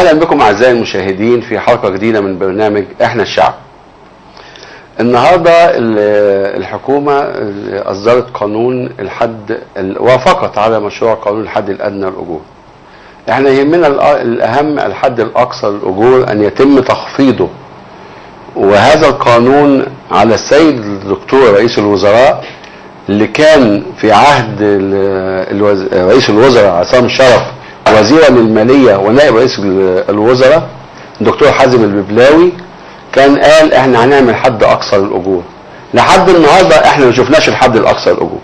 اهلا بكم اعزائي المشاهدين في حلقة جديدة من برنامج احنا الشعب. النهارده الحكومة اصدرت قانون الحد، وافقت على مشروع قانون الحد الادنى للاجور. احنا يهمنا الاهم الحد الاقصى للاجور ان يتم تخفيضه، وهذا القانون على السيد الدكتور رئيس الوزراء اللي كان في عهد رئيس الوزراء عصام شرف وزيرا للماليه ونائب رئيس الوزراء الدكتور حازم الببلاوي، كان قال احنا هنعمل حد اقصى للاجور. لحد النهارده احنا ما شفناش الحد الاقصى للاجور.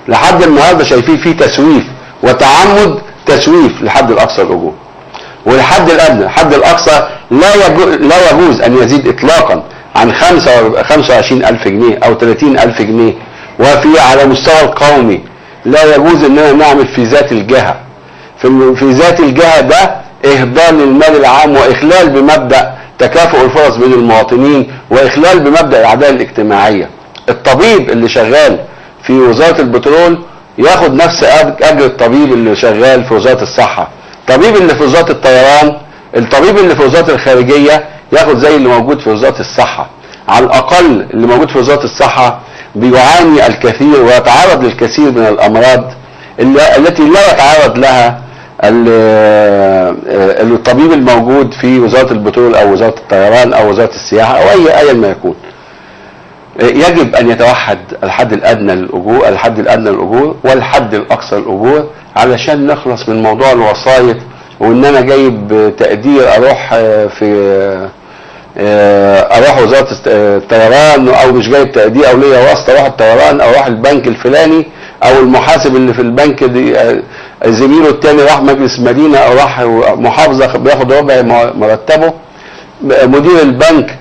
لحد النهارده شايفين فيه تسويف وتعمد تسويف للحد الاقصى للاجور. والحد الادنى، الحد الاقصى لا يجوز ان يزيد اطلاقا عن 25,000 جنيه او 30,000 جنيه، وفي على مستوى القومي لا يجوز اننا نعمل في ذات الجهة. في ذات الجهة ده اهدار للمال العام واخلال بمبدا تكافؤ الفرص بين المواطنين واخلال بمبدا العدالة الاجتماعية. الطبيب اللي شغال في وزارة البترول ياخد نفس اجر الطبيب اللي شغال في وزارة الصحة، الطبيب اللي في وزارة الطيران، الطبيب اللي في وزارة الخارجية ياخد زي اللي موجود في وزارة الصحة. على الاقل اللي موجود في وزارة الصحة بيعاني الكثير ويتعرض للكثير من الامراض التي لا يتعرض لها الطبيب الموجود في وزارة البترول او وزارة الطيران او وزارة السياحة او اي ما يكون. يجب ان يتوحد الحد الادنى للاجور، الحد الادنى للاجور والحد الاقصى للاجور، علشان نخلص من موضوع الوسايط وان انا جايب تقدير اروح في اروح وزارة الطيران، او مش جايب تقدير او ليا واسطه اروح الطيران او اروح البنك الفلاني، او المحاسب اللي في البنك دي زميله التاني راح مجلس مدينة او راح محافظة بياخد ربع مرتبه. مدير البنك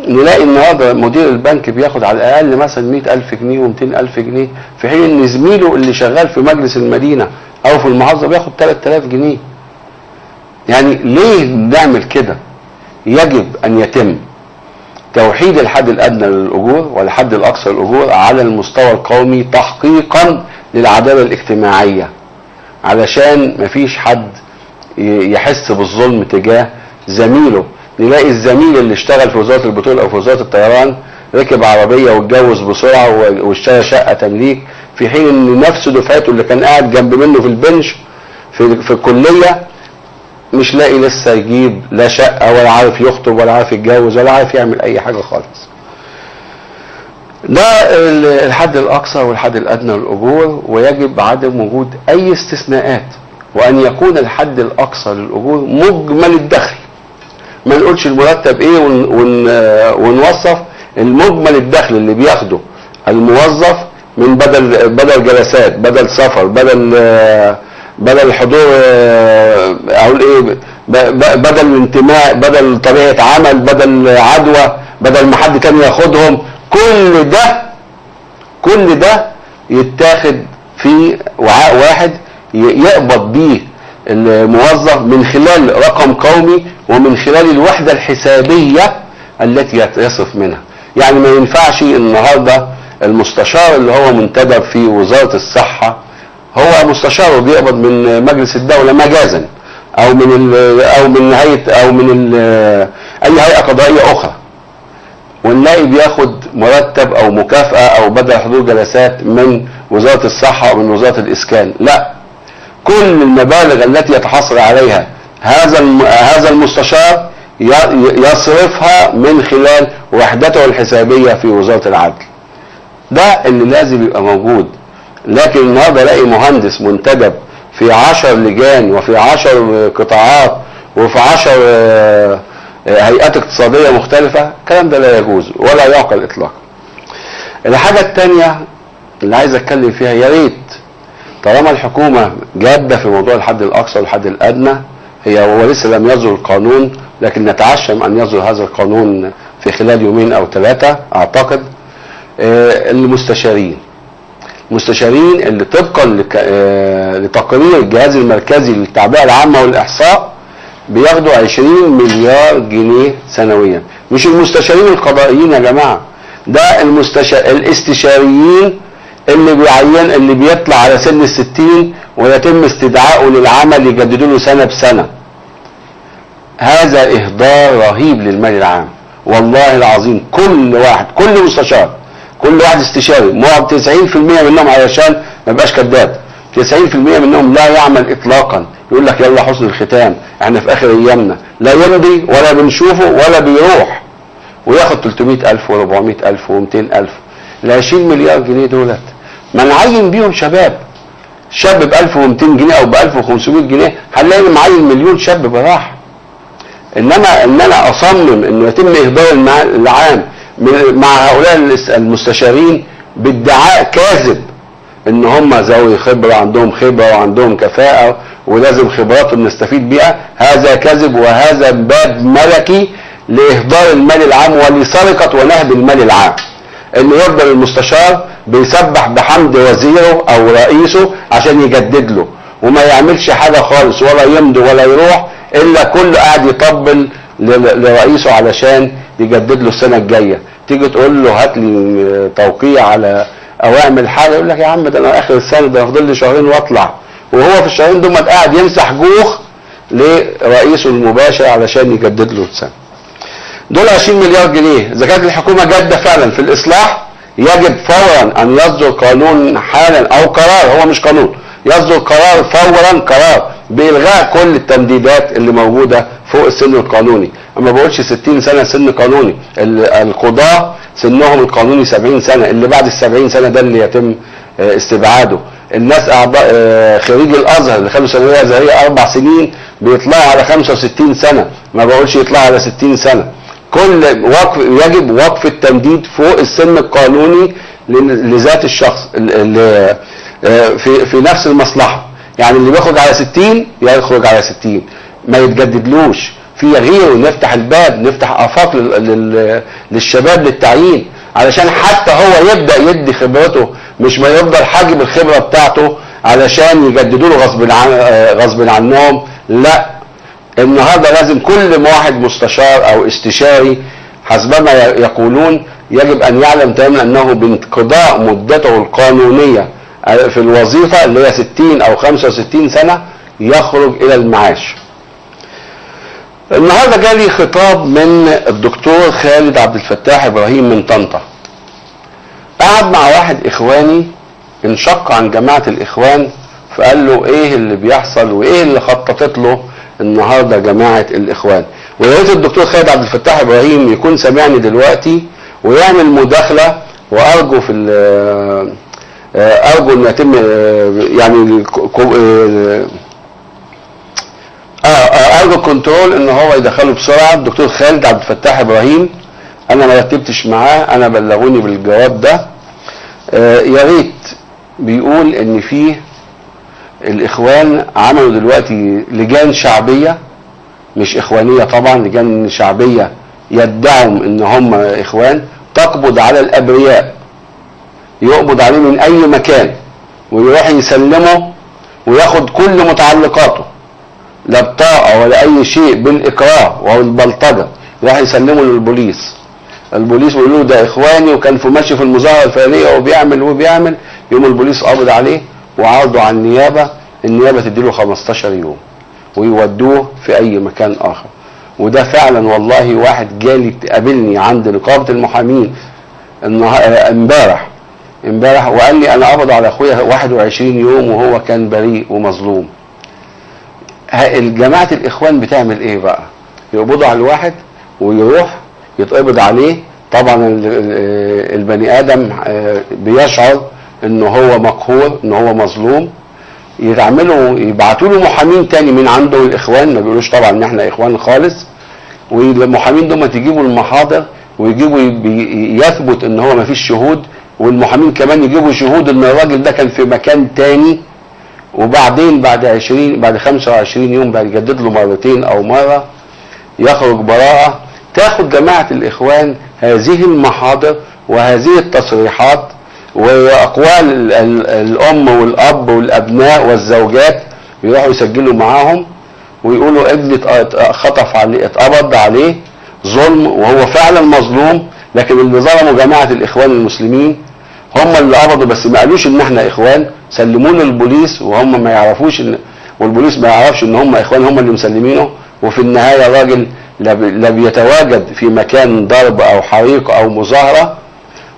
نلاقي النهارده مدير البنك بياخد على الاقل مثلا 100,000 جنيه و200,000 جنيه، في حين ان زميله اللي شغال في مجلس المدينة او في المحافظة بياخد 3000 جنيه. يعني ليه نعمل كده؟ يجب ان يتم توحيد الحد الادنى للاجور والحد الاقصى للاجور على المستوى القومي تحقيقا للعدالة الاجتماعية، علشان مفيش حد يحس بالظلم تجاه زميله. نلاقي الزميل اللي اشتغل في وزارة البترول او في وزارة الطيران ركب عربية واتجوز بسرعة واشترى شقه تمليك، في حين ان نفس دفعته اللي كان قاعد جنب منه في البنش في الكلية مش لاقي لسه يجيب لا شقه ولا عارف يخطب ولا عارف يتجوز ولا عارف يعمل اي حاجة خالص. ده الحد الاقصى والحد الادنى للاجور، ويجب عدم وجود اي استثناءات، وان يكون الحد الاقصى للاجور مجمل الدخل. ما نقولش المرتب ايه ونوصف المجمل الدخل اللي بياخده الموظف من بدل جلسات، بدل سفر، بدل حضور، اقول ايه، بدل انتماء، بدل طبيعة عمل، بدل عدوى، بدل ما حد تاني ياخدهم. كل ده يتاخد في وعاء واحد يقبض بيه الموظف من خلال رقم قومي ومن خلال الوحدة الحسابيه التي يصرف منها. يعني ما ينفعش النهارده المستشار اللي هو منتدب في وزارة الصحة هو مستشار وبيقبض من مجلس الدولة مجازا او من او من هيئة او من اي هيئة قضائية اخرى، ونلاقي بياخد مرتب او مكافاة او بدل حضور جلسات من وزارة الصحة او من وزارة الاسكان. لا، كل المبالغ التي يتحصل عليها هذا المستشار يصرفها من خلال وحدته الحسابيه في وزارة العدل. ده اللي لازم يبقى موجود. لكن النهارده الاقي مهندس منتدب في 10 لجان وفي 10 قطاعات وفي 10 هيئات اقتصادية مختلفة، الكلام ده لا يجوز ولا يعقل اطلاقا. الحاجة الثانية اللي عايز اتكلم فيها، يا ريت طالما الحكومة جاده في موضوع الحد الاقصى والحد الادنى، هو لسه لم يصدر القانون، لكن نتعشم ان يصدر هذا القانون في خلال يومين او 3 اعتقد. المستشارين اللي طبقا لتقرير الجهاز المركزي للتعبئه العامة والاحصاء بياخدوا 20 مليار جنيه سنويا. مش المستشارين القضائيين يا جماعة، ده الاستشاريين اللي بيعين، اللي بيطلع على سن 60 ويتم استدعائه للعمل يجددوا له سنة بسنة. هذا اهدار رهيب للمال العام. والله العظيم كل واحد، كل مستشار، كل واحد استشاري، معظم 90% منهم، علشان ما يبقاش كذاب، 90% منهم لا يعمل اطلاقا. يقول لك يلا حسن الختام، احنا في اخر ايامنا، لا يمضي ولا بنشوفه ولا بيروح، وياخد 300,000 و400,000 و200,000. ال 20 مليار جنيه دولت ما نعين بيهم شباب، شاب ب 1200 جنيه او ب 1500 جنيه هنلاقي معين مليون شاب براحة. انما ان انا اصمم انه يتم اهدار العام مع هؤلاء المستشارين بادعاء كاذب ان هم ذوي خبره، عندهم خبره وعندهم كفاءة ولازم خبراتهم نستفيد بيها، هذا كذب، وهذا باب ملكي لاهدار المال العام ولسرقه ونهب المال العام. ان يفضل المستشار بيسبح بحمد وزيره او رئيسه عشان يجدد له، وما يعملش حاجة خالص، ولا يمضي ولا يروح، الا كله قاعد يطبل لرئيسه علشان يجدد له السنة الجاية. تيجي تقول له هات لي توقيع على او اعمل حاجة، يقول لك يا عم ده انا اخر السنة، ده فاضل لي شهرين واطلع، وهو في الشهرين دول قاعد يمسح جوخ لرئيسه المباشر علشان يجدد له السنة. دول 20 مليار جنيه. اذا كانت الحكومة جاده فعلا في الاصلاح، يجب فورا ان يصدر قانون حالا او قرار، هو مش قانون، يصدر قرار فورا، قرار بإلغاء كل التمديدات اللي موجودة فوق السن القانوني. اما بقولش 60 سنة سن قانوني، القضاة سنهم القانوني 70 سنة، اللي بعد ال 70 سنة ده اللي يتم استبعاده. الناس اعضاء خريج الازهر اللي خدوا ثانوية ازهرية 4 سنين بيطلعوا على 65 سنة، ما بقولش يطلعوا على 60 سنة. كل وقف، يجب وقف التمديد فوق السن القانوني لذات الشخص اللي في نفس المصلحة. يعني اللي بيخرج على 60 يخرج على 60، ما يتجددلوش، في غيره. نفتح الباب، نفتح افاق للشباب للتعيين، علشان حتى هو يبدا يدي خبرته، مش ما يفضل حاجب الخبرة بتاعته علشان يجددوا له غصب عنهم. لا، النهارده لازم كل واحد مستشار او استشاري حسبما يقولون يجب ان يعلم تماما انه بانقضاء مدته القانونية في الوظيفة اللي هي 60 او 65 سنة يخرج الى المعاش. النهارده جالي خطاب من الدكتور خالد عبد الفتاح ابراهيم من طنطا. قعد مع واحد اخواني انشق عن جماعة الاخوان، فقال له ايه اللي بيحصل وايه اللي خططت له النهارده جماعة الاخوان. ويا ريت الدكتور خالد عبد الفتاح ابراهيم يكون سامعني دلوقتي ويعمل مداخله، وارجو في ارجو ان يتم يعني ارجو كنترول ان هو يدخله بسرعة. الدكتور خالد عبد الفتاح ابراهيم انا ما رتبتش معاه، انا بلغوني بالجواب ده. يا ريت. بيقول ان فيه الاخوان عملوا دلوقتي لجان شعبية، مش اخوانيه طبعا، لجان شعبية يدعوا ان هم اخوان، تقبض على الابرياء، يقبض عليه من اي مكان ويروح يسلمه وياخد كل متعلقاته، لا بطاقة ولا اي شيء، بالاكراه والبلطجه، يروح يسلمه للبوليس. البوليس بيقولوا له ده اخواني وكان في ماشي في المظاهرة الفلانية وبيعمل وبيعمل، يوم البوليس قبض عليه وعرضه على النيابة، النيابة تديله 15 يوم ويودوه في اي مكان اخر. وده فعلا والله واحد جالي قابلني عند نقابة المحامين امبارح وقال لي انا قبض على اخويا 21 يوم وهو كان بريء ومظلوم. جماعة الاخوان بتعمل ايه بقى؟ يقبضوا على الواحد ويروح يتقبض عليه. طبعا البني ادم بيشعر ان هو مقهور، ان هو مظلوم، يتعملوا يبعتوا له محامين تاني من عنده الاخوان، ما بيقولوش طبعا ان احنا اخوان خالص، والمحامين دول تجيبوا المحاضر ويجيبوا يثبت ان هو ما فيش شهود، والمحامين كمان يجيبوا شهود ان الراجل ده كان في مكان تاني، وبعدين بعد 25 يوم بعد يجدد له مرتين او مرة يخرج براءه. تاخد جماعة الاخوان هذه المحاضر وهذه التصريحات واقوال الام والاب والابناء والزوجات، يروحوا يسجلوا معاهم ويقولوا ابني خطف عليه، اتقبض عليه ظلم، وهو فعلا مظلوم، لكن اللي ظلموا جماعة الاخوان المسلمين هم اللي قبضوا، بس ما قالوش ان احنا اخوان، سلمونا للبوليس وهم ما يعرفوش ان، والبوليس ما يعرفش ان هم اخوان، هم اللي مسلمينه، وفي النهاية الراجل لا بيتواجد في مكان ضرب او حريق او مظاهره،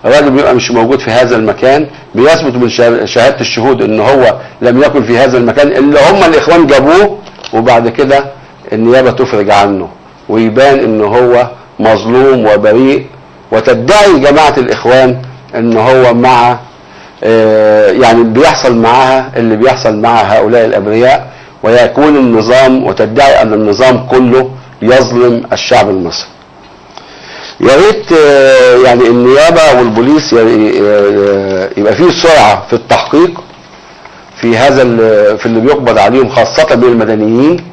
الراجل بيبقى مش موجود في هذا المكان، بيثبت من شهادة الشهود ان هو لم يكن في هذا المكان اللي هم الاخوان جابوه، وبعد كده النيابة تفرج عنه ويبان ان هو مظلوم وبريء، وتدعي جماعة الاخوان ان هو مع يعني بيحصل معاها اللي بيحصل مع هؤلاء الابرياء، ويكون النظام، وتدعي ان النظام كله يظلم الشعب المصري. يا ريت يعني النيابة والبوليس يبقى فيه سرعة في التحقيق في هذا في اللي بيقبض عليهم، خاصة من المدنيين،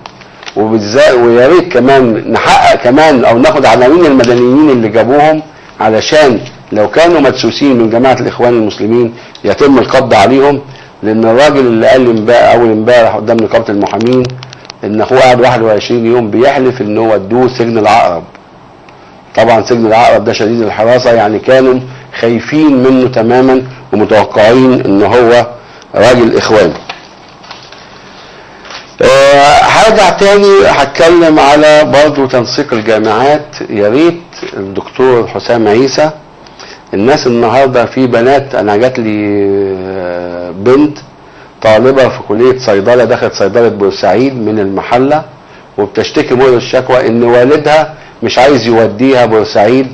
وبالذات ويا ريت كمان نحقق كمان او ناخد عناوين المدنيين اللي جابوهم، علشان لو كانوا مدسوسين من جماعة الاخوان المسلمين يتم القبض عليهم. لان الراجل اللي قال لي اول امبارح قدام نقابة المحامين ان اخوه قعد 21 يوم بيحلف ان هو ادوه سجن العقرب. طبعا سجن العقرب ده شديد الحراسة، يعني كانوا خايفين منه تماما ومتوقعين ان هو راجل اخوان. هرجع تاني هتكلم على برضو تنسيق الجامعات. يا ريت الدكتور حسام عيسى، الناس النهارده في بنات، انا جات لي بنت طالبه في كليه صيدلة، دخلت صيدلة بورسعيد من المحلة، وبتشتكي مر الشكوى ان والدها مش عايز يوديها بورسعيد،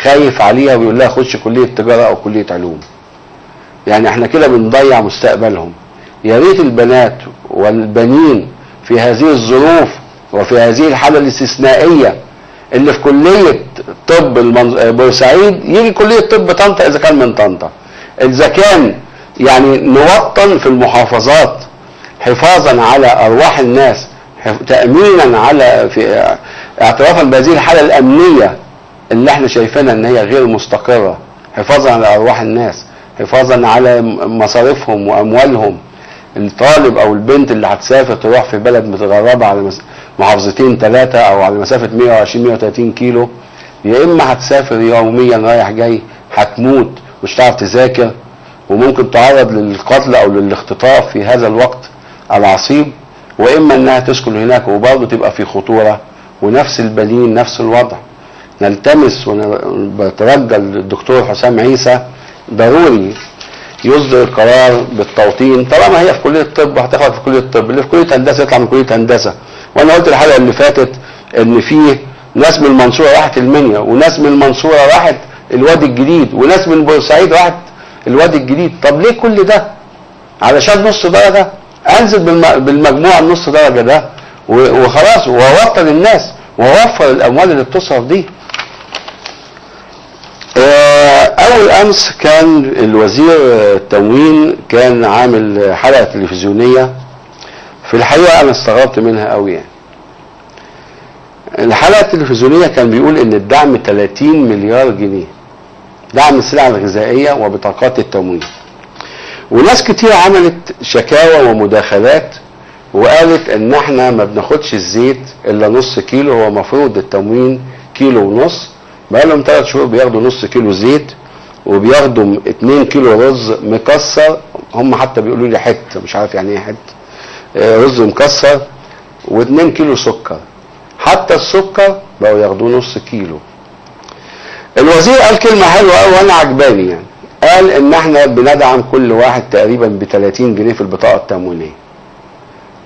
خايف عليها ويقول لها خش كليه تجارة او كليه علوم. يعني احنا كده بنضيع مستقبلهم. يا ريت البنات والبنين في هذه الظروف وفي هذه الحالة الاستثنائية اللي في كليه طب بورسعيد يجي كليه طب طنطا اذا كان من طنطا، اذا كان يعني نوطن في المحافظات حفاظا على ارواح الناس، تامينا على في اعترافا بهذه الحالة الامنية اللي احنا شايفينها ان هي غير مستقره، حفاظا على ارواح الناس، حفاظا على مصاريفهم واموالهم. الطالب او البنت اللي هتسافر تروح في بلد متغربه على محافظتين ثلاثة او على مسافة 120 130 كيلو، يا اما هتسافر يوميا رايح جاي هتموت مش هتعرف تذاكر، وممكن تعرض للقتل او للاختطاف في هذا الوقت العصيب، واما انها تسكن هناك وبرضه تبقى في خطورة. ونفس البنين نفس الوضع. نلتمس ونترجى الدكتور حسام عيسى ضروري يصدر قرار بالتوطين. طالما هي في كليه الطب هتاخد في كليه الطب، اللي في كليه هندسة يطلع من كليه هندسة. وانا قلت الحلقة اللي فاتت ان فيه ناس من المنصورة راحت المنيا، وناس من المنصورة راحت الوادي الجديد، وناس من بورسعيد راحت الوادي الجديد. طب ليه كل ده؟ علشان نص درجه؟ انزل بالمجموع النص درجه ده وخلاص، واوطن الناس واوفر الاموال اللي بتصرف دي. اول امس كان الوزير التموين كان عامل حلقة تلفزيونية، في الحقيقة انا استغربت منها قوي. يعني الحلقة التلفزيونية كان بيقول ان الدعم 30 مليار جنيه، دعم السلع الغذائية وبطاقات التموين. وناس كتير عملت شكاوى ومداخلات وقالت ان احنا ما بناخدش الزيت الا نص كيلو، هو مفروض التموين كيلو ونص، بقالهم 3 شهور بياخدوا نص كيلو زيت وبياخدوا 2 كيلو رز مكسر، هم حتى بيقولوا لي حتة مش عارف يعني ايه حتة، رز مكسر و2 كيلو سكر، حتى السكر بقوا ياخدوه نص كيلو. الوزير قال كلمة حلوة قوي وانا عجباني، يعني قال ان احنا بندعم كل واحد تقريبا ب 30 جنيه في البطاقة التموينيه.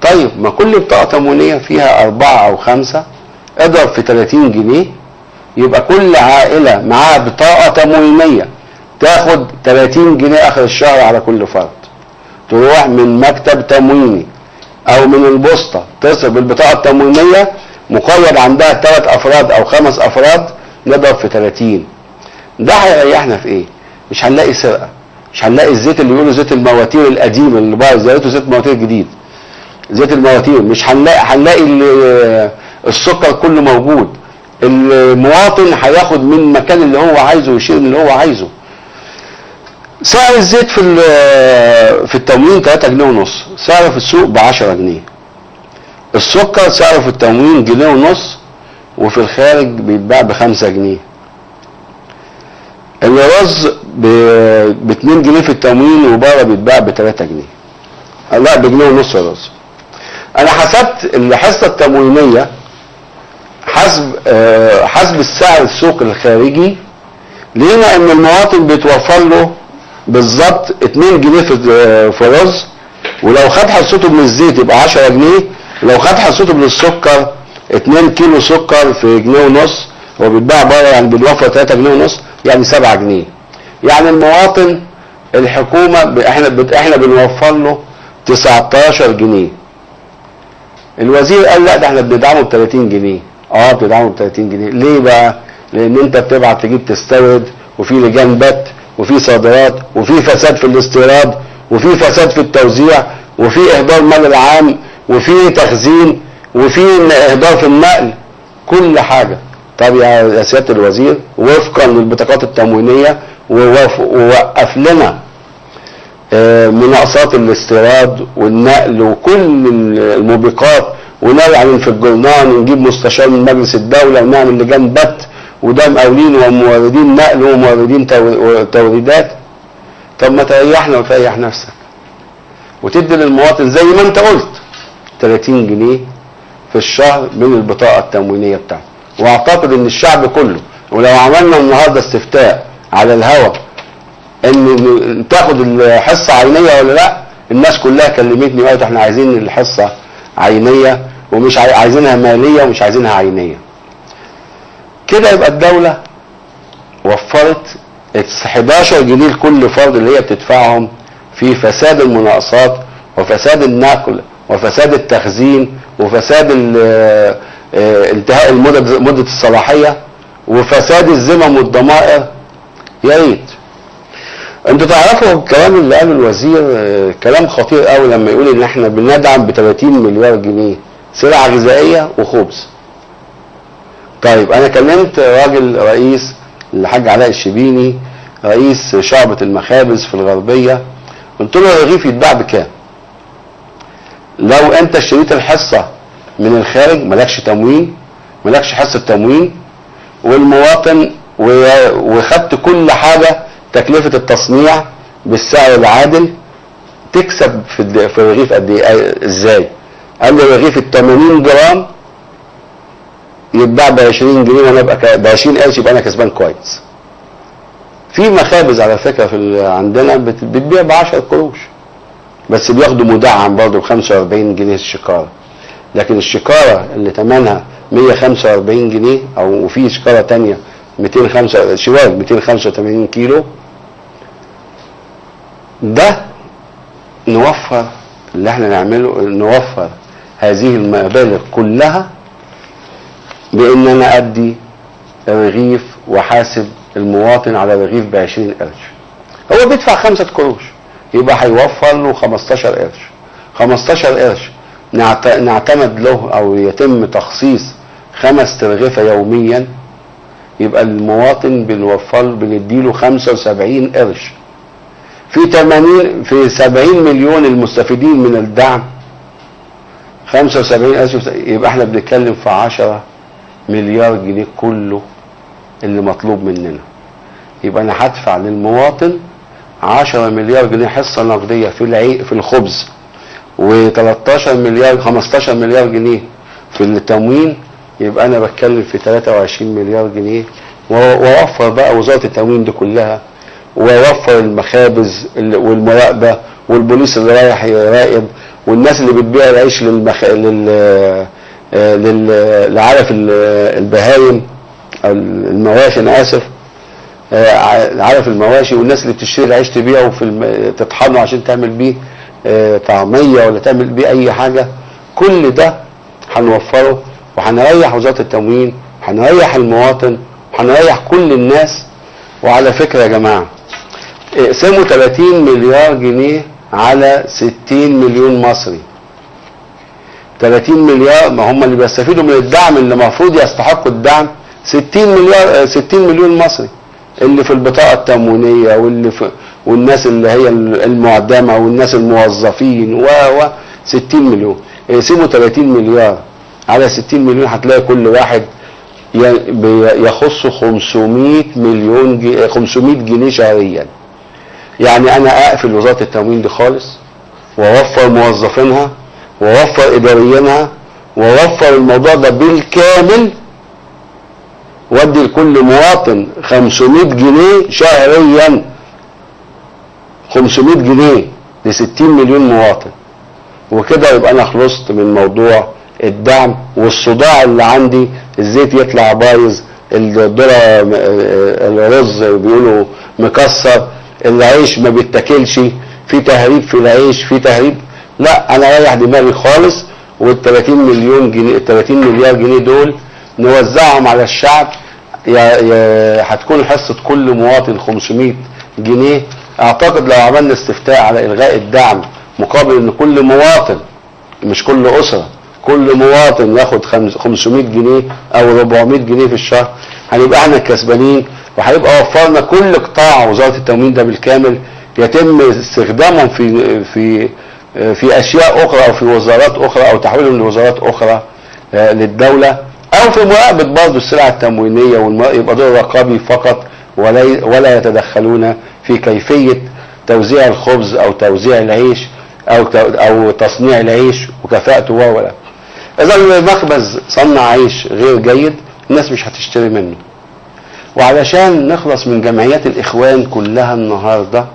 طيب ما كل بطاقة تموينيه فيها 4 أو 5، اضرب في 30 جنيه يبقى كل عائلة معاها بطاقة تموينيه تاخد 30 جنيه اخر الشهر على كل فرد. تروح من مكتب تمويني او من البوسطه تصرف بالبطاقه التموينيه، مقيد عندها 3 افراد او 5 افراد، نضرب في 30. ده هيريحنا في ايه؟ مش هنلاقي سرقه، مش هنلاقي الزيت اللي بيقولوا زيت المواتير القديم اللي باظ، يا ريته زيت مواتير جديد، زيت المواتير مش هنلاقي، هنلاقي السكر كله موجود. المواطن هياخد من المكان اللي هو عايزه ويشيل من اللي هو عايزه. سعر الزيت في التموين 3 جنيه ونص، سعره في السوق ب 10 جنيه. السكر سعره في التموين جنيه ونص، وفي الخارج بيتباع ب 5 جنيه. الرز ب 2 جنيه في التموين وبره بيتباع ب 3 جنيه. لا، بجنيه ونص الرز. انا حسبت الحصة التموينيه حسب السعر السوق الخارجي، لقينا ان المواطن بيتوفر له بالظبط 2 جنيه في رز، ولو خد حصته من الزيت يبقى 10 جنيه، لو خد حصته من السكر 2 كيلو سكر في جنيه ونص، هو بيتباع بره يعني بنوفر 3 جنيه ونص، يعني 7 جنيه. يعني المواطن الحكومة احنا بنوفر له 19 جنيه. الوزير قال لا ده احنا بندعمه ب 30 جنيه. بتدعمه ب 30 جنيه ليه بقى؟ لان انت بتبعت تجيب تستورد، وفي لجان بت، وفي صادرات، وفي فساد في الاستيراد، وفي فساد في التوزيع، وفي اهدار مال العام، وفي تخزين، وفي اهدار في النقل، كل حاجة. طب يا سيادة الوزير وفقا للبطاقات التموينيه ووقف لنا مناقصات الاستيراد والنقل وكل الموبقات، ونعلن في الجرنان ونجيب مستشار من مجلس الدولة ونعمل لجان بت، وده مقاولين وموردين نقل وموردين توريدات. طب ما تريحنا وتريح نفسك وتدي للمواطن زي ما انت قلت 30 جنيه في الشهر من البطاقة التموينيه بتاعته. واعتقد ان الشعب كله، ولو عملنا النهارده استفتاء على الهوا ان تاخد الحصة عينيه ولا لا، الناس كلها كلمتني وقالت احنا عايزين الحصة عينيه، ومش عايزينها ماليه ومش عايزينها عينيه. كده يبقى الدولة وفرت 11 جنيه لكل فرد اللي هي بتدفعهم في فساد المناقصات وفساد النقل وفساد التخزين وفساد انتهاء مدة الصلاحية وفساد الذمم والضمائر. يا ريت انتوا تعرفوا الكلام اللي قاله الوزير كلام خطير قوي لما يقول ان احنا بندعم ب 30 مليار جنيه سلع غذائية وخبز. طيب انا كلمت راجل رئيس الحاج علاء الشبيني رئيس شعبة المخابز في الغربية، قلت له الرغيف يتباع بكام؟ لو انت اشتريت الحصة من الخارج مالكش تموين، مالكش حصة تموين، والمواطن وخدت كل حاجة تكلفة التصنيع بالسعر العادل، تكسب في الرغيف قد ايه؟ ازاي؟ قال لي الرغيف ال 80 جرام يتباع ب 20 جنيه وانا ابقى ب 20 قرش، يبقى انا كسبان كويس. في مخابز على فكرة في عندنا بتبيع ب 10 قروش، بس بياخدوا مدعم برضه ب 45 جنيه الشكاره، لكن الشكاره اللي ثمنها 145 جنيه، او وفي شكاره ثانية 205 شوال 285 كيلو، ده نوفر اللي احنا نعمله، نوفر هذه المبالغ كلها بان انا ادي رغيف وحاسب المواطن على رغيف ب 20 قرش، هو بيدفع 5 قروش، يبقى هيوفر له 15 قرش. 15 قرش نعتمد له او يتم تخصيص 5 ترغيفه يوميا، يبقى المواطن بنوفر بنديله 75 قرش. في 80 في 70 مليون المستفيدين من الدعم 75 قرش، يبقى احنا بنتكلم في 10 مليار جنيه كله اللي مطلوب مننا. يبقى انا هدفع للمواطن 10 مليار جنيه حصة نقدية في الخبز، و13 مليار 15 مليار جنيه في التموين، يبقى انا بتكلم في 23 مليار جنيه. واوفر بقى وزارة التموين دي كلها، واوفر المخابز والمراقبة والبوليس اللي رايح يراقب، والناس اللي بتبيع العيش لعلف البهايم او المواشي، انا اسف، علف المواشي، والناس اللي بتشتري العيش تبيعه في تطحنه عشان تعمل بيه طعميه ولا تعمل بيه اي حاجة. كل ده هنوفره، وهنريح وزارة التموين، وهنريح المواطن، وهنريح كل الناس. وعلى فكرة يا جماعة، اقسموا 30 مليار جنيه على 60 مليون مصري. 30 مليار ما هم اللي بيستفيدوا من الدعم، اللي المفروض يستحقوا الدعم 60 مليار، 60 مليون مصري، اللي في البطاقة التموينيه، واللي في والناس اللي هي المعدمه، والناس الموظفين، و 60 مليون. اقسموا 30 مليار على 60 مليون، هتلاقي كل واحد يخص 500 مليون 500 جنيه شهريا. يعني انا اقفل وزارة التموين دي خالص، واوفر موظفينها، واوفر اداريينها، واوفر الموضوع ده بالكامل وادي لكل مواطن 500 جنيه شهريا، 500 جنيه ل 60 مليون مواطن. وكده يبقى انا خلصت من موضوع الدعم والصداع اللي عندي، الزيت يطلع بايظ، الذرة الرز بيقولوا مكسر، العيش ما بيتاكلش، في تهريب في العيش، في تهريب. لا، انا رايح دماغي خالص. وال 30 مليون جنيه، 30 مليار جنيه دول نوزعهم على الشعب، هتكون حصة كل مواطن 500 جنيه. اعتقد لو عملنا استفتاء على الغاء الدعم مقابل ان كل مواطن، مش كل اسرة، كل مواطن ياخد 500 جنيه او 400 جنيه في الشهر، هنبقى احنا الكسبانين، وهيبقى وفرنا كل قطاع وزارة التموين ده بالكامل يتم استخدامهم في في في اشياء اخرى او في وزارات اخرى او تحويلهم لوزارات اخرى للدولة، او في مراقبة برضه السلع التموينية، يبقى دور رقابي فقط، ولا يتدخلون في كيفية توزيع الخبز او توزيع العيش او تصنيع العيش وكفاءته ولا. اذا المخبز صنع عيش غير جيد، الناس مش هتشتري منه. وعلشان نخلص من جمعيات الاخوان كلها النهارده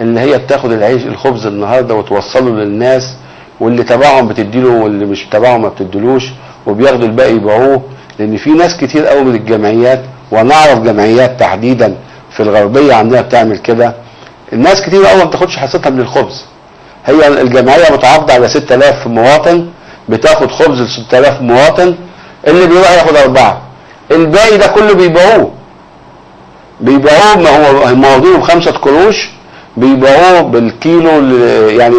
اللي هي بتاخد العيش الخبز النهارده وتوصله للناس، واللي تبعهم بتديله واللي مش تبعهم ما بتديلوش، وبياخدوا الباقي يبيعوه. لان في ناس كتير قوي من الجمعيات، ونعرف جمعيات تحديدا في الغربية عندنا بتعمل كده، الناس كتير قوي ما بتاخدش حصتها من الخبز. هي الجمعية متعاقده على 6000 مواطن، بتاخد خبز ل 6000 مواطن، اللي بيروح ياخد 4، الباقي ده كله بيبيعوه. ما هو هم واخدينه ب5 قروش، بيبيعوه بالكيلو، يعني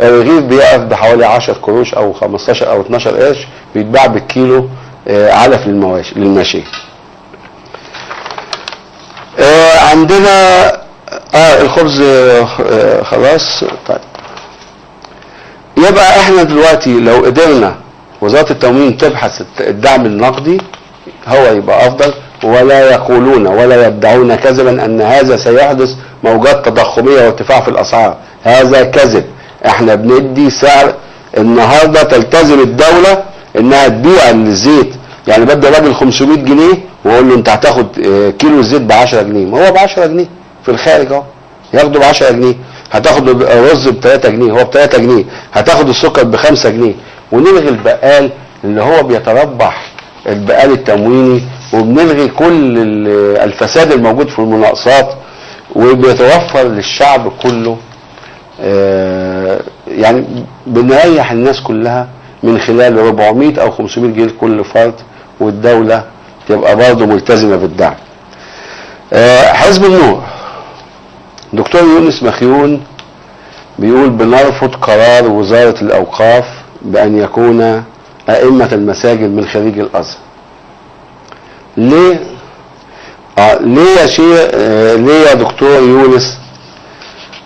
الرغيف بيقف بحوالي 10 قروش او 15 او 12 قرش، بيتباع بالكيلو علف للماشية. عندنا الخبز خلاص. طيب يبقى احنا دلوقتي لو قدرنا وزارة التموين تبحث الدعم النقدي هو يبقى افضل. ولا يقولون ولا يدعون كذبا ان هذا سيحدث موجات تضخمية وارتفاع في الاسعار، هذا كذب. احنا بندي سعر النهارده، تلتزم الدولة انها تبيع الزيت، يعني بدي راجل 500 جنيه واقول له انت هتاخد كيلو الزيت ب 10 جنيه، ما هو ب 10 جنيه في الخارج اهو، ياخده ب 10 جنيه، هتاخد الرز ب 3 جنيه، هو ب 3 جنيه، هتاخد السكر ب 5 جنيه. ونلغي البقال اللي هو بيتربح، البقال التمويني، وبنلغي كل الفساد الموجود في المناقصات، وبيتوفر للشعب كله. يعني بنريح الناس كلها من خلال 400 او 500 جنيه لكل فرد، والدولة تبقى برضه ملتزمة بالدعم. حزب النور، دكتور يونس مخيون بيقول بنرفض قرار وزارة الأوقاف بأن يكون أئمة المساجد من خريج الأزهر. ليه؟ ليه يا شيخ؟ ليه يا دكتور يونس؟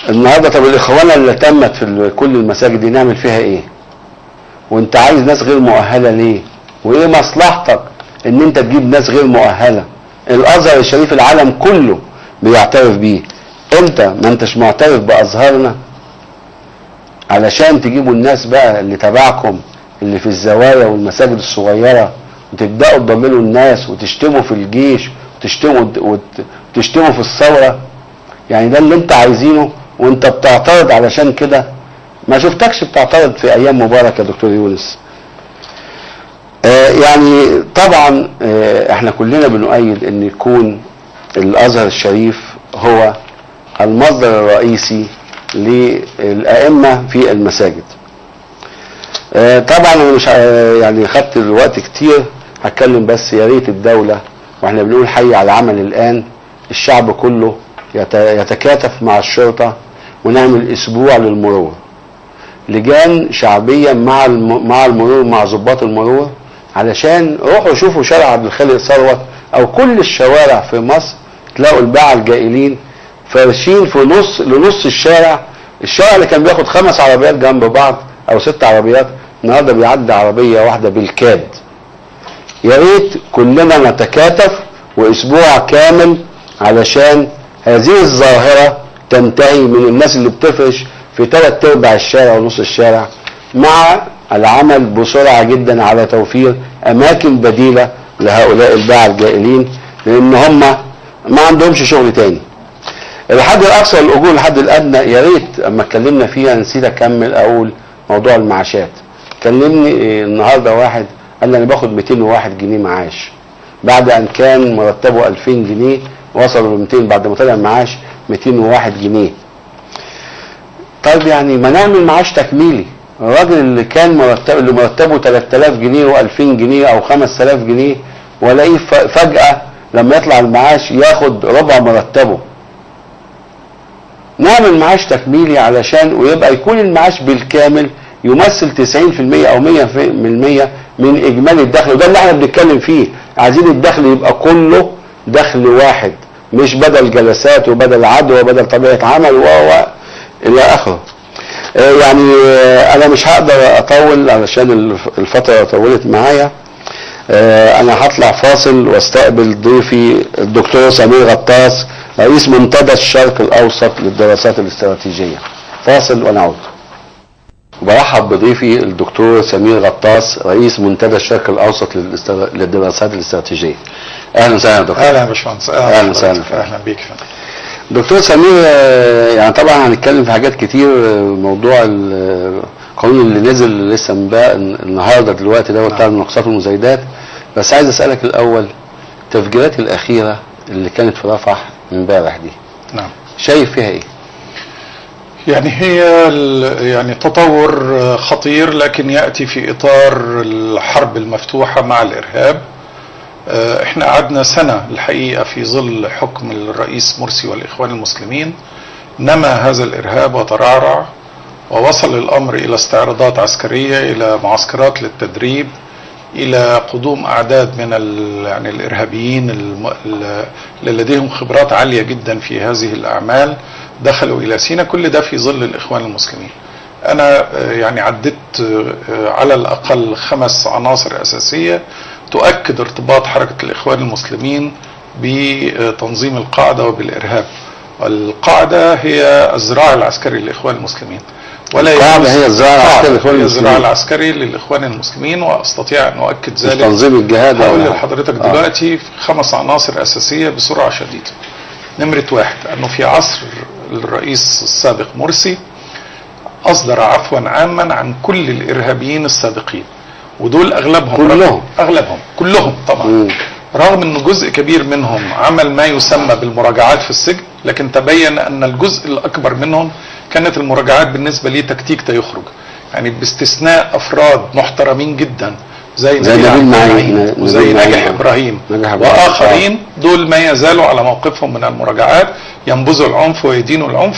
النهارده طب الإخوانة اللي تمت في كل المساجد دي نعمل فيها إيه؟ وأنت عايز ناس غير مؤهلة ليه؟ وإيه مصلحتك إن أنت تجيب ناس غير مؤهلة؟ الأزهر الشريف العالم كله بيعترف بيه، أنت ما أنتش معترف بأزهرنا علشان تجيبوا الناس بقى اللي تبعكم اللي في الزوايا والمساجد الصغيرة، وتبدأوا تضللوا الناس وتشتموا في الجيش وتشتموا في الثورة. يعني ده اللي انت عايزينه وانت بتعترض علشان كده؟ ما شفتكش بتعترض في ايام مبارك يا دكتور يونس. يعني طبعا احنا كلنا بنؤيد ان يكون الازهر الشريف هو المصدر الرئيسي للائمة في المساجد. طبعا انا مش يعني خدت الوقت كتير هتكلم، بس يا ريت الدولة، واحنا بنقول حي على العمل الان، الشعب كله يتكاتف مع الشرطة، ونعمل اسبوع للمرور، لجان شعبية مع المرور، مع ضباط المرور، علشان روحوا شوفوا شارع عبد الخالق ثروت او كل الشوارع في مصر، تلاقوا الباعة الجائلين فارشين في نص لنص الشارع. الشارع اللي كان بياخد 5 عربيات جنب بعض او 6 عربيات، النهارده بيعدي عربية واحدة بالكاد. يا ريت كلنا نتكاتف واسبوع كامل علشان هذه الظاهرة تنتهي من الناس اللي بتفرش في 3/4 الشارع ونص الشارع، مع العمل بسرعة جدا على توفير اماكن بديله لهؤلاء الباعة الجائلين، لان هم ما عندهمش شغل تاني. الحد الاقصى للاجور، الحد الادنى، يا ريت اما اتكلمنا فيها نسيت اكمل اقول موضوع المعاشات. كلمني النهارده واحد قال لي انا باخد 201 جنيه معاش، بعد ان كان مرتبه 2000 جنيه وصلوا ل 200، بعد ما طلع معاش 201 جنيه. طيب يعني ما نعمل معاش تكميلي. الراجل اللي كان مرتبه، اللي مرتبه 3000 جنيه و2000 جنيه او 5000 جنيه، ولاقيه فجأة لما يطلع المعاش ياخد ربع مرتبه. نعمل معاش تكميلي علشان ويبقى يكون المعاش بالكامل يمثل 90% او 100% من اجمالي الدخل، وده اللي احنا بنتكلم فيه. عايزين الدخل يبقى كله دخل واحد، مش بدل جلسات وبدل عدوى وبدل طبيعة عمل و الى اخره. يعني انا مش هقدر اطول علشان الفترة طولت معايا. انا هطلع فاصل واستقبل ضيفي الدكتور سمير غطاس، رئيس منتدى الشرق الاوسط للدراسات الاستراتيجية. فاصل ونعود. وبرحب بضيفي الدكتور سمير غطاس، رئيس منتدى الشرق الاوسط للدراسات الاستراتيجية. اهلا وسهلا يا دكتور. اهلا يا باشمهندس. اهلا وسهلا. اهلا بيك يا فندم. دكتور سمير، يعني طبعا هنتكلم في حاجات كتير، موضوع القانون اللي نزل لسه النهارده دلوقتي ده بتاع المناقصات والمزايدات، بس عايز اسالك الاول التفجيرات الاخيرة اللي كانت في رفح امبارح دي، نعم، شايف فيها ايه؟ يعني هي يعني تطور خطير، لكن ياتي في اطار الحرب المفتوحة مع الارهاب. احنا قعدنا سنة الحقيقة في ظل حكم الرئيس مرسي والإخوان المسلمين، نما هذا الإرهاب وترعرع، ووصل الأمر إلى استعراضات عسكرية، إلى معسكرات للتدريب، إلى قدوم أعداد من يعني الإرهابيين اللي لديهم خبرات عالية جدا في هذه الأعمال، دخلوا إلى سيناء. كل ده في ظل الإخوان المسلمين. أنا يعني عددت على الأقل 5 عناصر أساسية تؤكد ارتباط حركة الإخوان المسلمين بتنظيم القاعدة وبالإرهاب. القاعدة هي الذراع العسكري للإخوان المسلمين، ولا القاعدة هي الذراع العسكري للإخوان المسلمين، وأستطيع أن أؤكد ذلك. تنظيم الجهاد. هقول لحضرتك دلوقتي 5 عناصر أساسية بسرعة شديدة. نمرة 1، أنه في عصر الرئيس السابق مرسي أصدر عفوا عاما عن كل الإرهابيين السابقين، ودول أغلبهم كلهم طبعا، رغم أن جزء كبير منهم عمل ما يسمى بالمراجعات في السجن، لكن تبين أن الجزء الأكبر منهم كانت المراجعات بالنسبة ليه تكتيك تيخرج، يعني باستثناء أفراد محترمين جدا زي نبيل معين وزي ناجح إبراهيم وآخرين، دول ما يزالوا على موقفهم من المراجعات، ينبذوا العنف ويدينوا العنف،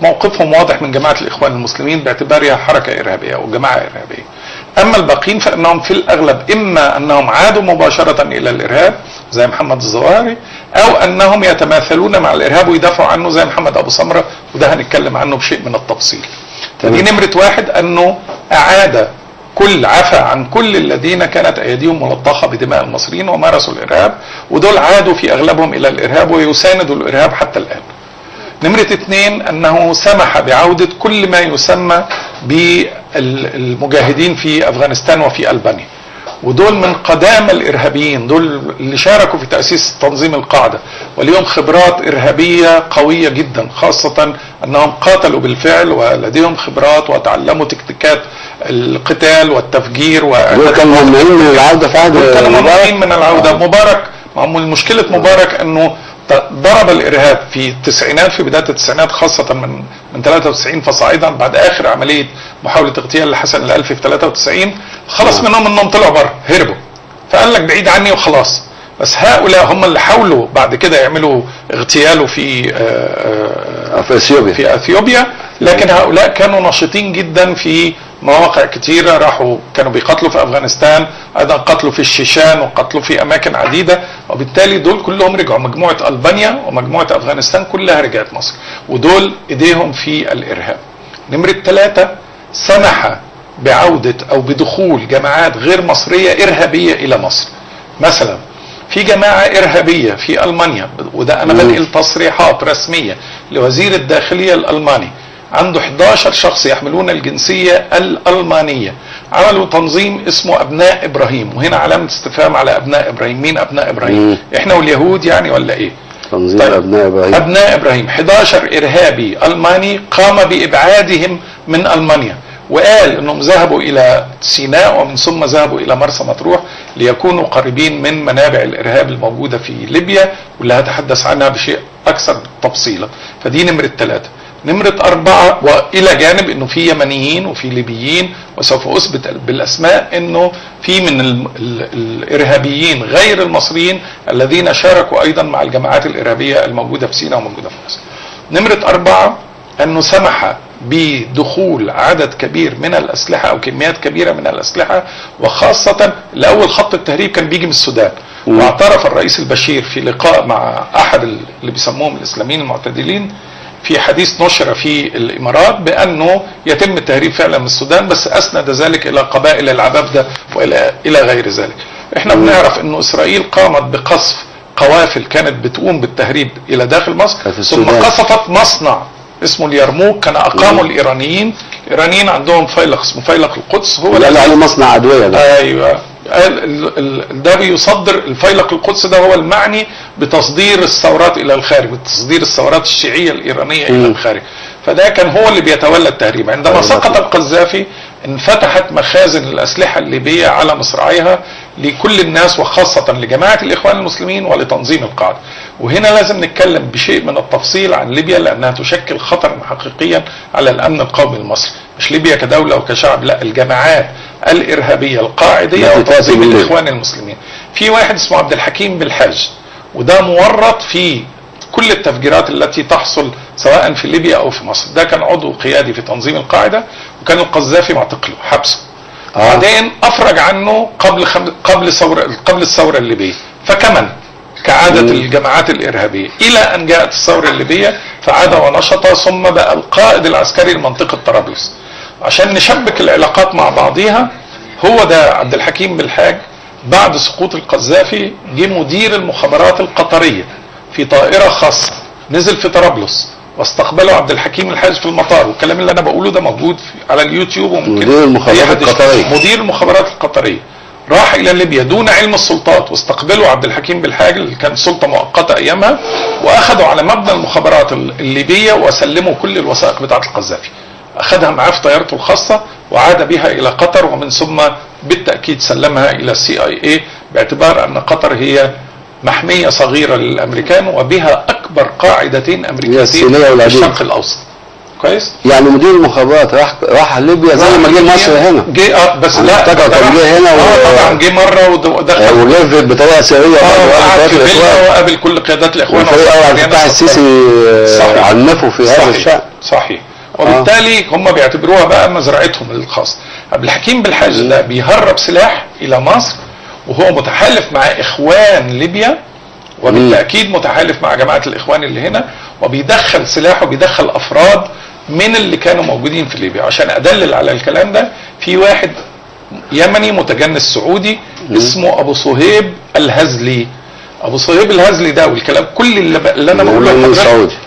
وموقفهم واضح من جماعة الإخوان المسلمين باعتبارها حركة إرهابية أو جماعة إرهابية. أما الباقين فإنهم في الأغلب إما أنهم عادوا مباشرة إلى الإرهاب زي محمد الظواهري، أو أنهم يتماثلون مع الإرهاب ويدافعوا عنه زي محمد أبو سمرة، وده هنتكلم عنه بشيء من التفصيل. دي نمرة 1، أنه أعاد كل عفى عن كل الذين كانت أيديهم ملطخة بدماء المصريين ومارسوا الإرهاب، ودول عادوا في أغلبهم إلى الإرهاب ويساندوا الإرهاب حتى الآن. نمرة 2، أنه سمح بعودة كل ما يسمى بالمجاهدين في أفغانستان وفي ألبانيا، ودول من قدام الإرهابيين، دول اللي شاركوا في تأسيس تنظيم القاعدة، وليهم خبرات إرهابية قوية جدا، خاصة أنهم قاتلوا بالفعل ولديهم خبرات وتعلموا تكتيكات القتال والتفجير. دول كانوا ممنوعين من العودة في عهد مبارك. كانوا ممنوعين من العودة. مبارك، مشكلة مبارك أنه ضرب الإرهاب في التسعينات، في بداية التسعينات، خاصة من 93 فصاعدا، بعد آخر عملية محاولة اغتيال لحسن الألفي في 93، خلص منهم انهم طلعوا بره، هربوا، فقال لك بعيد عني وخلاص. بس هؤلاء هم اللي حاولوا بعد كده يعملوا اغتياله في اثيوبيا، في اثيوبيا، لكن هؤلاء كانوا نشيطين جدا في مواقع كتيرة، راحوا كانوا بيقاتلوا في افغانستان، ايضا قاتلوا في الشيشان وقاتلوا في اماكن عديدة، وبالتالي دول كلهم رجعوا، مجموعة البانيا ومجموعة افغانستان كلها رجعت مصر، ودول ايديهم في الارهاب. نمرة 3، سمح بعودة او بدخول جماعات غير مصرية ارهابية الى مصر. مثلا في جماعة إرهابية في ألمانيا، وده أنا بنقل تصريحات رسمية لوزير الداخلية الألماني عنده 11 شخص يحملون الجنسية الألمانية، عملوا تنظيم اسمه أبناء إبراهيم، وهنا علامة استفهام على أبناء إبراهيم، مين أبناء إبراهيم؟ إحنا واليهود يعني ولا إيه؟ تنظيم طيب. أبناء إبراهيم، أبناء إبراهيم 11 إرهابي ألماني قام بإبعادهم من ألمانيا، وقال انهم ذهبوا الى سيناء ومن ثم ذهبوا الى مرسى مطروح ليكونوا قريبين من منابع الارهاب الموجودة في ليبيا، واللي هتحدث عنها بشيء اكثر تفصيلا. فدي نمره 3. نمره 4، والى جانب انه في يمنيين وفي ليبيين، وسوف اثبت بالاسماء انه في من الارهابيين غير المصريين الذين شاركوا ايضا مع الجماعات الارهابية الموجودة في سيناء وموجودة في مصر. نمره 4، انه سمح بدخول عدد كبير من الأسلحة أو كميات كبيرة من الأسلحة، وخاصة لأول خط التهريب كان بيجي من السودان. واعترف الرئيس البشير في لقاء مع أحد اللي بيسموهم الإسلاميين المعتدلين في حديث نشر في الإمارات بأنه يتم التهريب فعلا من السودان، بس أسند ذلك إلى قبائل العبابدة وإلى غير ذلك. احنا بنعرف أنه إسرائيل قامت بقصف قوافل كانت بتقوم بالتهريب إلى داخل مصر، ثم قصفت مصنع اسمه اليرموك كان اقامه الايرانيين. الايرانيين عندهم فيلق اسمه فيلق القدس، هو لا عليه مصنع ادوية ده. ايوه، ده بيصدر الفيلق القدس، ده هو المعني بتصدير الثورات الى الخارج، بتصدير الثورات الشيعية الايرانية الى الخارج. فده كان هو اللي بيتولى التهريب. عندما سقط القذافي انفتحت مخازن الاسلحة الليبية على مصراعيها لكل الناس، وخاصة لجماعة الاخوان المسلمين ولتنظيم القاعدة. وهنا لازم نتكلم بشيء من التفصيل عن ليبيا، لانها تشكل خطرا حقيقيا على الامن القومي المصري. مش ليبيا كدولة وكشعب، لا، الجماعات الارهابية القاعديه وتنظيم الاخوان المسلمين. في واحد اسمه عبد الحكيم بالحاج، وده مورط في كل التفجيرات التي تحصل سواء في ليبيا او في مصر. ده كان عضو قيادي في تنظيم القاعدة، وكان القذافي معتقله حبسه. بعدين افرج عنه قبل الثورة الليبية، فكمن كعادة الجماعات الارهابية الى ان جاءت الثورة الليبية فعاد ونشط، ثم بقى القائد العسكري لمنطقه طرابلس. عشان نشبك العلاقات مع بعضيها، هو ده عبد الحكيم بالحاج بعد سقوط القذافي جه مدير المخابرات القطرية في طائره خاصة، نزل في طرابلس واستقبله عبد الحكيم الحاج في المطار. والكلام اللي انا بقوله ده موجود على اليوتيوب، وممكن مدير المخابرات القطرية، مدير المخابرات القطرية راح الى ليبيا دون علم السلطات، واستقبله عبد الحكيم بالحاج اللي كان سلطة مؤقتة ايامها، واخذوا على مبنى المخابرات الليبية وسلموا كل الوثائق بتاعه القذافي. اخذها معاه في طيارته الخاصة وعاد بها الى قطر، ومن ثم بالتاكيد سلمها الى CIA، باعتبار ان قطر هي محمية صغيرة للأمريكان وبها أكبر قاعدتين أمريكيتين في الشرق الأوسط. كويس؟ يعني مدير المخابرات راح ليبيا زي ما جه مصر هنا. جه بس لا كان جه هنا طبعا جه مرة ودخل وجه بطريقة سرية وقعد في فيلا وقابل كل قيادات الإخوان. والفريق عبد الفتاح السيسي عنفه في هذا الشأن. صحيح. وبالتالي هم بيعتبروها بقى مزرعتهم الخاصة. عبد الحكيم بالحاج ده بيهرب سلاح إلى مصر، وهو متحالف مع إخوان ليبيا، وبالتأكيد متحالف مع جماعة الإخوان اللي هنا، وبيدخل سلاح وبيدخل أفراد من اللي كانوا موجودين في ليبيا. عشان أدلل على الكلام ده، في واحد يمني متجنس سعودي اسمه أبو صهيب الهزلي. أبو صهيب الهزلي ده والكلام كل اللي أنا بقوله لحضرتك،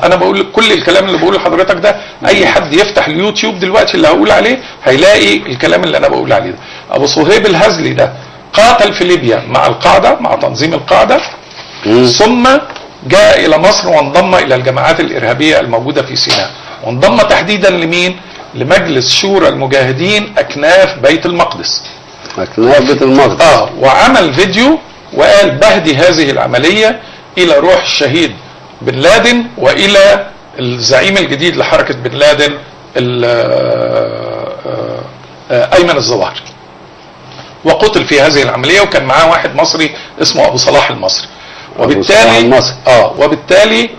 أنا بقول كل الكلام اللي بقوله لحضرتك ده، أي حد يفتح اليوتيوب دلوقتي اللي هقول عليه هيلاقي الكلام اللي أنا بقول عليه ده. أبو صهيب الهزلي ده قاتل في ليبيا مع القاعدة، مع تنظيم القاعدة، ثم جاء إلى مصر وانضم إلى الجماعات الإرهابية الموجودة في سيناء، وانضم تحديدا لمين؟ لمجلس شورى المجاهدين أكناف بيت المقدس. أكناف بيت المقدس. وعمل فيديو وقال بهدي هذه العملية إلى روح الشهيد بن لادن وإلى الزعيم الجديد لحركة بن لادن أيمن الظواهري. وقتل في هذه العملية، وكان معاه واحد مصري اسمه أبو صلاح المصري. وبالتالي وبالتالي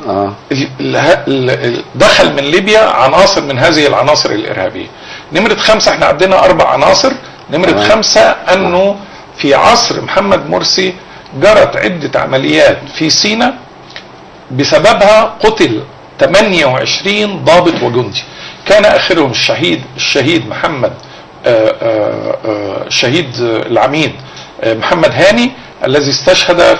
دخل من ليبيا عناصر من هذه العناصر الإرهابية. نمرة 5، احنا عندنا 4 عناصر. نمرة 5 أنه في عصر محمد مرسي جرت عدة عمليات في سيناء بسببها قتل 28 ضابط وجندي، كان آخرهم الشهيد محمد الشهيد العميد محمد هاني الذي استشهد،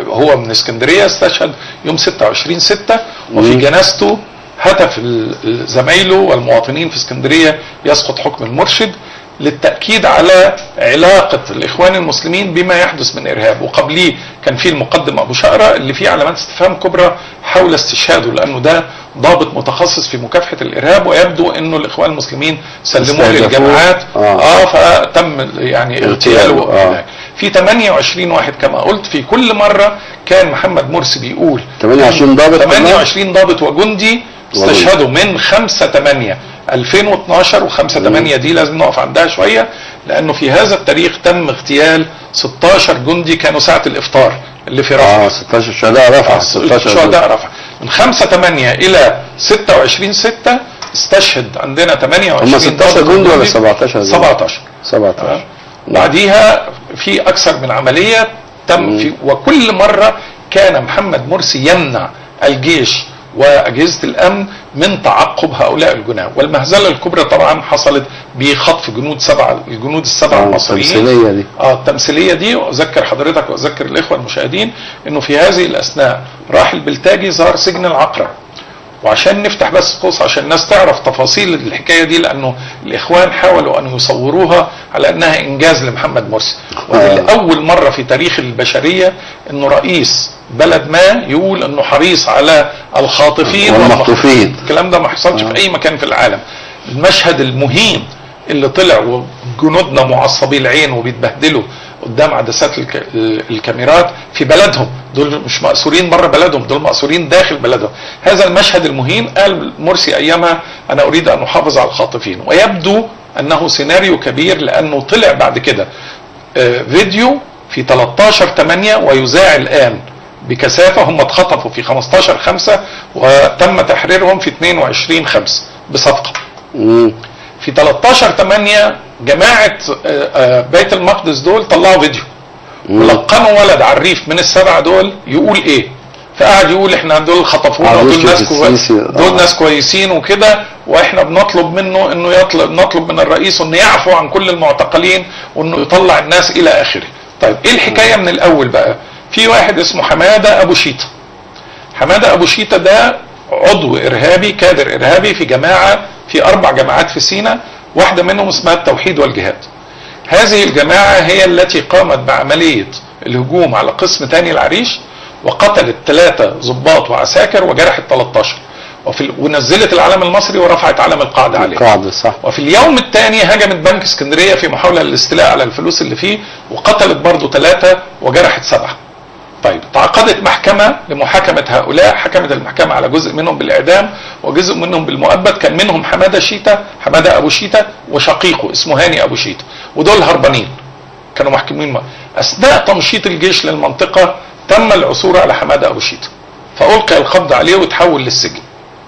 هو من اسكندرية، استشهد يوم 26/6، وفي جنازته هتف زمايله والمواطنين في اسكندرية يسقط حكم المرشد، للتأكيد على علاقة الإخوان المسلمين بما يحدث من إرهاب. وقبليه كان في المقدم أبو شقرة اللي فيه علامات استفهام كبرى حول استشهاده، لأنه ده ضابط متخصص في مكافحة الإرهاب، ويبدو أنه الإخوان المسلمين سلموه للجماعات فتم يعني اغتياله هناك. في 28 واحد كما قلت. في كل مرة كان محمد مرسي بيقول 28 ضابط، 28 ضابط وجندي استشهدوا من 5/8/2012. و5/8 دي لازم نقف عندها شوية، لأنه في هذا التاريخ تم اغتيال 16 جندي كانوا ساعة الإفطار اللي في رفح. 16 شهداء رفح، 16 شهداء رفح. من 5/8 إلى 26/6 استشهد عندنا 28. هم 16 جندي ولا 17؟ 17. 17. بعديها في أكثر من عملية تم في، وكل مرة كان محمد مرسي يمنع الجيش وأجهزة الأمن من تعقب هؤلاء الجناه. والمهزلة الكبرى طبعا حصلت بخطف جنود سبعة، الجنود السبعة المصريين. التمثيلية دي. التمثيلية دي. وأذكر حضرتك وأذكر الإخوة المشاهدين إنه في هذه الأثناء راح البلتاجي زار سجن العقرب. وعشان نفتح بس قوس عشان الناس تعرف تفاصيل الحكاية دي، لأنه الإخوان حاولوا أن يصوروها على أنها إنجاز لمحمد مرسي، ودي أول مرة في تاريخ البشرية أنه رئيس بلد ما يقول أنه حريص على الخاطفين والمخطوفين. الكلام ده ما حصلش في أي مكان في العالم. المشهد المهين اللي طلع وجنودنا معصبي العين وبيتبهدلوا قدام عدسات الكاميرات في بلدهم، دول مش مأسورين بره بلدهم، دول مأسورين داخل بلدهم. هذا المشهد المهين قال مرسي أيامها أنا أريد أن أحافظ على الخاطفين، ويبدو أنه سيناريو كبير، لأنه طلع بعد كده فيديو في 13/8 ويذاع الآن بكثافة. هم اتخطفوا في 15/5 وتم تحريرهم في 22/5 بصفقة. في 13/8 جماعة بيت المقدس دول طلعوا فيديو ولقنوا ولد عريف من السبعة دول يقول ايه، فقعد يقول احنا دول خطفونا، دول ناس دول ناس كويسين وكده، واحنا بنطلب منه انه يطلب، نطلب من الرئيس انه يعفو عن كل المعتقلين وانه يطلع الناس الى اخره. طيب ايه الحكاية من الاول بقى؟ في واحد اسمه حمادة ابو شيطة. حمادة ابو شيطة ده عضو ارهابي، كادر ارهابي في جماعة، في 4 جماعات في سيناء، واحدة منهم اسمها التوحيد والجهاد. هذه الجماعة هي التي قامت بعملية الهجوم على قسم تاني العريش، وقتلت 3 ضباط وعساكر وجرحت 13، ونزلت العلم المصري ورفعت علم القاعدة عليه. القاعدة صح. وفي اليوم الثاني هجمت بنك اسكندرية في محاولة للاستيلاء على الفلوس اللي فيه، وقتلت برضه 3 وجرحت 7. طيب تعاقدت محكمة لمحاكمة هؤلاء، حكمت المحكمة على جزء منهم بالإعدام وجزء منهم بالمؤبد، كان منهم حمادة شيتا، حمادة أبو شيتا وشقيقه اسمه هاني أبو شيتا، ودول هربانين كانوا محكومين. أثناء تمشيط الجيش للمنطقة تم العثور على حمادة أبو شيتا، فألقي القبض عليه وتحول للسجن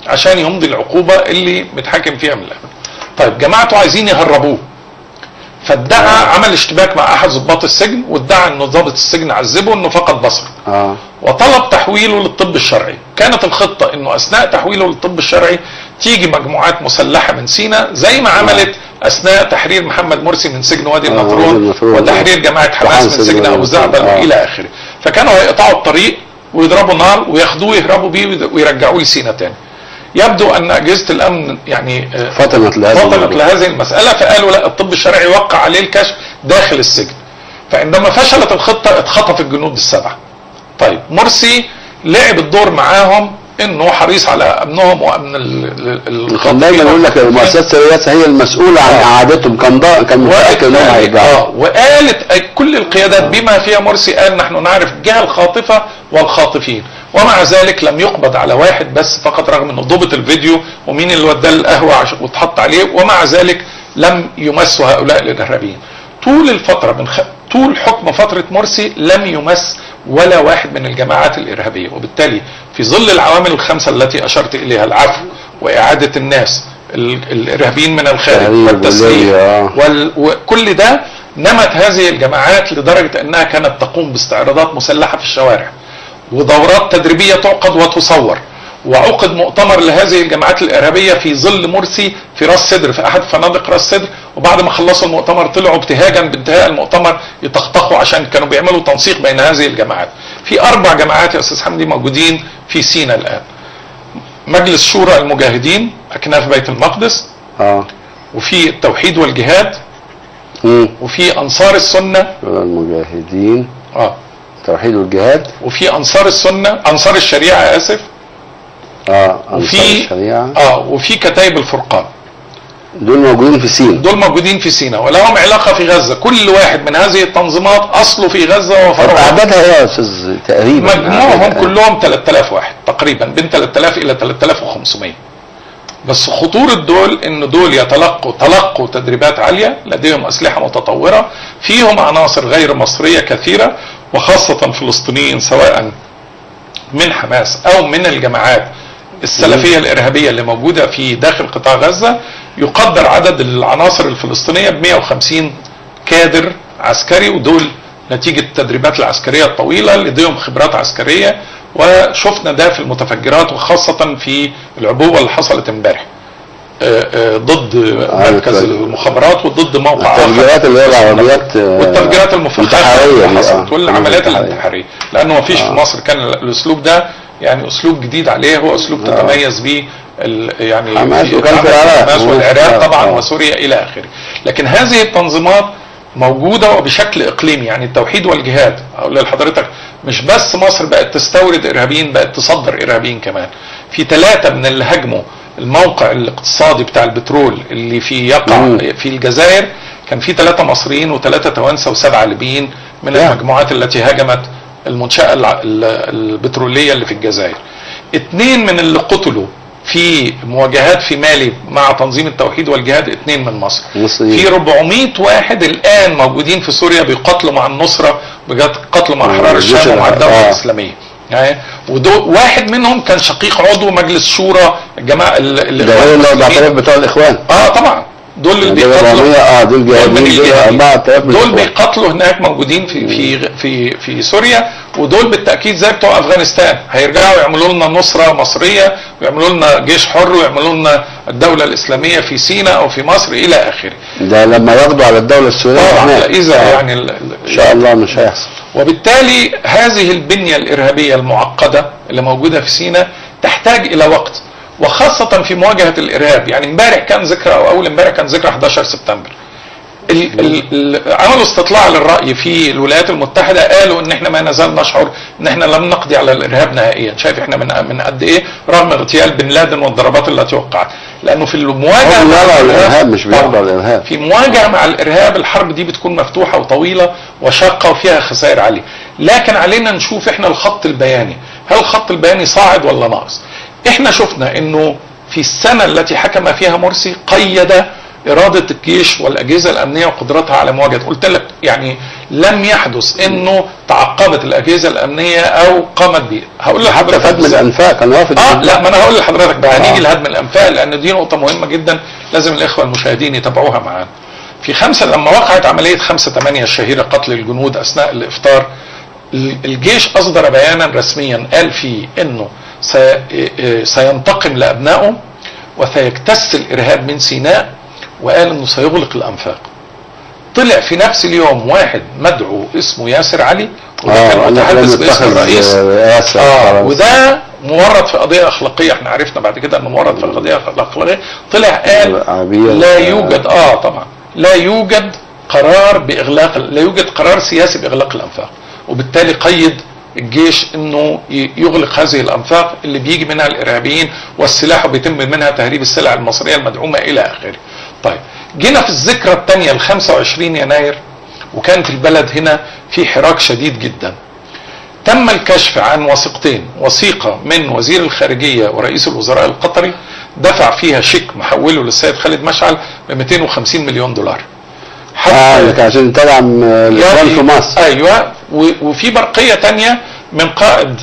عشان يمضي العقوبة اللي متحاكم فيها من الأول. طيب جماعته عايزين يهربوه، فادعى، عمل اشتباك مع احد ضباط السجن وادعى انه ضابط السجن عذبه انه فقد بصره. وطلب تحويله للطب الشرعي. كانت الخطة انه اثناء تحويله للطب الشرعي تيجي مجموعات مسلحة من سيناء زي ما عملت اثناء تحرير محمد مرسي من سجن وادي النطرون وتحرير جماعة حماس من سجن ابو زعبل والى اخره. فكانوا هيقطعوا الطريق ويضربوا نار وياخدوه يهربوا بيه ويرجعوه لسيناء تاني. يبدو ان اجهزة الامن يعني فطنت لهذه المسالة، فقالوا لا، الطب الشرعي وقع عليه الكشف داخل السجن. فعندما فشلت الخطة اتخطف الجنود السبعة. طيب مرسي لعب الدور معاهم انه حريص على امنهم وامن الخطيب. دايما يقول لك المؤسسات الرئاسية هي المسؤولة عن اعادتهم، كان متاكد انهم هيرجعوا. وقالت كل القيادات بما فيها مرسي، قال نحن نعرف الجهة الخاطفة والخاطفين، ومع ذلك لم يقبض على واحد بس فقط، رغم انه ضبط الفيديو ومين اللي وداه القهوة واتحط عليه، ومع ذلك لم يمسوا هؤلاء الارهابيين. طول الفترة طول حكم فترة مرسي لم يمس ولا واحد من الجماعات الارهابية، وبالتالي في ظل العوامل الخمسة التي اشرت اليها، العفو واعاده الناس الارهابيين من الخارج والتسليح وكل ده، نمت هذه الجماعات لدرجة انها كانت تقوم باستعراضات مسلحة في الشوارع ودورات تدريبية تعقد وتصور، وعقد مؤتمر لهذه الجماعات الارهابية في ظل مرسي في راس سدر، في احد فنادق راس سدر، وبعد ما خلصوا المؤتمر طلعوا ابتهاجا بانتهاء المؤتمر يطخطخوا عشان كانوا بيعملوا تنسيق بين هذه الجماعات. في 4 جماعات يا استاذ حمدي موجودين في سيناء الان. مجلس شورى المجاهدين اكناف بيت المقدس، وفي التوحيد والجهاد، وفي انصار السنة، المجاهدين، التوحيد والجهاد، وفي انصار السنة، انصار الشريعة اسف، انصار الشريعة، وفي كتائب الفرقان. دول موجودين في سيناء، دول موجودين في سيناء ولهم علاقة في غزة. كل واحد من هذه التنظيمات اصله في غزة وفرعه. اعدادها ايه يا استاذ تقريبا؟ مجموعهم كلهم 3000 واحد تقريبا، بين 3000 الى 3500. بس خطورة دول ان دول تلقوا تدريبات عالية، لديهم اسلحة متطورة، فيهم عناصر غير مصرية كثيرة، وخاصة فلسطينيين سواء من حماس او من الجماعات السلفية الارهابية اللي موجودة في داخل قطاع غزة. يقدر عدد العناصر الفلسطينية ب 150 كادر عسكري، ودول نتيجة التدريبات العسكرية الطويلة، لديهم خبرات عسكرية، وشفنا ده في المتفجرات وخاصة في العبوة اللي حصلت امبارح ضد مركز المخابرات وضد موقع التفجيرات اللي هي العربيات والتفجيرات المفخخة اللي حصلت والعمليات الانتحارية، لأنه ما فيش في مصر كان الأسلوب ده، يعني أسلوب جديد عليه، هو أسلوب تتميز به يعني حماس، وكان في العراق والعراق طبعا وسوريا إلى آخره. لكن هذه التنظيمات موجودة وبشكل إقليمي، يعني التوحيد والجهاد أقول لحضرتك مش بس مصر بقت تستورد إرهابيين، بقت تصدر إرهابيين كمان. في 3 من اللي هاجموا الموقع الاقتصادي بتاع البترول اللي في يقع في الجزائر، كان في 3 مصريين و3 توانسة و7 ليبيين من المجموعات التي هاجمت المنشأة البترولية اللي في الجزائر. 2 من اللي قتلوا في مواجهات في مالي مع تنظيم التوحيد والجهاد، 2 من مصر. في 400 واحد الآن موجودين في سوريا بيقاتلوا مع النصرة، بيقاتلوا مع أحرار الشام ومع الدولة الإسلامية. يعني واحد منهم كان شقيق عضو مجلس شورى الجماعة اللي 4000 بتوع الإخوان. طبعا دول اللي بيقاتلوا، دول جهاديين، دول بيقاتلوا هناك، موجودين في في في في سوريا، ودول بالتاكيد زي بتوع افغانستان هيرجعوا يعملوا لنا نصره مصرية، ويعملوا لنا جيش حر، ويعملوا لنا الدولة الاسلامية في سيناء او في مصر الى اخره. ده لما يقضوا على الدولة السورية طبعا اذا يعني ان شاء الله مش هيحصل. وبالتالي هذه البنية الارهابية المعقدة اللي موجودة في سيناء تحتاج الى وقت، وخاصة في مواجهة الإرهاب. يعني امبارح كان ذكرى، أو أول امبارح كان ذكرى 11 سبتمبر. عملوا استطلاع للرأي في الولايات المتحدة، قالوا إن إحنا ما نزال نشعر إن إحنا لم نقضي على الإرهاب نهائيا. شايف إحنا من قد إيه رغم اغتيال بن لادن والضربات التي وقعت، لأنه في المواجهة مع الإرهاب مش بيقضي على الإرهاب. في مواجهة مع الإرهاب الحرب دي بتكون مفتوحة وطويلة وشاقة وفيها خسائر عالية، لكن علينا نشوف إحنا الخط البياني، هل الخط البياني صاعد ولا ناقص؟ احنا شفنا انه في السنة التي حكم فيها مرسي قيد إرادة الجيش والأجهزة الأمنية وقدرتها على مواجهة. قلت لك يعني لم يحدث انه تعقبت الأجهزة الأمنية او قامت به. هقول لحضرتك حتى هدم الأنفاق كان رافض. لا، ما انا هقول لحضرتك بقى، هنيجي لهدم الأنفاق لأن دي نقطة مهمة جدا لازم الإخوة المشاهدين يتابعوها معانا. في 5 لما وقعت عملية 5/8 الشهيرة قتل الجنود أثناء الإفطار، الجيش أصدر بيانا رسميا قال فيه انه سينتقم لأبنائه وسيكتس الإرهاب من سيناء، وقال انه سيغلق الأنفاق. طلع في نفس اليوم واحد مدعو اسمه ياسر علي، وده كان متحدث باسم الرئيس، وده مورط في قضية أخلاقية، احنا عرفنا بعد كده انه مورط في قضية أخلاقية. طلع قال لا يوجد طبعا لا يوجد قرار بإغلاق، لا يوجد قرار سياسي بإغلاق الأنفاق، وبالتالي قيد الجيش انه يغلق هذه الانفاق اللي بيجي منها الارهابيين والسلاح وبيتم منها تهريب السلع المصرية المدعومه الى اخره. طيب جينا في الذكرى الثانية ال 25 يناير، وكانت البلد هنا في حراك شديد جدا. تم الكشف عن وثيقتين، وثيقة من وزير الخارجية ورئيس الوزراء القطري دفع فيها شيك محوله للسيد خالد مشعل ب 250 مليون دولار. حتى عشان تدعم الاخوان في مصر. ايوه، وفي برقية تانية من قائد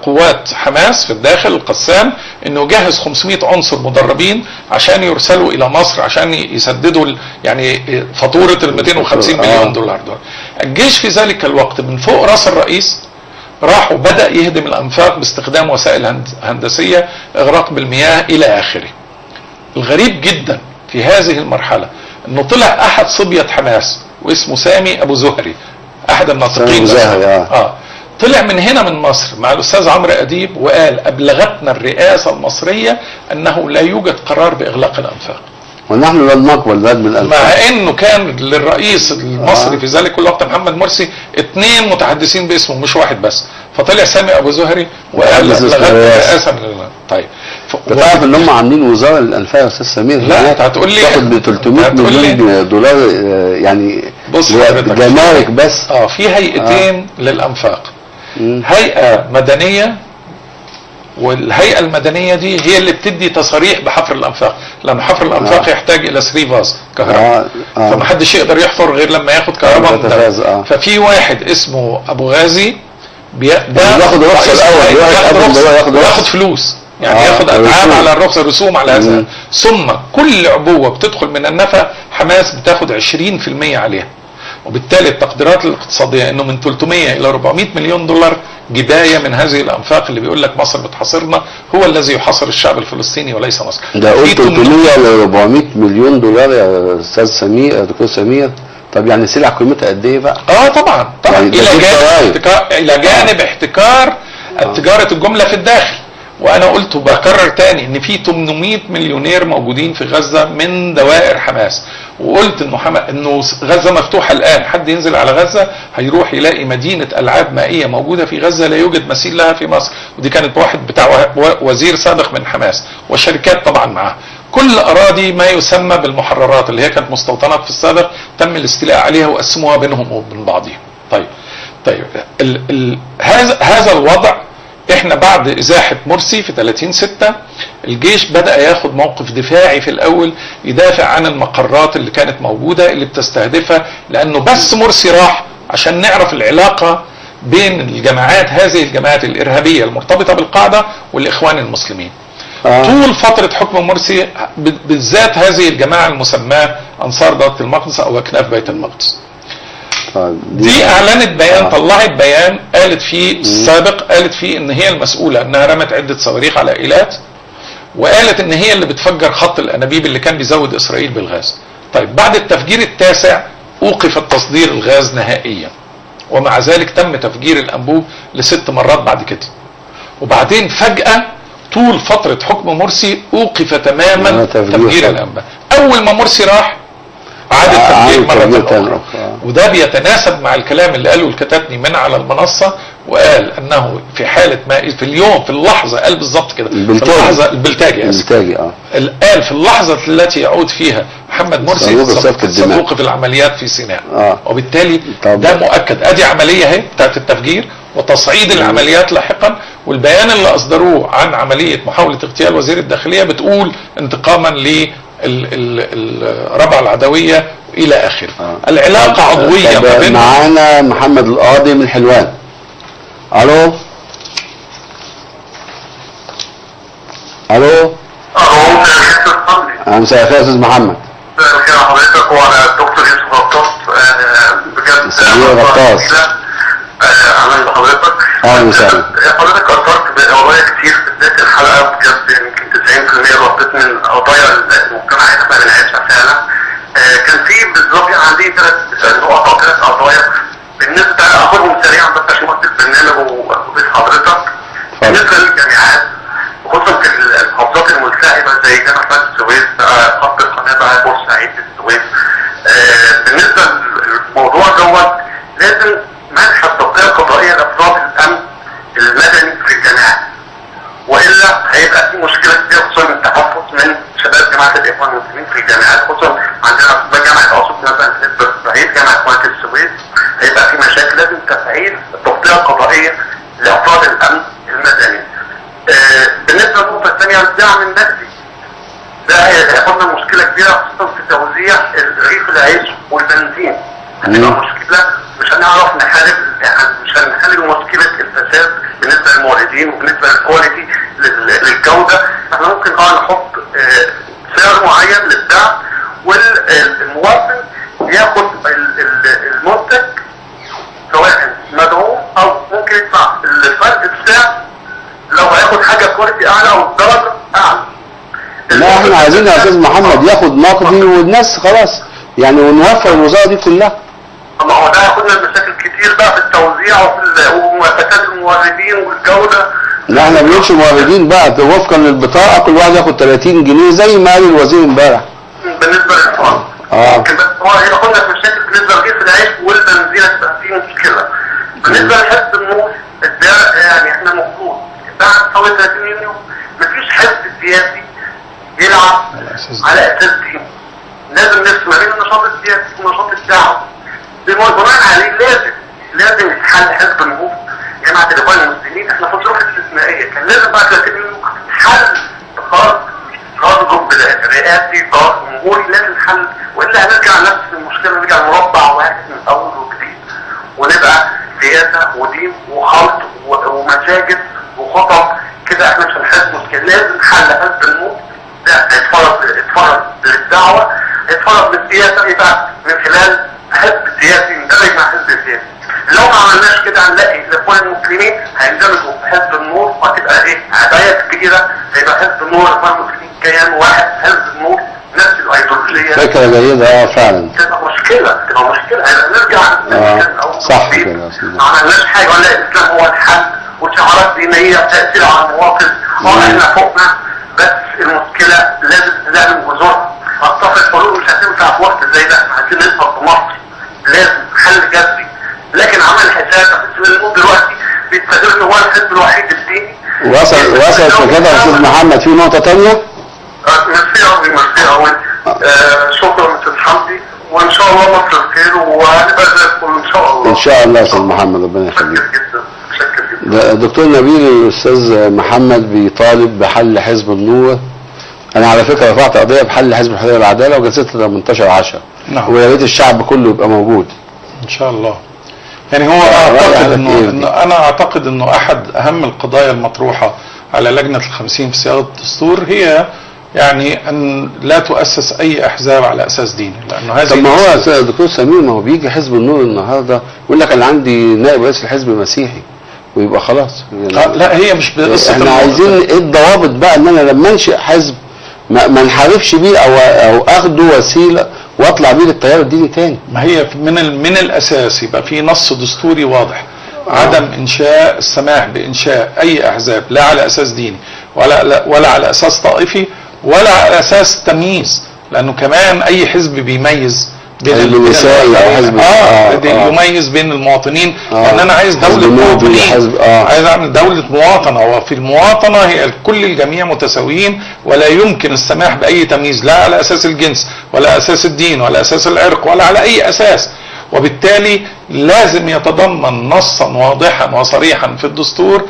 قوات حماس في الداخل القسام انه جهز 500 عنصر مدربين عشان يرسلوا الى مصر عشان يسددوا يعني فاتورة ال 250 مليون دولار دول. الجيش في ذلك الوقت من فوق راس الرئيس راح وبدا يهدم الانفاق باستخدام وسائل هندسية، اغراق بالمياه الى اخره. الغريب جدا في هذه المرحلة انه طلع احد صبية حماس واسمه سامي ابو زهري، احد الناطقين. طلع من هنا من مصر مع الأستاذ عمرو أديب وقال أبلغتنا الرئاسة المصرية أنه لا يوجد قرار بإغلاق الأنفاق، ونحن لن نقبل ردم الأنفاق. مع أنه كان للرئيس المصري في ذلك الوقت محمد مرسي 2 متحدثين باسمه مش واحد بس، فطلع سامي أبو زهري وقال أبلغتنا الرئاسة. طيب تعرف ان هم عاملين وزارة للانفاق يا استاذ سمير؟ لا انت هتقول لي تاخد ب 300 مليون دولار، يعني بص جمارك بس. في هيئتين للانفاق، هيئة مدنية، والهيئة المدنية دي هي اللي بتدي تصاريح بحفر الانفاق، لان حفر الانفاق يحتاج الى 3 phase كهرباء، فمحدش يقدر يحفر غير لما ياخد كهرباء. ففي واحد اسمه ابو غازي بياخد رخصه الاول، ياخد فلوس يعني ياخد اتعاب على الرخصة، رسوم على هذا. ثم كل عبوة بتدخل من النفق حماس بتاخد 20% عليها، وبالتالي التقديرات الاقتصادية انه من 300 الى 400 مليون دولار جبايه من هذه الانفاق اللي بيقول لك مصر بتحاصرنا، هو الذي يحاصر الشعب الفلسطيني وليس مصر. ده قلت 300 ل 400 مليون دولار يا استاذ سمير، يا دكتور سمير. طب يعني سلع قيمتها قد ايه بقى؟ طبعا طبعا، يعني الى جانب احتكار تجارة الجملة في الداخل. وانا قلت وبكرر تاني ان في 800 مليونير موجودين في غزة من دوائر حماس، وقلت انه غزة مفتوحة الان، حد ينزل على غزة هيروح يلاقي مدينة العاب مائية موجودة في غزة لا يوجد مثيل لها في مصر، ودي كانت واحد بتاع وزير سابق من حماس والشركات طبعا معاه. كل اراضي ما يسمى بالمحررات اللي هي كانت مستوطنات في السابق تم الاستيلاء عليها وقسموها بينهم وبين بعضهم. طيب هذا الوضع احنا بعد ازاحة مرسي في 30/6 الجيش بدأ ياخد موقف دفاعي في الاول، يدافع عن المقرات اللي كانت موجودة اللي بتستهدفها، لانه بس مرسي راح عشان نعرف العلاقة بين الجماعات، هذه الجماعات الارهابية المرتبطة بالقاعدة والاخوان المسلمين. طول فترة حكم مرسي بالذات هذه الجماعة المسماة انصار بيت المقدس او اكناف بيت المقدس دي اعلنت بيان، طلعت بيان قالت فيه السابق، قالت فيه ان هي المسؤولة، انها رمت عده صواريخ على ايلات، وقالت ان هي اللي بتفجر خط الانابيب اللي كان بيزود اسرائيل بالغاز. طيب بعد التفجير التاسع اوقف التصدير الغاز نهائيا، ومع ذلك تم تفجير الانبوب ل6 مرات بعد كده. وبعدين فجاة طول فترة حكم مرسي اوقف تماما تفجير الانبوب. اول ما مرسي راح عاد التفجير مرة أخرى. وده بيتناسب مع الكلام اللي قاله الكتاتني من على المنصة، وقال أنه في حالة ما في اليوم في اللحظة، قال بالظبط كده في اللحظة البلتاجي قال في اللحظة التي يعود فيها محمد مرسي ستوقف العمليات في سيناء. وبالتالي ده مؤكد، أدي عملية اهي بتاعت التفجير وتصعيد العمليات لاحقا. والبيان اللي أصدروه عن عملية محاولة اغتيال وزير الداخلية بتقول انتقاما ل الربع العدوية إلى آخره. العلاقة عضوية ما بين. معانا محمد القاضي من حلوان. ألو ألو. مساء الخير يا أستاذ محمد. مساء الخير على حضرتك وعلى الدكتور يوسف غطاس. بجد غطاس أهلا بحضرتك. أهلا وسهلا. حضرتك أثرت بقضايا كتير في بداية الحلقة، بجد يمكن 90% غطيت من قضايا المجتمع اللي احنا بنعيشها فعلا. كان في بالظبط عندي 3 نقط أو 3 قضايا بالنسبة، أخدهم سريعا بس عشان وقت البرنامج وأضيف حضرتك. بالنسبة للجامعات خصوصا في المحافظات الملتهبة زي جامعة السويس، خط القناة بقى بورسعيد السويس. بالنسبة للموضوع دوت لازم منح التغطية القضائية لأفراد الأمن المدني في الجامعات، وإلا هيبقى في مشكلة كبيرة خصوصا التحفظ من شباب جامعة الإخوان المسلمين في الجامعات، خصوصا عندنا في جامعة أسيوط مثلا في بورسعيد، جامعة قناة السويس، هيبقى في مشاكل. لازم تفعيل التغطية القضائية لأفراد الأمن المدني. بالنسبة للنقطة الثانية الدعم النقدي، ده هياخدنا مشكلة كبيرة خصوصا في توزيع رغيف العيش والبنزين. هتبقى مشكلة، مش هنعرف نحارب، مش هنحل مشكلة الفساد بالنسبة للموردين وبالنسبة لل quality للجودة. احنا ممكن نحط سعر معين للدعم والمواطن ياخد المنتج سواء مدعوم او ممكن يدفع الفرق السعر لو هياخد حاجة quality اعلى او درجة اعلى. لا احنا عايزين يا استاذ محمد ياخد نقدي والناس خلاص يعني، ونوفر الوزارة دي كلها. ما هو ده هياخدنا مشاكل كتير بقى في التوزيع وفي وفساد الموردين والجودة. لا احنا ما بنقولش موردين بقى، وفقا للبطاقه كل واحد ياخد 30 جنيه زي ما قال الوزير امبارح. بالنسبة للفرد. ممكن، بس هو هنا قلنا في مشاكل بالنسبة لرغيف العيش والبنزين هتبقى في مشكلة. بالنسبة لحزب النور ده يعني احنا المفروض بعد ثورة 30 يونيو مفيش حزب سياسي يلعب على اساس ديني. لازم نفصل ما بين النشاط السياسي ونشاط الدعوة. بناء عليه لازم يتحل حزب النور، جماعة الاخوان المسلمين. احنا في ظروف استثنائية كان لازم بعد 30 يونيو حل قرار رئاسي، قرار جمهوري، لازم حل، والا هنرجع لنفس المشكلة، نرجع مربع واحد من اول وجديد، ونبقى سياسة ودين وخلط ومساجد وخطب كده. احنا مش هنحل مشكلة، لازم حل حزب النور ده يتفرض للدعوة، يتفرض للسياسة، يبقى من خلال حزب سياسي يندمج مع حزب سياسي. لو ما عملناش كده هنلاقي الاخوان المسلمين هيندمجوا في حزب النور، وهتبقى ايه عبايات كبيرة، هيبقى حزب النور والاخوان المسلمين كيان واحد، حزب النور نفس الايديولوجية. فكرة جيدة فعلا. تبقى مشكلة، هنرجع صح كده. ما عملناش حاجة، ولا الاسلام هو الحل وشعارات دينية تاثير على المواطن. احنا فوقنا، بس المشكلة لازم جذور اطراف الحلول مش هتنفع في وقت زي ده. احنا عايزين ننفع في مصر، لازم حل جذري. لكن عمل حساب حزب النور دلوقتي بيستغل هو الحزب الوحيد الديني. وصل كده يا استاذ محمد. في نقطة ثانية؟ ميرسي قوي، ميرسي قوي. شكرا استاذ حمدي، وان شاء الله مصر بخير وهنبقى زي الفل ان شاء الله. ان شاء الله يا استاذ محمد، ربنا يخليك. جدا متشكر جدا. دكتور نبيل، الاستاذ محمد بيطالب بحل حزب النور. انا على فكرة رفعت قضية بحل حزب الحرية والعدالة وجلستها 18/10. نعم. ويا ريت الشعب كله يبقى موجود ان شاء الله. يعني هو اعتقد انه انا اعتقد انه احد اهم القضايا المطروحة على لجنة ال50 في صياغة الدستور هي يعني ان لا تؤسس اي احزاب على اساس ديني، لانه هذه. طب ما هو يا دكتور سمير، ما هو بيجي حزب النور النهارده يقول لك انا عندي نائب رئيس الحزب مسيحي ويبقى خلاص. يعني لا، هي مش بقصة. احنا عايزين ايه الضوابط بقى ان انا لما انشئ حزب ما انحرفش بيه او اخده وسيلة واطلع بيه للتيار الديني تاني. ما هي من الاساس يبقى في نص دستوري واضح، عدم انشاء، السماح بانشاء اي احزاب لا على اساس ديني ولا على اساس طائفي ولا على اساس تمييز، لانه كمان اي حزب بيميز بين النساء، حزب يميز بين المواطنين. لان انا عايز دولة مواطنين، عايز اعمل دولة مواطنة، وفي المواطنة هي كل الجميع متساويين، ولا يمكن السماح باي تمييز لا على اساس الجنس ولا اساس الدين ولا اساس العرق ولا على اي اساس. وبالتالي لازم يتضمن نصا واضحا وصريحا في الدستور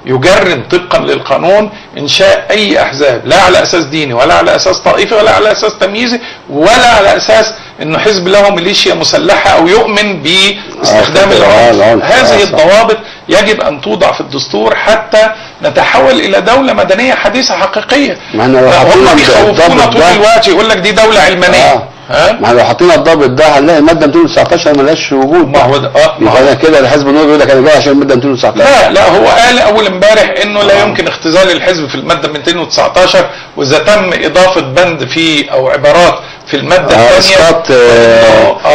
يجرم طبقا للقانون انشاء اي احزاب لا على اساس ديني ولا على اساس طائفي ولا على اساس تمييزي ولا على اساس انه حزب له ميليشيا مسلحة او يؤمن باستخدام العنف. هذه الضوابط يجب ان توضع في الدستور حتى نتحول الى دولة مدنية حديثه حقيقية. ما احنا لو هم بيخوفونا طول الوقت يقول لك دي دولة علمانية. ما احنا لو حطينا الضابط ده هنلاقي المادة 219 مالهاش وجود. ما هو ده يبقى كده الحزب النور بيقول لك انا جاي عشان المادة 219. لا هو قال اول امبارح انه لا يمكن اختزال الحزب في المادة 219، واذا تم اضافه بند فيه او عبارات في المادة الثانية اسقاط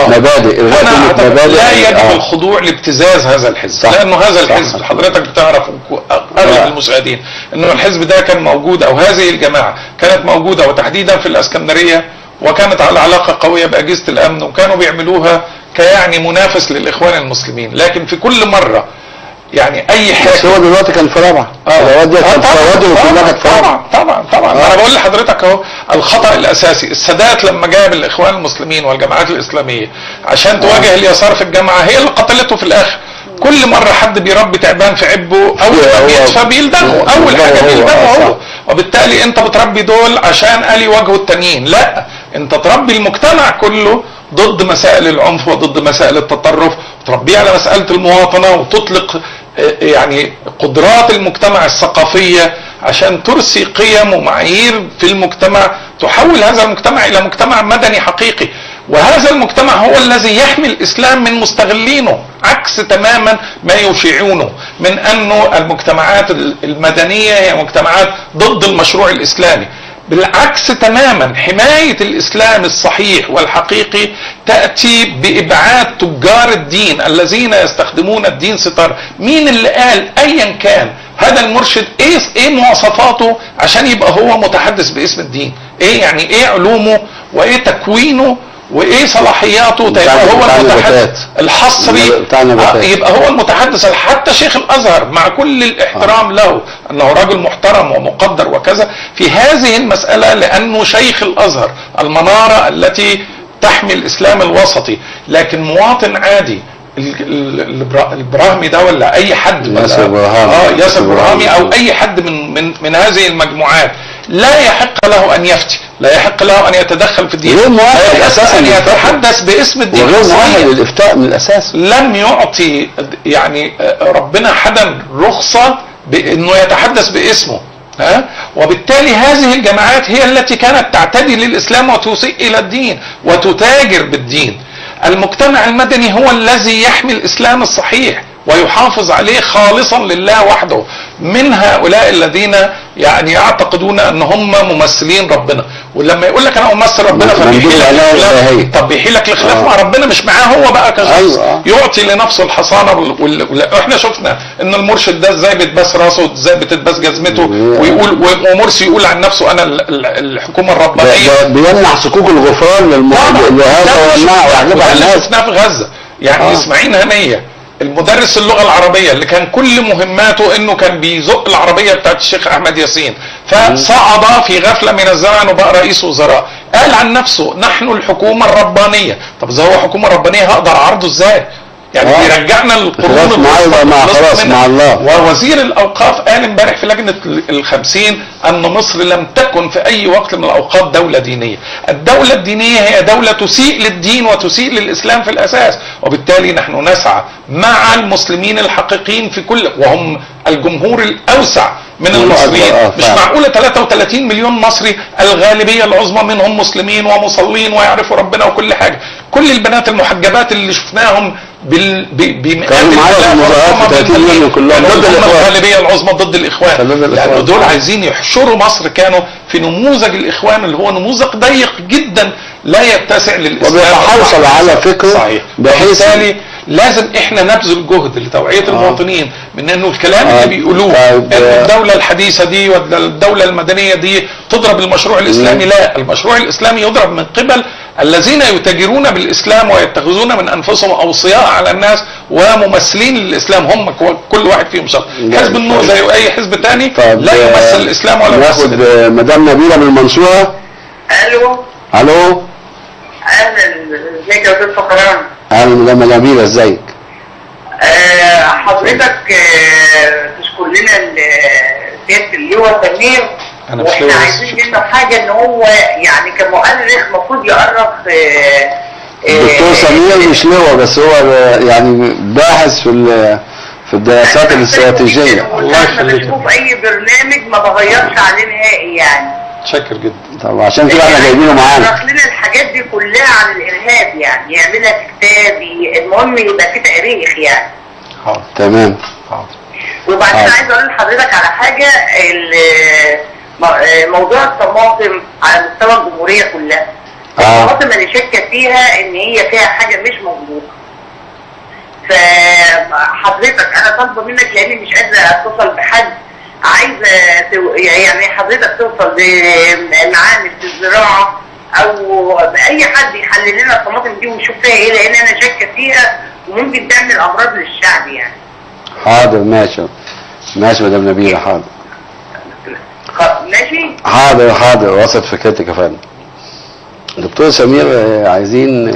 مبادئ، الغاء مبادئ. لا يجب الخضوع لابتزاز هذا الحزب، صح. لانه هذا الحزب حضرتك بتعرف اغلب المشاهدين انه الحزب ده كان موجود، او هذه الجماعة كانت موجودة وتحديدا في الاسكندرية، وكانت على علاقة قوية بأجهزة الأمن، وكانوا بيعملوها كيعني منافس للإخوان المسلمين. لكن في كل مرة يعني أي حاجة. بس هو دلوقتي كان في رابعة. طبعا طبعا طبعا. أنا بقول لحضرتك أهو الخطأ الأساسي، السادات لما جاب الإخوان المسلمين والجماعات الإسلامية عشان تواجه اليسار في الجامعة هي اللي قتلته في الآخر. كل مرة حد بيربي تعبان في عبه أول ما بيدفى بيلدغه، أول حاجة بيلدغه هو. وبالتالي أنت بتربي دول عشان قال يواجهوا التانيين، لا، أنت تربي المجتمع كله ضد مسائل العنف وضد مسائل التطرف، وتربيه على مسألة المواطنة، وتطلق يعني قدرات المجتمع الثقافية عشان ترسي قيم ومعايير في المجتمع تحول هذا المجتمع إلى مجتمع مدني حقيقي. وهذا المجتمع هو الذي يحمي الإسلام من مستغلينه، عكس تماما ما يشيعونه من أنه المجتمعات المدنية هي مجتمعات ضد المشروع الإسلامي. بالعكس تماما، حماية الإسلام الصحيح والحقيقي تأتي بإبعاد تجار الدين الذين يستخدمون الدين ستار. مين اللي قال أيا كان هذا المرشد ايه مواصفاته عشان يبقى هو متحدث باسم الدين؟ ايه يعني ايه علومه وايه تكوينه وايه صلاحياته يبقى هو المتحدث الحصري؟ يبقى هو المتحدث. حتى شيخ الازهر مع كل الاحترام له انه رجل محترم ومقدر وكذا في هذه المسألة، لانه شيخ الازهر المنارة التي تحمي الاسلام الوسطي، لكن مواطن عادي البراهمي ده ولا اي حد، ياسر برهامي، ياسر برهامي او اي حد من من من هذه المجموعات لا يحق له ان يفتي، لا يحق له ان يتدخل في الدين، غير مؤهل اساسا ان يتحدث باسم الدين، وغير مؤهل للافتاء من الاساس. لم يعطي يعني ربنا حدا رخصه بانه يتحدث باسمه، ها؟ وبالتالي هذه الجماعات هي التي كانت تعتدي للاسلام وتسيء الى الدين وتتاجر بالدين. المجتمع المدني هو الذي يحمي الإسلام الصحيح ويحافظ عليه خالصا لله وحده من هؤلاء الذين يعني يعتقدون ان هم ممثلين ربنا. ولما يقول لك انا امثل ربنا فبيحيلك، طب بيحيلك الخلاف مع ربنا مش معاه هو بقى كشخص. أيوة. يعطي لنفسه الحصانة احنا شفنا ان المرشد ده ازاي بيتباس راسه، ازاي بتتباس جزمته، ويقول ومرسي يقول عن نفسه انا الحكومة الربانية، بيمنع صكوك الغفران لهذا ويمنع ويعجب على الناس. شفناه في غزة يعني اسماعيل هنيه المدرس اللغة العربية اللي كان كل مهماته انه كان بيزق العربية بتاعت الشيخ احمد ياسين، فصعد في غفلة من الزمن وبقى رئيس وزراء، قال عن نفسه نحن الحكومة الربانية. طب اذا هو حكومة ربانية هقدر اعرضه ازاي؟ يعني بيرجعنا للقرون الوسطى مع الله. ووزير الاوقاف قال امبارح في لجنة ال50 ان مصر لم تكن في اي وقت من الاوقات دولة دينية. الدولة الدينية هي دولة تسيء للدين وتسيء للاسلام في الاساس، وبالتالي نحن نسعى مع المسلمين الحقيقيين في كل، وهم الجمهور الاوسع من المصريين. مش معقولة 33 مليون مصري الغالبية العظمى منهم مسلمين ومصلين ويعرفوا ربنا وكل حاجة. كل البنات المحجبات اللي شفناهم بمئات الغالبية العظمى ضد الاخوان، لانه دول عايزين يحشروا مصر، كانوا في نموذج الاخوان اللي هو نموذج ضيق جدا لا يتسع للاسلام وبيتحوصل على فكرة، بحيث لازم احنا نبذل جهد لتوعية المواطنين من انه الكلام اللي بيقولوه ان الدولة الحديثة دي والدولة المدنية دي تضرب المشروع الاسلامي، لا، المشروع الاسلامي يضرب من قبل الذين يتاجرون بالاسلام ويتخذون من انفسهم اوصياء على الناس وممثلين للاسلام، هم كل واحد فيهم شخص. حزب النور زي اي حزب تاني لا يمثل الاسلام ولا يمثل. ناخد مدام نبيلة من المنصورة. الو. الو. اهلا، ازيك يا استاذ فقران؟ اهلا مدام نبيلة، ازيك؟ حضرتك تشكر لنا سيادة اللواء سمير، واحنا عايزين منه حاجة ان هو يعني كمؤرخ المفروض يؤرخ. الدكتور سمير مش لواء بس هو يعني باحث في الدراسات الاستراتيجية. الله يخليك. بشوف اي برنامج ما بغيرش عليه نهائي يعني. متشكر جدا. طب عشان كده احنا جايبينه معانا. يشرح لنا الحاجات دي كلها عن الارهاب، يعني يعملها في كتاب، المهم يبقى في تاريخ يعني. حاضر. تمام. حاضر. وبعدين عايز اقول لحضرتك على حاجة، موضوع الطماطم على مستوى الجمهورية كلها. الطماطم اللي شاكه فيها ان هي فيها حاجة مش مظبوطة. فحضرتك انا طالبه منك لاني مش قادرة اتصل بحد، عايزه يعني حضرتك توصل لمعامل في الزراعة او اي حد يحلل لنا الطماطم دي ويشوف فيها ايه، لان انا شاكه فيها وممكن تعمل امراض للشعب يعني. حاضر، ماشي ماشي مدام نبيلة، حاضر ماشي، حاضر حاضر، وصلت فكرتك يا فندم. دكتور سمير، عايزين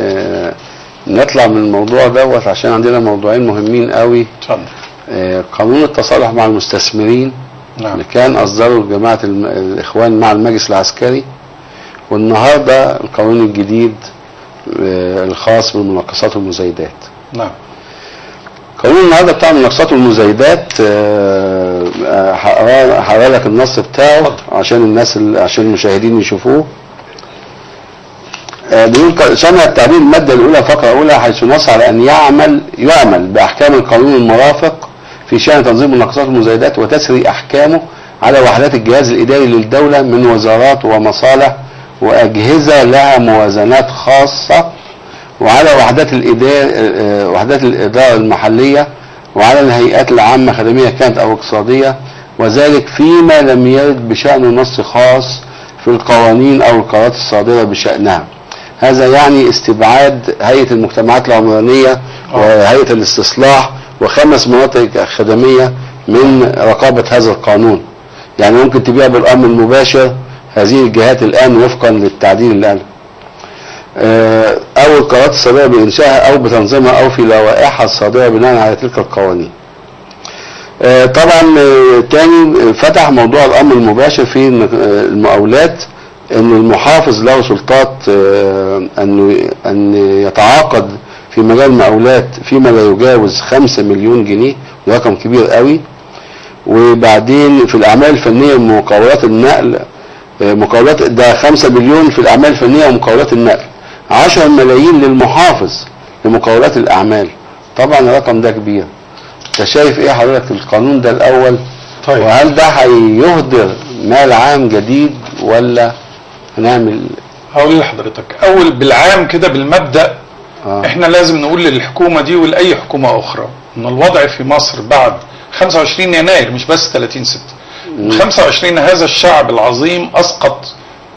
نطلع من الموضوع دوت عشان عندنا موضوعين مهمين قوي. اتفضل. قانون التصالح مع المستثمرين، نعم، اللي كان اصدره جماعة الاخوان مع المجلس العسكري، والنهارده القانون الجديد الخاص بالمناقصات والمزايدات. نعم. قانون النهارده بتاع المناقصات والمزايدات، هقرا لك النص بتاعه عشان الناس، عشان المشاهدين يشوفوه. بيقول شمل التعديل المادة الاولى فقره اولى حيث نص على ان يعمل باحكام القانون المرافق في شأن تنظيم المناقصات والمزايدات وتسري احكامه على وحدات الجهاز الإداري للدولة من وزارات ومصالح وأجهزة لها موازنات خاصة، وعلى وحدات الإدارة المحلية، وعلى الهيئات العامة خدمية كانت أو اقتصادية، وذلك فيما لم يرد بشأنه نص خاص في القوانين أو القرارات الصادرة بشأنها. هذا يعني استبعاد هيئة المجتمعات العمرانية وهيئة الاستصلاح و5 مناطق خدمية من رقابة هذا القانون. يعني ممكن تبيع بالأمر المباشر هذه الجهات الآن وفقا للتعديل اللي قاله، أو القرارات الصادرة بإنشائها أو بتنظيمها أو في لوائحها الصادرة بناء على تلك القوانين. طبعا تاني فتح موضوع الأمر المباشر في المقاولات، أن المحافظ له سلطات أن يتعاقد في مجال المقاولات فيما لا يجاوز 5 مليون جنيه، رقم كبير قوي. وبعدين في الأعمال الفنية ومقاولات النقل، مقاولات ده 5 مليون في الأعمال الفنية ومقاولات النقل، 10 ملايين للمحافظ لمقاولات الأعمال. طبعا الرقم ده كبير. انت شايف ايه حضرتك القانون ده الأول؟ طيب. وهل ده هيهدر مال عام جديد ولا هنعمل؟ هقول لحضرتك أول بالعام كده بالمبدأ. احنا لازم نقول للحكومة دي ولأي حكومة أخرى ان الوضع في مصر بعد 25 يناير مش بس 30/6، 25 هذا الشعب العظيم أسقط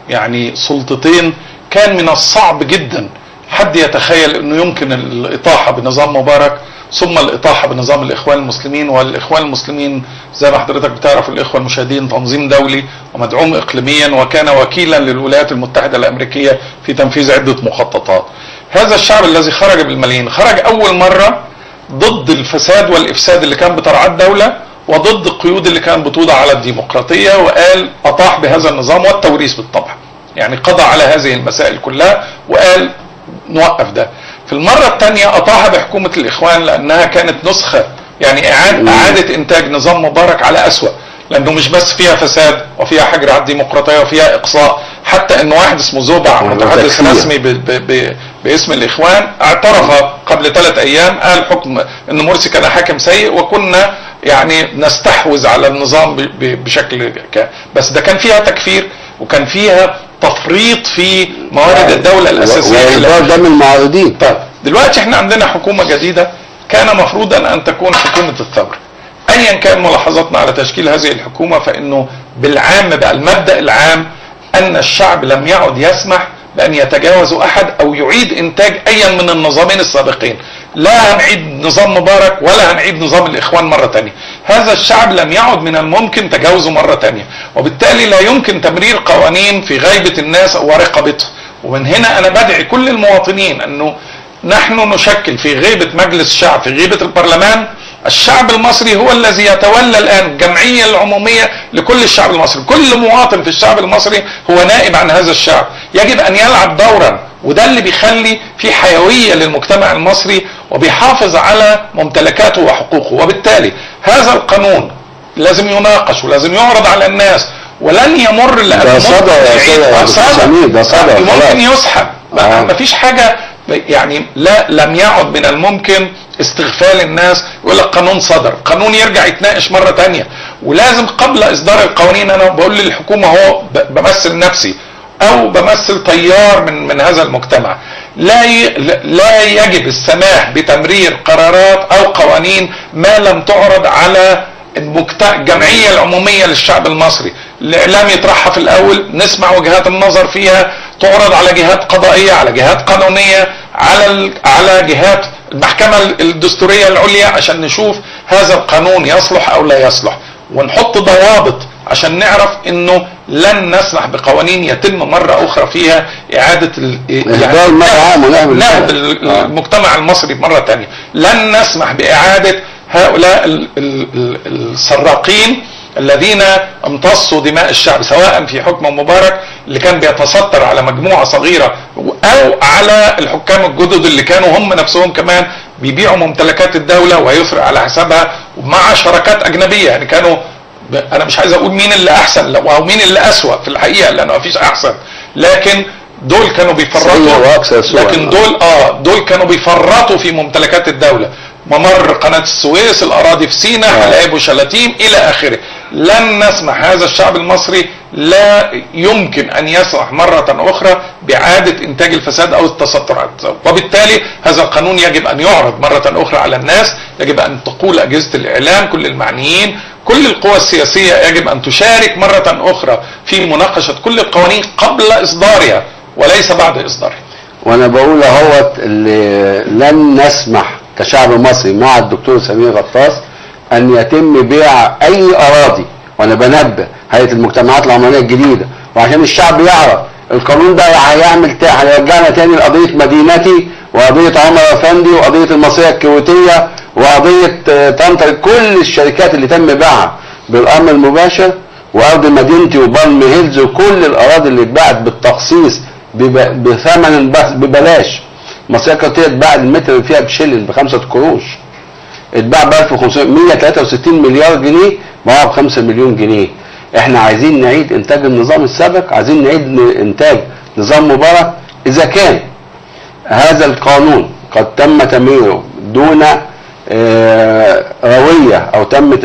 يعني سلطتين كان من الصعب جدا حد يتخيل انه يمكن الإطاحة بنظام مبارك ثم الإطاحة بنظام الإخوان المسلمين. والإخوان المسلمين زي ما حضرتك بتعرف الإخوة المشاهدين تنظيم دولي ومدعوم إقليميا، وكان وكيلا للولايات المتحدة الأمريكية في تنفيذ عدة مخططات. هذا الشعب الذي خرج بالملايين خرج أول مرة ضد الفساد والإفساد اللي كان بترعاه الدولة وضد القيود اللي كان بتوضع على الديمقراطية، وقال أطاح بهذا النظام والتوريث بالطبع، يعني قضى على هذه المسائل كلها وقال نوقف ده. في المرة الثانية أطاح بحكومة الإخوان لأنها كانت نسخة يعني إعادة إنتاج نظام مبارك على أسوأ، لأنه مش بس فيها فساد وفيها حجر على الديمقراطية وفيها إقصاء، حتى إن واحد اسمه زوبع متحدث رسمي باسم الإخوان اعترف قبل 3 أيام، قال حكم إن مرسي كان حاكم سيء وكنا يعني نستحوذ على النظام بشكل بس ده كان فيها تكفير وكان فيها تفريط في موارد الدولة الأساسية. ده من المعارضين. طيب دلوقتي احنا عندنا حكومة جديدة كان مفروضا أن تكون حكومة الثورة. أيا كان ملاحظاتنا على تشكيل هذه الحكومة فإنه بالعام بقى المبدأ العام أن الشعب لم يعد يسمح بأن يتجاوز أحد أو يعيد إنتاج أي من النظامين السابقين. لا هنعيد نظام مبارك ولا هنعيد نظام الإخوان مرة تانية. هذا الشعب لم يعد من الممكن تجاوزه مرة تانية، وبالتالي لا يمكن تمرير قوانين في غيبة الناس أو رقابتها. ومن هنا أنا بدعي كل المواطنين أنه نحن نشكل في غيبة مجلس الشعب، في غيبة البرلمان، الشعب المصري هو الذي يتولى الآن الجمعية العمومية لكل الشعب المصري. كل مواطن في الشعب المصري هو نائب عن هذا الشعب، يجب أن يلعب دورا، وده اللي بيخلي في حيوية للمجتمع المصري وبيحافظ على ممتلكاته وحقوقه. وبالتالي هذا القانون لازم يناقش ولازم يعرض على الناس، ولن يمر لأنه ده صدى ده صدى ممكن يسحب. ما فيش حاجة يعني، لا لم يعد من الممكن استغفال الناس يقول لك قانون صدر، قانون يرجع يتناقش مرة تانية. ولازم قبل إصدار القوانين، أنا بقول للحكومة هو بمثل نفسي أو بمثل تيار من هذا المجتمع، لا يجب السماح بتمرير قرارات أو قوانين ما لم تعرض على الجمعية العمومية للشعب المصري. الإعلام يطرحها في الأول، نسمع وجهات النظر فيها، تعرض على جهات قضائية، على جهات قانونية، على جهات المحكمة الدستورية العليا، عشان نشوف هذا القانون يصلح أو لا يصلح، ونحط ضوابط عشان نعرف انه لن نسمح بقوانين يتم مرة اخرى فيها اعادة نهب المجتمع المصري مرة تانية. لن نسمح باعادة هؤلاء السراقين الذين امتصوا دماء الشعب، سواء في حكم مبارك اللي كان بيتستر على مجموعة صغيرة، او على الحكام الجدد اللي كانوا هم نفسهم كمان بيبيعوا ممتلكات الدولة ويفرق على حسابها مع شراكات أجنبية. يعني كانوا، انا مش عايز اقول مين اللي احسن او مين اللي اسوأ في الحقيقة لانه مفيش احسن، لكن دول كانوا بيفرطوا، لكن دول كانوا بيفرطوا في ممتلكات الدولة، ممر قناة السويس، الأراضي في سيناء، حلايب وشلاتين إلى آخره. لن نسمح، هذا الشعب المصري لا يمكن أن يسمح مرة أخرى بإعادة إنتاج الفساد أو التستر، وبالتالي هذا القانون يجب أن يعرض مرة أخرى على الناس، يجب أن تقول أجهزة الإعلام، كل المعنيين، كل القوى السياسية يجب أن تشارك مرة أخرى في مناقشة كل القوانين قبل إصدارها وليس بعد إصدارها. وأنا بقول أهوت اللي لن نسمح كشعب مصري مع الدكتور سمير غطاس أن يتم بيع أي أراضي، وأنا بنبه هيئة المجتمعات العمرانية الجديدة، وعشان الشعب يعرف القانون ده هيعمل هيرجعنا تاني لقضية مدينتي وقضية عمر أفندي وقضية المصرية الكويتية وقضية طنطا، كل الشركات اللي تم بيعها بالأمر المباشر، وأرض مدينتي وبالم هيلز وكل الأراضي اللي اتباعت بالتخصيص بثمن ببلاش. المصرية الكويتية اتباع المتر فيها بشلن ب5 قروش، اتباع ب 1563 مليار جنيه، باعها ب 5 مليون جنيه. احنا عايزين نعيد انتاج النظام السابق، عايزين نعيد انتاج نظام مبارك. اذا كان هذا القانون قد تم تمريره دون روية او تم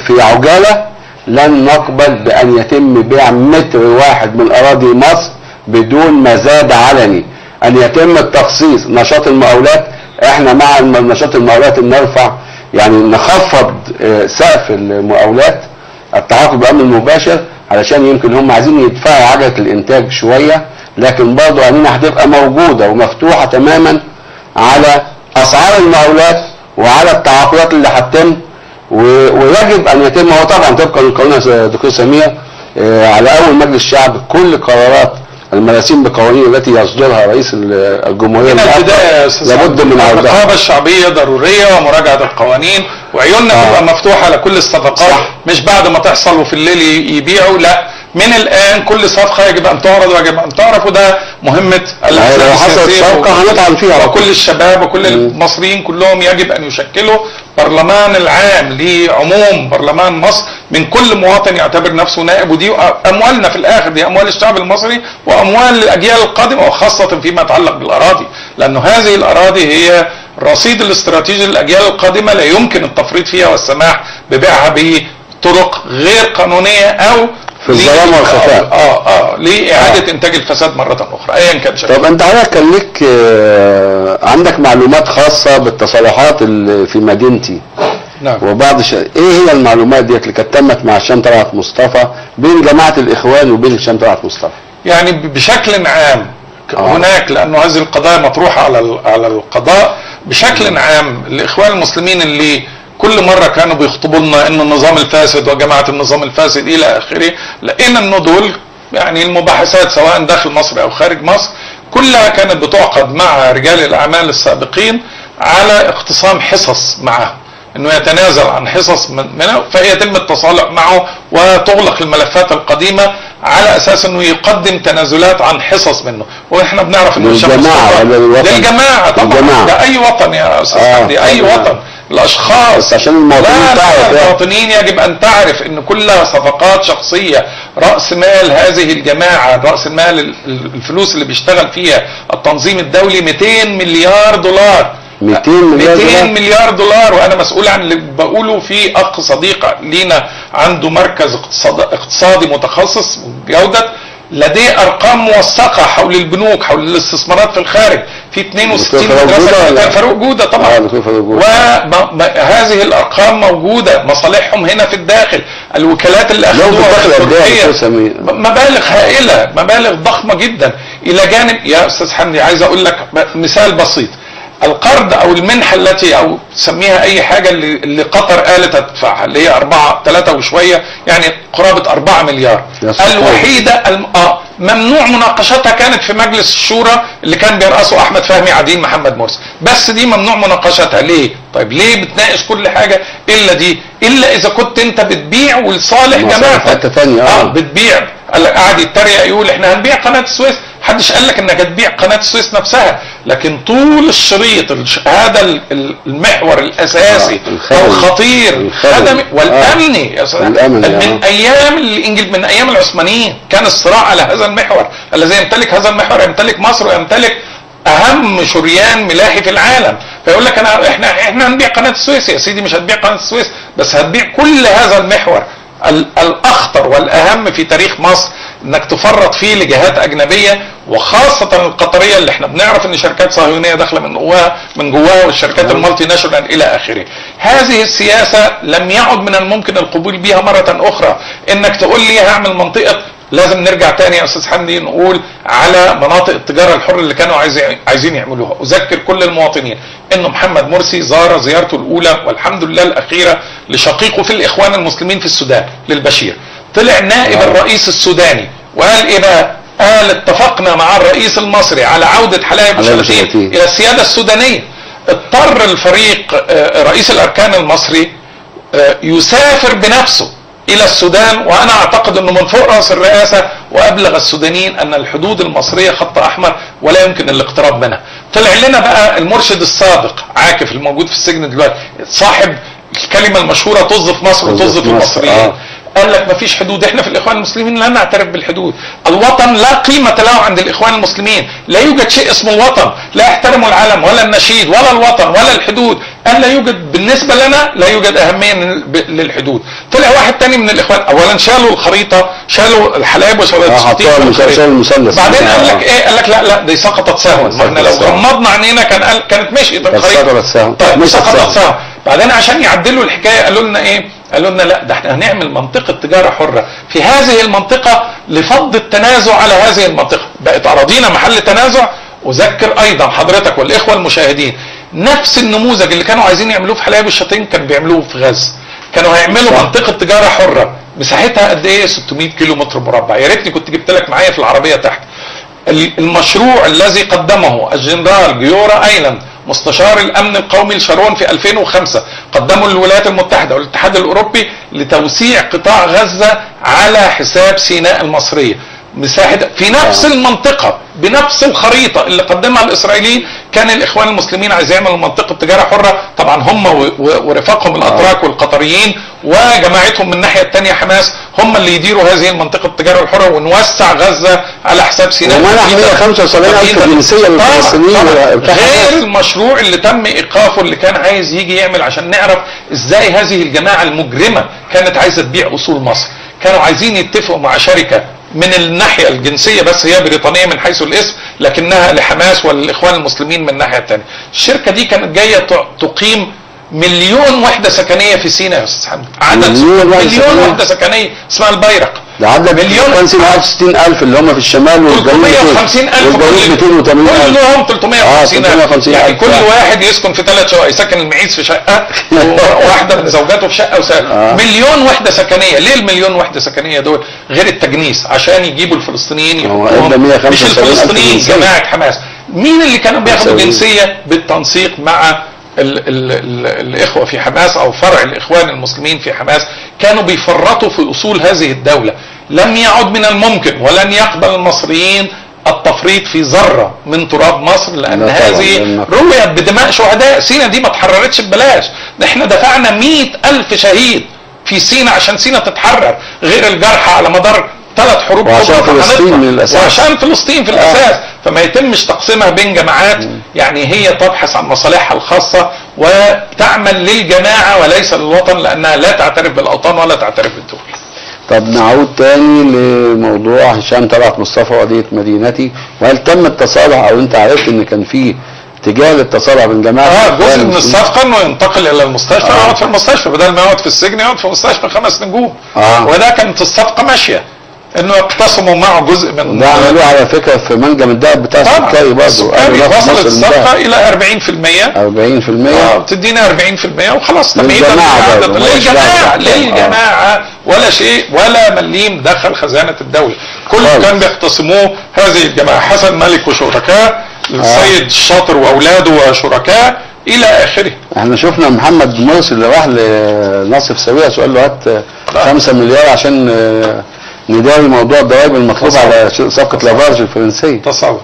في عجالة، لن نقبل بان يتم بيع متر واحد من اراضي مصر بدون مزاد علني، ان يتم التخصيص نشاط المقاولات. احنا مع نشاط المقاولات نرفع، يعني نخفض سقف المقاولات، التعاقد بأمر مباشر، علشان يمكن هم عايزين يدفعوا عجلة الانتاج شوية، لكن برضه عينينا هتبقى موجودة ومفتوحة تماما على اسعار المقاولات وعلى التعاقدات اللي هتتم، ويجب ان يتم، هو طبعا طبقا للقانون يا دكتور سمير على اول مجلس الشعب كل قرارات المراسيم بالقوانين التي يصدرها رئيس الجمهورية لابد من عرضها. الرقابة الشعبية ضرورية ومراجعة القوانين، وعيوننا تبقى مفتوحة على كل الصفقات، صح. مش بعد ما تحصل وفي الليل يبيعوا، لا، من الآن كل صفقة يجب أن تعرض ويجب أن تعرف، وده مهمة الأحزاب السياسية هنطعن فيها، وكل الشباب وكل المصريين كلهم يجب أن يشكلوا برلمان العام لعموم برلمان مصر، من كل مواطن يعتبر نفسه نائب، ودي أموالنا في الآخر، دي أموال الشعب المصري وأموال الأجيال القادمة، وخاصة فيما يتعلق بالأراضي، لأنه هذه الأراضي هي الرصيد الاستراتيجي للأجيال القادمة، لا يمكن التفريط فيها والسماح ببيعها بطرق غير قانونية أو في الظلام والخفاء. لإعادة إنتاج الفساد مرة أخرى أيا كان شكله. طب أنت حضرتك كان لك عندك معلومات خاصة بالتصالحات اللي في مدينتي. نعم. وبعض إيه هي المعلومات ديت اللي كانت تمت مع هشام طلعت مصطفى بين جماعة الإخوان وبين هشام طلعت مصطفى؟ يعني بشكل عام هناك، لأنه هذه القضايا مطروحة على القضاء بشكل عام. الإخوان المسلمين اللي كل مرة كانوا بيخطبوا لنا ان النظام الفاسد وجماعة النظام الفاسد الى اخره، لقينا انه دول يعني المباحثات سواء داخل مصر او خارج مصر كلها كانت بتعقد مع رجال الاعمال السابقين على اقتسام حصص معهم، انه يتنازل عن حصص منه فيتم التصالح معه وتغلق الملفات القديمة على اساس انه يقدم تنازلات عن حصص منه. واحنا بنعرف انه للجماعة، للجماعة طبعا، ده اي وطن يا استاذ حمدي، اي وطن، الاشخاص، عشان المواطنين تعرف، المواطنين يجب ان تعرف ان كلها صفقات شخصية. راس مال هذه الجماعة، راس المال الفلوس اللي بيشتغل فيها التنظيم الدولي 200 مليار دولار. 200 مليار 200 مليار دولار. وانا مسؤول عن اللي بقوله. في اخ صديق لينا عنده مركز اقتصادي متخصص جوده، لديه ارقام موثقة حول البنوك، حول الاستثمارات في الخارج، في 62 مدرسه فاروق جوده طبعا، وهذه الارقام موجودة، مصالحهم هنا في الداخل، الوكالات اللي اخذوها مبالغ هائلة، مبالغ ضخمة جدا. الى جانب يا استاذ حمدي عايز اقول لك مثال بسيط، القرض او المنحة التي او سميها اي حاجة اللي قطر قالت هتدفعها، اللي هي 4 3 وشوية، يعني قرابة 4 مليار، الوحيدة ممنوع مناقشتها كانت في مجلس الشورى اللي كان بيرأسه احمد فهمي عديل محمد مرسي، بس دي ممنوع مناقشتها. ليه؟ طيب ليه بتناقش كل حاجة الا دي؟ الا اذا كنت انت بتبيع ولصالح جماعتك حتة ثانية. بتبيع، قال لك قعد يتريق يقول احنا هنبيع قناة السويس، محدش قال لك انك هتبيع قناة السويس نفسها، لكن طول الشريط هذا المحور الاساسي الخطير الخدمي والامني يا استاذ، من ايام الانجليز، من ايام العثمانيين كان الصراع على هذا المحور. الذي يمتلك هذا المحور يمتلك مصر ويمتلك اهم شريان ملاحي في العالم. فيقول لك انا احنا هنبيع قناة السويس. يا سيدي مش هتبيع قناة السويس، بس هتبيع كل هذا المحور. الاخطر والاهم في تاريخ مصر، انك تفرط فيه لجهات اجنبية وخاصة القطرية اللي احنا بنعرف ان شركات صهيونية داخله من جواها والشركات ال multinational الى اخره. هذه السياسة لم يعد من الممكن القبول بها مرة اخرى. انك تقول لي هعمل منطقة، لازم نرجع تاني يا استاذ حمدي نقول على مناطق التجارة الحرة اللي كانوا عايزين يعملوها. اذكر كل المواطنين انه محمد مرسي زار زيارته الاولى والحمد لله الاخيرة لشقيقه في الاخوان المسلمين في السودان للبشير. طلع نائب الرئيس السوداني وقال ايه بقى؟ قال اتفقنا مع الرئيس المصري على عوده حلايب وشلاتين الى السيادة السودانية. اضطر الفريق رئيس الاركان المصري يسافر بنفسه الى السودان، وانا اعتقد انه من فوق راس الرئاسة، وابلغ السودانيين ان الحدود المصرية خط احمر ولا يمكن الاقتراب منها. طلع لنا بقى المرشد السابق عاكف الموجود في السجن دلوقتي، صاحب الكلمة المشهورة طز في مصر وطز في المصريين، قال لك مفيش حدود، احنا في الاخوان المسلمين لا نعترف بالحدود، الوطن لا قيمة له عند الاخوان المسلمين، لا يوجد شيء اسمه الوطن، لا يحترموا العلم ولا النشيد ولا الوطن ولا الحدود، قال لا يوجد بالنسبة لنا، لا يوجد اهمية للحدود. طلع واحد تاني من الاخوان، اولا شالوا الخريطة، شالوا الحلايب وشالوا المثلث، بعدين قال لك ايه؟ قال لك لا لا دي سقطت سهوا، ما احنا لو غمضنا عينينا كانت مشيت الخريطة. طيب سقطت سهوا. بعدين عشان يعدلوا الحكاية قالوا لنا ايه؟ قالوا لنا لا ده احنا هنعمل منطقة تجارة حرة في هذه المنطقة لفض التنازع على هذه المنطقة. بقت أراضينا محل تنازع. أذكر أيضا حضرتك والإخوة المشاهدين نفس النموذج اللي كانوا عايزين يعملوه في حلايب والشلاتين كانوا بيعملوه في غزة. كانوا هيعملوا منطقة تجارة حرة مساحتها قد ايه؟ 600 كيلو متر مربع. يا ريتني كنت جبت لك معايا في العربية تحت. المشروع الذي قدمه الجنرال جيورا ايلاند مستشار الامن القومي لشارون في 2005 قدمه للولايات المتحدة والاتحاد الاوروبي لتوسيع قطاع غزة على حساب سيناء المصرية، مساحة في نفس المنطقة بنفس الخريطة اللي قدمها الاسرائيليين. كان الاخوان المسلمين عايزين يعملوا منطقة تجارة حره، طبعا هم ورفاقهم الاتراك والقطريين وجماعتهم من الناحية الثانية حماس هم اللي يديروا هذه المنطقة التجارة الحرة، ونوسع غزة على حساب سيناء. ومنح 175 ألف جنسية للفلسطينيين، غير المشروع اللي تم ايقافه اللي كان عايز يجي يعمل عشان نعرف ازاي هذه الجماعة المجرمة كانت عايزه تبيع اصول مصر. كانوا عايزين يتفقوا مع شركة من الناحية الجنسية بس هي بريطانية من حيث الاسم لكنها لحماس والإخوان المسلمين من الناحية الثانية. الشركة دي كانت جاية تقيم 1,000,000 وحدة سكنية في سيناء يا أستاذ حمدي. عدد 1,000,000 وحدة سكنية اسمها البيرق. ده عدد 1,061,000 اللي هم في الشمال والجنوب 350,000 والجنوب 280,000 كلهم 350,000. يعني كل واحد يسكن في 3 شقق، يسكن المعيز في شقة وواحدة من زوجاته في شقة وسهل. 1,000,000 وحدة سكنية. ليه ال1,000,000 وحدة سكنية دول غير التجنيس؟ عشان يجيبوا الفلسطينيين يحطوهم، مش الفلسطينيين جماعة حماس. مين اللي كانوا بياخدوا جنسية بالتنسيق مع ال ال ال الإخوة في حماس أو فرع الإخوان المسلمين في حماس؟ كانوا بيفرطوا في أصول هذه الدولة. لم يعد من الممكن ولن يقبل المصريين التفريط في ذرة من تراب مصر، لأن هذه رويت بدماء شهداء. سينا دي ما اتحررتش ببلاش، احنا دفعنا 100,000 شهيد في سينا عشان سينا تتحرر، غير الجرحى على مدار 3 حروب وعشان فلسطين من الأساس، وعشان فلسطين في الأساس. فما يتمش تقسيمها بين جماعات، يعني هي تبحث عن مصالحها الخاصة وتعمل للجماعة وليس للوطن، لأنها لا تعترف بالأوطان ولا تعترف بالدول. طب نعود تاني لموضوع هشام طلعت مصطفى وقضية مدينتي، وهل تم التصالح أو أنت عرفت إن كان في اتجاه للتصالح بين جماعة؟ جزء من الصفقة انه ينتقل الى المستشفى، يقعد في المستشفى بدل ما يقعد في السجن، يقعد في مستشفى 5 نجوم. وده كانت الصفقة ماشية انه يقتسموا معه جزء من ده. عملوه على فكرة في منجم الدهب بتاع السكري برضه. وصلت الصفقة الى 40%. 40% بتدينا 40% وخلاص. للجماعة، للجماعة ولا شيء ولا مليم دخل خزانه الدولة. كله كان بيقتسموه هذه الجماعة، حسن مالك وشركاء، السيد الشاطر واولاده وشركاء الى اخره. احنا شفنا محمد مرسي اللي راح لناصف ساويرس وقال له هات 5 مليار عشان نداري موضوع الضرائب المطلوبة على صفقة لافارج الفرنسية. تصور.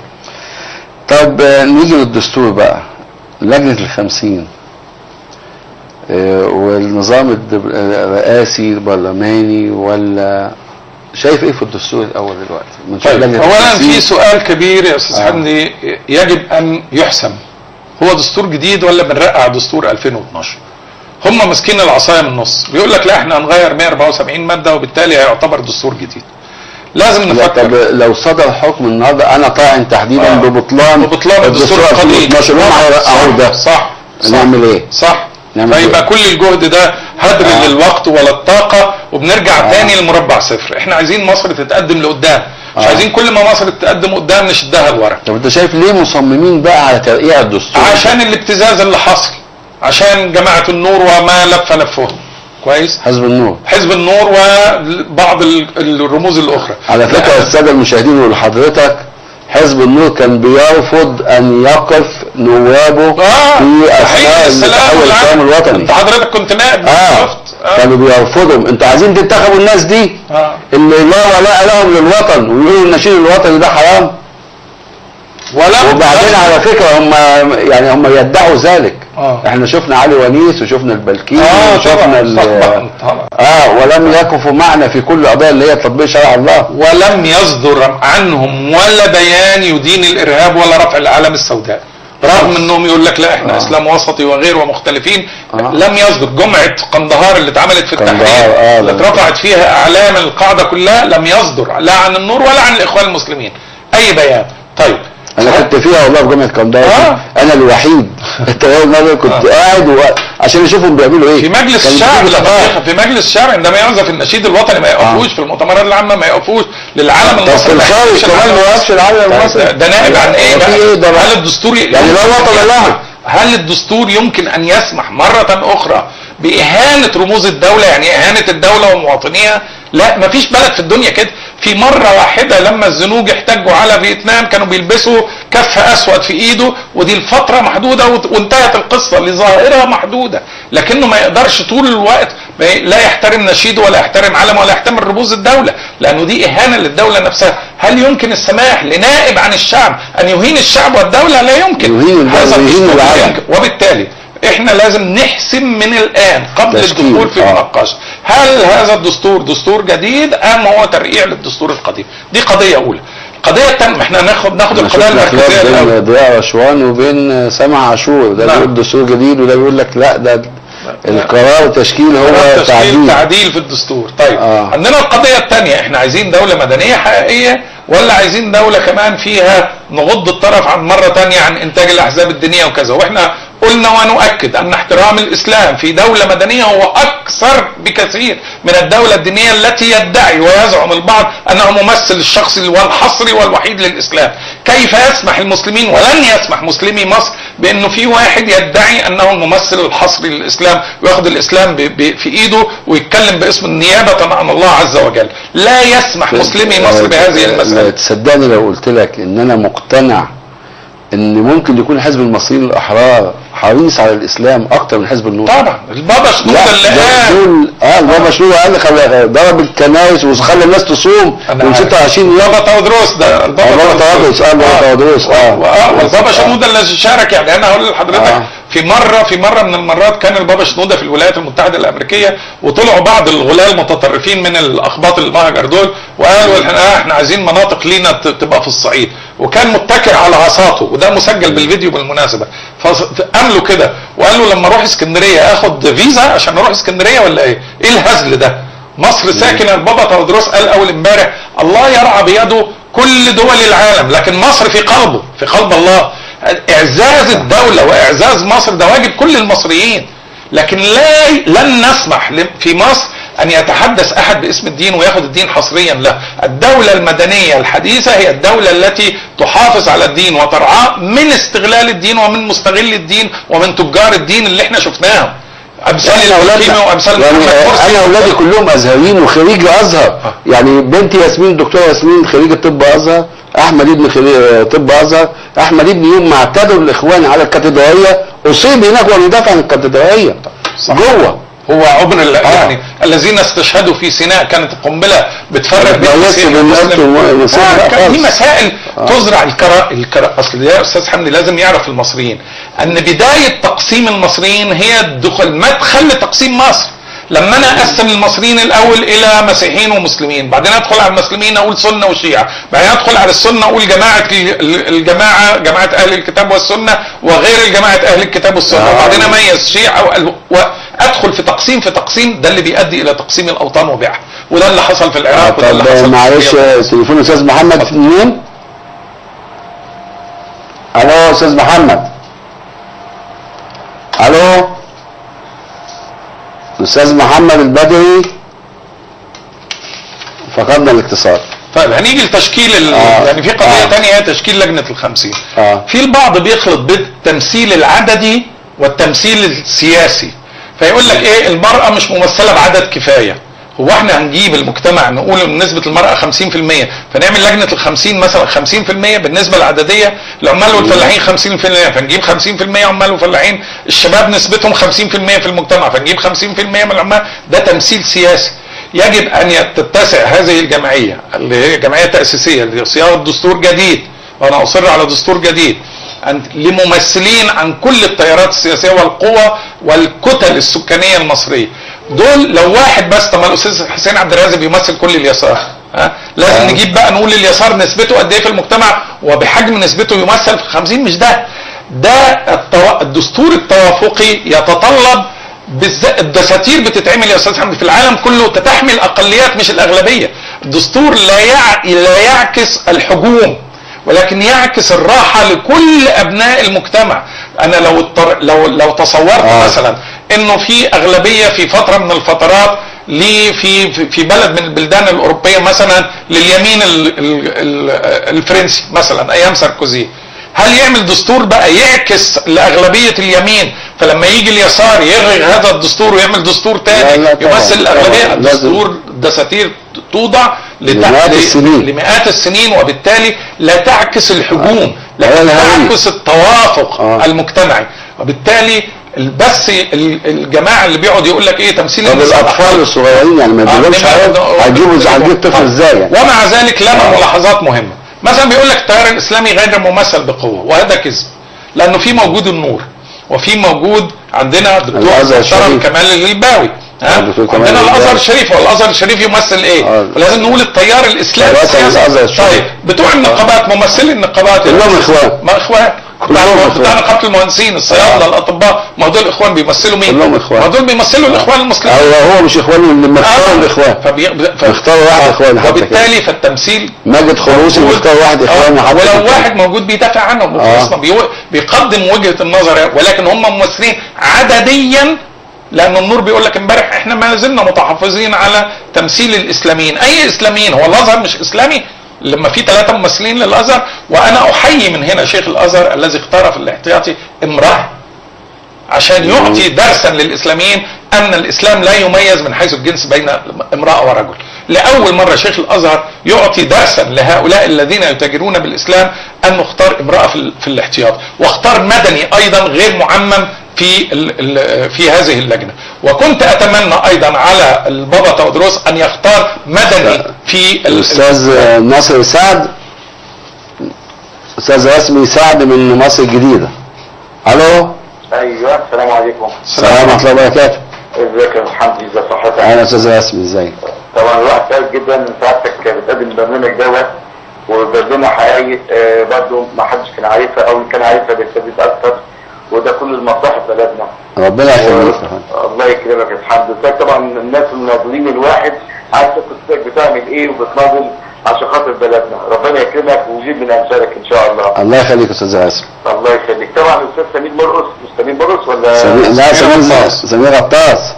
طب نيجي للدستور بقى، لجنة ال50 والنظام الرئاسي البرلماني، ولا شايف ايه في الدستور الاول دلوقتي؟ طيب اولا في سؤال كبير يا استاذ حمدي يجب ان يحسم، هو دستور جديد ولا بنرقع دستور 2012؟ هم ماسكين العصاية من النص، بيقول لك لا احنا هنغير 174 مادة وبالتالي هيعتبر دستور جديد. لازم نفكر. طب لو صدر حكم النهارده انا طاعن تحديدا ببطلان الدستور القديم 2012، ده صح، نعمل ايه؟ صح، فيبقى كل الجهد ده هدر للوقت ولا الطاقة، وبنرجع تاني لمربع صفر. احنا عايزين مصر تتقدم لقدام، مش عايزين كل ما مصر تتقدم قدام نشدها لورا. طب انت شايف ليه مصممين بقى على ترقيع الدستور؟ عشان الابتزاز اللي حصل، عشان جماعة النور وما لف لفهم. كويس، حزب النور، حزب النور وبعض الرموز الاخرى. على فكرة السادة المشاهدين ولحضرتك، حزب النور كان بيرفض ان يقف نوابه في اثناء التحول القومي الوطني. انت حضرتك كنت نائب كانوا بيرفضوا. انتوا عايزين تنتخبوا الناس دي اللي لا ولاء لهم للوطن ويقولوا النشيد الوطني ده حرام. وبعدين على فكرة هم يعني هم يدعوا ذلك. احنا شفنا علي ونيس وشفنا البلكيني وشفنا طبعا. ولم يقفوا معنا في كل قضية اللي هي تطبيق شرع الله، ولم يصدر عنهم ولا بيان يدين الارهاب ولا رفع الاعلام السوداء، رغم انهم يقول لك لا احنا اسلام وسطي وغيره ومختلفين. لم يصدر. جمعه قندهار اللي اتعملت في التحرير اللي اترفعت فيها اعلام القاعدة كلها، لم يصدر لا عن النور ولا عن الاخوان المسلمين اي بيان. طيب انا كنت فيها والله في جامعه قندهار، انا الوحيد التيار النظري كنت قاعد عشان اشوفهم بيعملوا ايه في مجلس الشعب. في مجلس الشعب عندما يعزف النشيد الوطني ما يقفوش، في المؤتمرات العامة ما يقفوش للعالم المصري. في الخارج كمان ما يقفش العالم المصري. ده نائب عن ايه بقى؟ هل الدستور يعني لا وطن له؟ هل الدستور يمكن ان يسمح مرة اخرى باهانه رموز الدولة؟ يعني اهانه الدولة ومواطنيها؟ لا، مفيش بلد في الدنيا كده. في مرة واحدة لما الزنوج احتجوا على فيتنام كانوا بيلبسوا كف اسود في ايده، ودي الفترة محدودة وانتهت القصة لظاهرة محدودة، لكنه ما يقدرش طول الوقت لا يحترم نشيده ولا يحترم علمه ولا يحترم رموز الدولة، لانه دي اهانة للدولة نفسها. هل يمكن السماح لنائب عن الشعب ان يهين الشعب والدولة؟ لا يمكن. هذا يمكن. وبالتالي احنا لازم نحسم من الان قبل الدخول في مناقشة، هل هذا الدستور دستور جديد ام هو ترقيع للدستور القديم؟ دي قضية اولى. القضية الثانية احنا ناخد القضية المركزية الاول بين ضياء رشوان وبين سامح عاشور، ده بيقول دستور جديد وده بيقول لك لا ده القرار تشكيل هو تعديل في الدستور. طيب عندنا القضية الثانية، احنا عايزين دولة مدنية حقيقية ولا عايزين دولة كمان فيها نغض الطرف عن مرة ثانية عن انتاج الاحزاب الدينية وكذا؟ واحنا قلنا ونؤكد ان احترام الاسلام في دولة مدنية هو اكثر بكثير من الدولة الدينية التي يدعي ويزعم البعض انه ممثل الشخصي والحصري والوحيد للاسلام. كيف يسمح المسلمين ولن يسمح مسلمي مصر بانه في واحد يدعي انه الممثل الحصري للاسلام وياخد الاسلام في ايده ويتكلم باسم نيابة عن الله عز وجل؟ لا يسمح مسلمي مصر بهذه المسألة. تصدقني لو قلت لك ان انا مقتنع ان ممكن يكون حزب المصريين الاحرار حريص على الاسلام اكتر من حزب النور. طبعا البابا شنودة اللي قال البابا شنودة قال ضرب الكنائس وخلى الناس تصوم من 26 يوم. البابا تودروس ده، البابا تودروس البابا تودروس والبابا شنودة اللي شارك. يعني انا هقول لحضرتك في مرة من المرات كان البابا شنودة في الولايات المتحدة الامريكية، وطلعوا بعض الغلاة المتطرفين من الاخباط المهجر دول وقالوا احنا عايزين مناطق لينا تبقى في الصعيد، وكان متكئ على عصاته وده مسجل بالفيديو بالمناسبة. فقام له كده وقال له لما اروح اسكندرية اخد فيزا عشان اروح اسكندرية ولا ايه؟ ايه الهزل ده؟ مصر ساكنة. البابا تودروس قال اول امبارح الله يرعى بيده كل دول العالم، لكن مصر في قلبه، في قلب الله. اعزاز الدولة واعزاز مصر ده واجب كل المصريين، لكن لن نسمح في مصر ان يتحدث احد باسم الدين وياخد الدين حصريا له. الدولة المدنية الحديثة هي الدولة التي تحافظ على الدين وترعاه من استغلال الدين ومن مستغل الدين ومن تجار الدين اللي احنا شفناهم. امثال الحكيمي وامثال يعني انا اولادي كلهم ازهريين وخريج ازهر، يعني بنتي ياسمين دكتورة ياسمين خريجة طب ازهر، احمد ابن خريج طب ازهر، احمد ابني يوم ما اعتدوا الاخوان على الكاتدرائيه اصيب هناك وهو بيدافع عن الكاتدرائيه جوه. هو عمر يعني الذين استشهدوا في سيناء كانت القنبلة بتفرق بين المسلم. دي مسائل تزرع الكراهية. اصل يا استاذ حمدي لازم يعرف المصريين ان بداية تقسيم المصريين هي الدخول مدخل لتقسيم مصر. لما انا اقسم المصريين الاول الى مسيحيين ومسلمين، بعدين ادخل على المسلمين اقول سنة وشيعه، بعدين ادخل على السنة اقول جماعة الجماعة جماعة اهل الكتاب والسنة وغير الجماعة اهل الكتاب والسنة، وبعدين اميز شيعه ادخل في تقسيم في تقسيم، ده اللي بيؤدي الى تقسيم الاوطان وبيعها، وده اللي حصل في العراق وده اللي حصل. معلش تليفون استاذ محمد منين؟ الو استاذ محمد. الو استاذ محمد البدوي، فقدنا الاتصال. طيب هنيجي لتشكيل يعني في قضية ثانية هي تشكيل لجنة ال50. في البعض بيخلط بين التمثيل العددي والتمثيل السياسي، فيقول لك ايه المراة مش ممثلة بعدد كفاية. هو احنا هنجيب المجتمع نقول ان نسبه المراة 50%، فنعمل لجنة ال50 مثلا 50% بالنسبة العدديه، العمال والفلاحين 50%، فنجيب 50% عمال وفلاحين، الشباب نسبتهم 50% في المجتمع، فنجيب 50% من العمال. ده تمثيل سياسي. يجب ان تتسع هذه الجمعية اللي هي جمعية تاسيسيه لصياغه دستور جديد، وانا اصر على دستور جديد، لممثلين عن كل التيارات السياسية والقوى والكتل السكانية المصرية. دول لو واحد بس، طب ما الاستاذ حسين عبد الرازق بيمثل كل اليسار، ها؟ لازم نجيب بقى نقول اليسار نسبته قد ايه في المجتمع وبحجم نسبته يمثل في 50. مش ده الدستور التوافقي يتطلب بالذات. الدساتير بتتعمل يا استاذ حمدي في العالم كله تتحمل اقليات مش الاغلبية. الدستور لا يعكس الحجوم، ولكن يعكس الراحة لكل ابناء المجتمع. انا لو تصورت مثلا انه في اغلبية في فترة من الفترات في في بلد من البلدان الاوروبية مثلا لليمين الفرنسي مثلا ايام ساركوزي، هل يعمل دستور بقى يعكس لاغلبيه اليمين، فلما يجي اليسار يلغي هذا الدستور ويعمل دستور تاني يمثل الاغلبية؟ الدستور دساتير توضع لمئات السنين، وبالتالي لا تعكس الحجوم، لكن تعكس التوافق المجتمعي. وبالتالي بس الجماعة اللي بيقعد يقول لك ايه تمثيل الاطفال الصغيرين، يعني ما بيجيبوش هتجيب طفل ازاي يعني. ومع ذلك لنا ملاحظات مهمة. مثلا بيقول لك التيار الاسلامي غير ممثل بقوة، وهذا كذب، لانه في موجود النور، وفي موجود عندنا دكتور محترم كمال الغلباوي، عندنا الازهر الشريف، والازهر الشريف يمثل ايه؟ ولازم نقول التيار الاسلامي السياسي. طيب بتوع النقابات، ممثلي النقابات كلهم اخوان، ما اخوان، بتاع نقابة المهندسين، الصيادله، الاطباء، ما دول اخوان بيمثلوا مين؟ كلهم اخوان، ما دول بيمثلوا الاخوان المسلمين. هو مش اخوان، لما اختاروا الاخوان اختاروا واحد اخوان، وبالتالي فالتمثيل ماجد خروسي بيختار واحد اخوان، ولو واحد موجود بيدافع عنهم بيقدم وجهه النظر، ولكن هم ممثلين عدديا. لان النور بيقول لك امبارح احنا ما زلنا متحفظين على تمثيل الاسلاميين. اي اسلاميين؟ هو الازهر مش اسلامي؟ لما في 3 ممثلين للازهر. وانا احيي من هنا شيخ الازهر الذي اختار في الاحتياطي امراة عشان يعطي درسا للاسلاميين ان الاسلام لا يميز من حيث الجنس بين امراة ورجل. لاول مرة شيخ الازهر يعطي درسا لهؤلاء الذين يتاجرون بالاسلام انه اختار امراة في الاحتياط، واختار مدني ايضا غير معمم في هذه اللجنة. وكنت اتمنى ايضا على البابا تودروس ان يختار مدني في الاستاذ ناصر سعد، استاذ رسمي سعد من مصر الجديدة. الو. ايوه السلام عليكم. السلام ورحمة الله وبركاته. ازيك يا حمدي، ازي صحتك؟ اهلا استاذ رسمي، ازيك؟ طبعا الواحد سعيد جدا ان سعادتك بتقدم البرنامج دوت، وبرنامج حقايق برضه ما حدش كان عارفها او كان عارفها بيستفيد اكتر، وده كله لمصلحة بلدنا. ربنا يخليك. الله يكرمك يا حمدي. طبعا الناس المناضلين، الواحد عايز قصتك بتعمل ايه وبتناضل عشان خاطر بلدنا. ربنا يكرمك ويزيد من امثالك ان شاء الله. الله يخليك يا استاذ راسم. الله يخليك. طبعا الاستاذ سمير مرقص، مش سمير مرقص ولا سمير؟ لا سمير غطاس.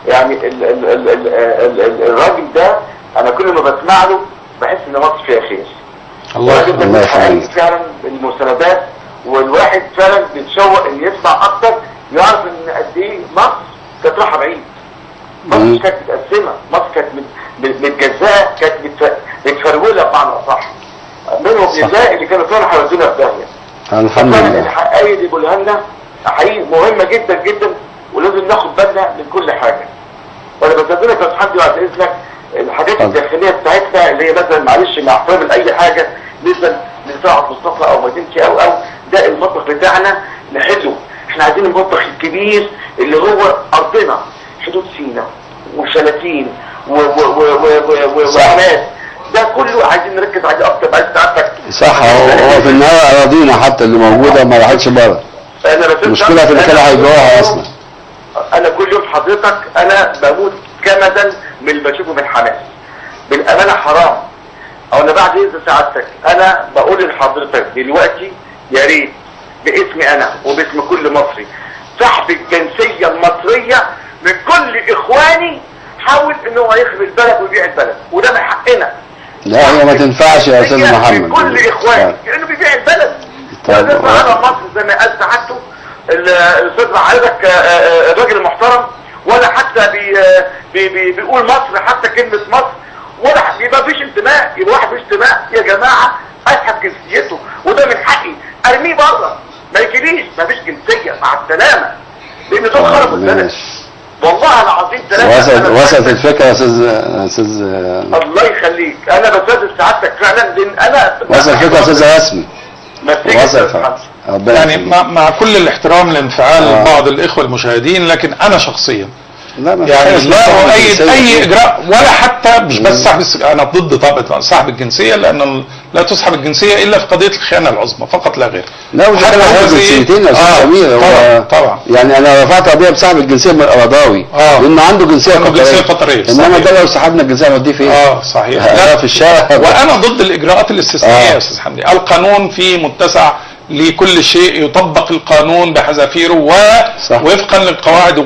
يعني ال ال ال ال ال ال الراجل ده انا كل ما بسمع له بحس ان مصر فيها خير. الله يخليك. فعلا المساندات، والواحد فعلا بيتشوق ان يسمع اكتر، يعرف ان قد ايه مصر كانت رايحة بعيد. مصر كانت متقسمه، مصر كانت متجزأه، كانت متفروله بمعنى اصح. منهم لله اللي كانوا فعلا هيودونا في داهية. الحمد لله. الحقائق اللي بيقولها لنا حقيقي مهمة جدا جدا، ولازم ناخد بالنا من كل حاجة. وانا بستاذنك يا حمدي بعد اذنك، الحاجات الداخلية بتاعتنا اللي هي مثلا معلش مع احترامي لاي حاجة نسبه لطلعت مصطفى او مدينتي او ده المطبخ بتاعنا نحله. احنا عايزين المطبخ الكبير اللي هو ارضنا، حدود سينا وشلاتين وحماس، ده كله عايزين نركز عليه اكتر. عايز سعادتك صح. هو في النهاية اراضينا حتى اللي موجودة ما راحتش بره. المشكلة في اللي كانوا هيبيعوها اصلا. لحضرتك انا بموت كمدا من اللي بشوفه من حماس، بالامانة حرام. او انا بعد اذن سعادتك انا بقول لحضرتك دلوقتي يا ريت باسمي انا وباسم كل مصري سحب الجنسية المصرية من كل اخواني حاول ان هو يخرب البلد ويبيع البلد، وده من حقنا. لا هي ما تنفعش يا استاذ محمد، كل اخواني لانه بيبيع البلد. طيب على مصر زي ما قال سعادته الاستاذ حضرتك الراجل المحترم، ولا حتى بي بي بيقول مصر، حتى كلمة مصر ولا يبقى مفيش انتماء، يبقى واحد مفيش انتماء يا جماعة اسحب جنسيته، وده من حقي ارميه بره ما يجيليش، مفيش جنسية مع السلامة، لان دول خربوا البلد والله العظيم. ثلاثة وصلت الفكرة يا استاذ الله يخليك، انا بستاذن سعادتك فعلا لان انا وصل الفكرة يا استاذ رسمي. وصل يعني مع كل الاحترام لانفعال بعض الاخوة المشاهدين، لكن انا شخصيا لا يعني لا اؤيد اي اجراء، ولا حتى مش بس سحب، انا ضد طبعا سحب الجنسية، لان لا تسحب الجنسية الا في قضية الخيانة العظمى فقط لا غير. لا وده جنسيتين يا استاذ سمير. طبعا طبعا يعني انا رفعت قضية بسحب الجنسية من القرضاوي لانه عنده جنسية قطرية، انما ده لو سحبنا الجنسية هنوديه فين؟ صحيح، لا في الشارع. وانا ضد الاجراءات الاستثنائية يا استاذ حمدي. القانون فيه متسع لكل شيء، يطبق القانون بحذافيره ووفقا للقواعد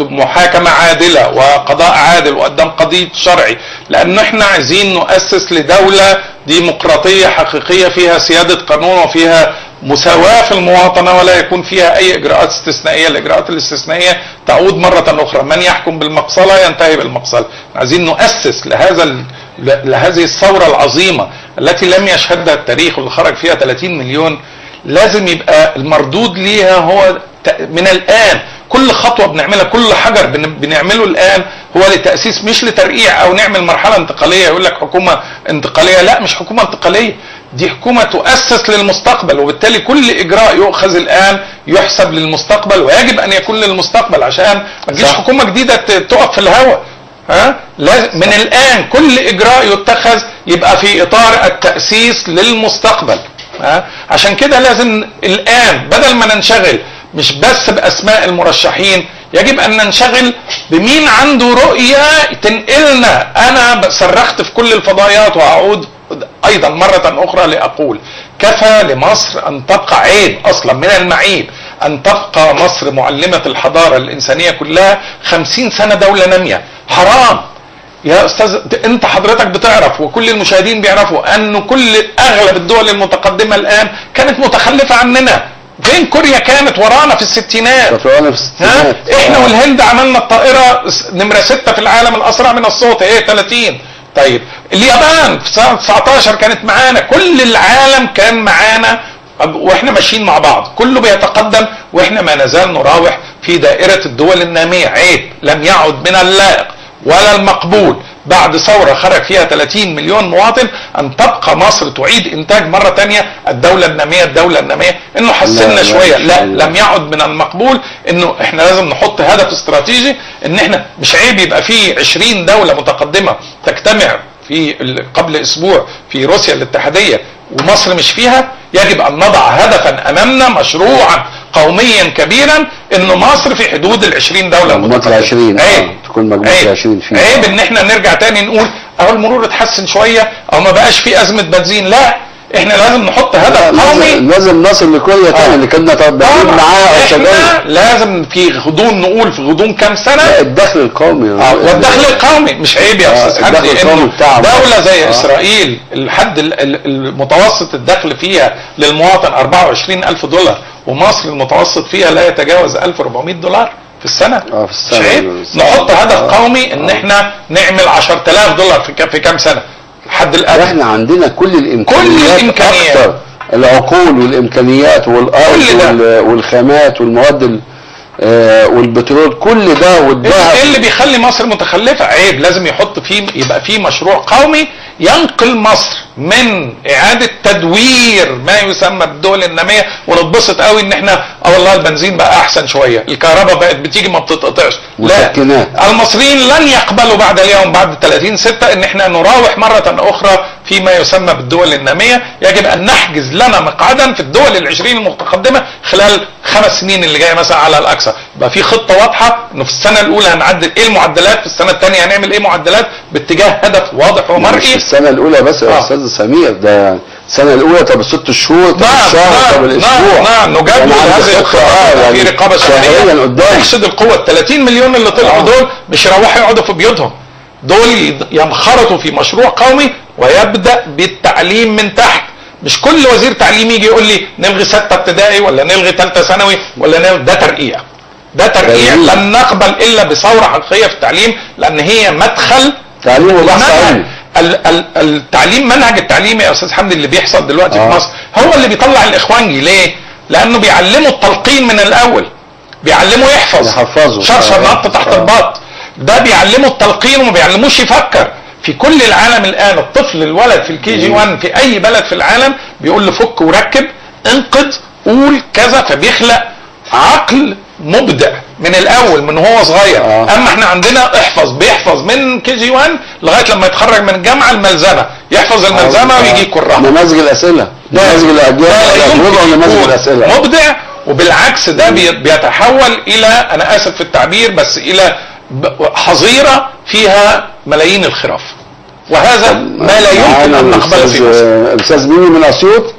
ومحاكمة عادلة وقضاء عادل وقدام قضية شرعي، لأن احنا عايزين نؤسس لدولة ديمقراطية حقيقية فيها سيادة قانون وفيها مساواة في المواطنة، ولا يكون فيها أي إجراءات استثنائية. الإجراءات الاستثنائية تعود مرة أخرى، من يحكم بالمقصلة ينتهي بالمقصلة. عايزين نؤسس لهذه الثورة العظيمة التي لم يشهدها التاريخ واللي خرج فيها 30 مليون. لازم يبقى المردود ليها هو من الآن، كل خطوة بنعملها، كل حجر بنعمله الآن هو لتأسيس، مش لترقيع أو نعمل مرحلة انتقالية. يقول لك حكومة انتقالية، لا مش حكومة انتقالية، دي حكومة تؤسس للمستقبل، وبالتالي كل إجراء يؤخذ الآن يحسب للمستقبل، ويجب أن يكون للمستقبل عشان ما تجيش حكومة جديدة تقف في الهواء. من الآن كل إجراء يتخذ يبقى في إطار التأسيس للمستقبل. عشان كده لازم الآن بدل ما ننشغل مش بس بأسماء المرشحين، يجب أن ننشغل بمين عنده رؤية تنقلنا. أنا صرخت في كل الفضائيات وأعود أيضا مرة أخرى لأقول كفى لمصر أن تبقى عيب، أصلا من المعيب أن تبقى مصر معلمة الحضارة الإنسانية كلها 50 سنة دولة نامية. حرام يا أستاذ، أنت حضرتك بتعرف وكل المشاهدين بيعرفوا أن كل أغلب الدول المتقدمة الآن كانت متخلفة عننا. فين كوريا كانت ورانا في الستينات، احنا والهند عملنا الطائرة نمرة 6 في العالم الأسرع من الصوت، ايه 30. طيب اليابان في سنة 19 كانت معانا، كل العالم كان معانا واحنا ماشيين مع بعض، كله بيتقدم واحنا ما نزال نراوح في دائرة الدول النامية. عيب، لم يعد من اللائق ولا المقبول بعد ثورة خرج فيها 30 مليون مواطن أن تبقى مصر تعيد إنتاج مرة تانية الدولة النامية، الدولة النامية. إنه حسنا شوية، لا لم يعد من المقبول. إنه إحنا لازم نحط هدف استراتيجي، إن إحنا مش عيب يبقى في 20 دولة متقدمة تجتمع في قبل أسبوع في روسيا الاتحادية ومصر مش فيها. يجب أن نضع هدفا أمامنا، مشروعا قوميا كبيرا، إنه مصر في حدود 20 دولة متقدمة. 20 عيب تكون مجموعة 20 فيها. عيب إن إحنا نرجع تاني نقول أهو المرور اتحسن شوية أو ما بقاش في أزمة بنزين. لا، إحنا لازم نحط هدف قومي، لازم نصل لكوريا تاني اللي كنا طالبين معاها أو شغالين. لازم في غضون، نقول في غضون كام سنة الدخل القومي. والدخل القومي مش عيب يا أستاذ حمدي إنه دولة زي إسرائيل الحد المتوسط الدخل فيها للمواطن 24,000 دولار، ومصر المتوسط فيها لا يتجاوز 1400 دولار في السنة. في السنة. مش عيب نحط هدف قومي إن إحنا نعمل 10,000 دولار في كام سنة الحد الأدنى. احنا عندنا كل الامكانيات، اكتر العقول والامكانيات والارض والخامات والمواد والبترول، كل ده والذهب. ايه اللي بيخلي مصر متخلفة؟ عيب، لازم يحط فيه، يبقى فيه مشروع قومي ينقل مصر من اعاده تدوير ما يسمى بالدول النامية. ونتبسط قوي ان احنا والله البنزين بقى احسن شوية، الكهرباء بقت بتيجي ما بتتقطعش. لا، المصريين لن يقبلوا بعد اليوم، بعد 30/6، ان احنا نراوح مرة اخرى فيما يسمى بالدول النامية. يجب ان نحجز لنا مقعدا في الدول ال20 المتقدمة خلال 5 سنين اللي جاية مثلا على الاقصى. يبقى في خطه واضحة انه في السنة الاولى هنعدل ايه المعدلات، في السنة الثانية هنعمل ايه معدلات، باتجاه هدف واضح ومرئي. مش في السنة الاولى بس يا استاذ سمير، ده السنة الاولى، طب ال6 شهور، طب الشهر، طب الاسبوع. نعم نجدد هذه الخطة يعني في رقابه شهرية نحشد القوة. 30 مليون اللي طلعوا دول مش يروحوا يقعدوا في بيوتهم، دول ينخرطوا في مشروع قومي ويبدا بالتعليم من تحت. مش كل وزير تعليم يجي يقول لي نلغي 6 ابتدائي ولا نلغي 3 ثانوي ولا نلغي، ده ترقيع، ده ترقيع. لن نقبل الا بثورة حقيقية في التعليم، لان هي مدخل تعليم وبحث علمي. التعليم، منهج التعليم يا استاذ حمدي اللي بيحصل دلوقتي في مصر هو اللي بيطلع الاخوانجي. ليه؟ لانه بيعلموا التلقين من الاول، بيعلمه يحفظ، يحفظه شرشر نط تحت البط، ده بيعلمه التلقين وما بيعلموش يفكر. في كل العالم الان الطفل الولد في الكي جي 1 في اي بلد في العالم بيقول له فك وركب، انقد، قول كذا، فبيخلق عقل مبدع من الاول من هو صغير. اما احنا عندنا احفظ، بيحفظ من كي جي 1 لغاية لما يتخرج من الجامعة الملزمه، يحفظ الملزمه ويجي يكرها. نماذج الاسئلة، نماذج الاجوبة ونماذج الاسئلة مبدع. وبالعكس ده بيتحول الى، انا اسف في التعبير، بس الى حظيرة فيها ملايين الخراف، وهذا ما لا يمكن ان نقبله في مصر. استاذ ميمي من اسيوط،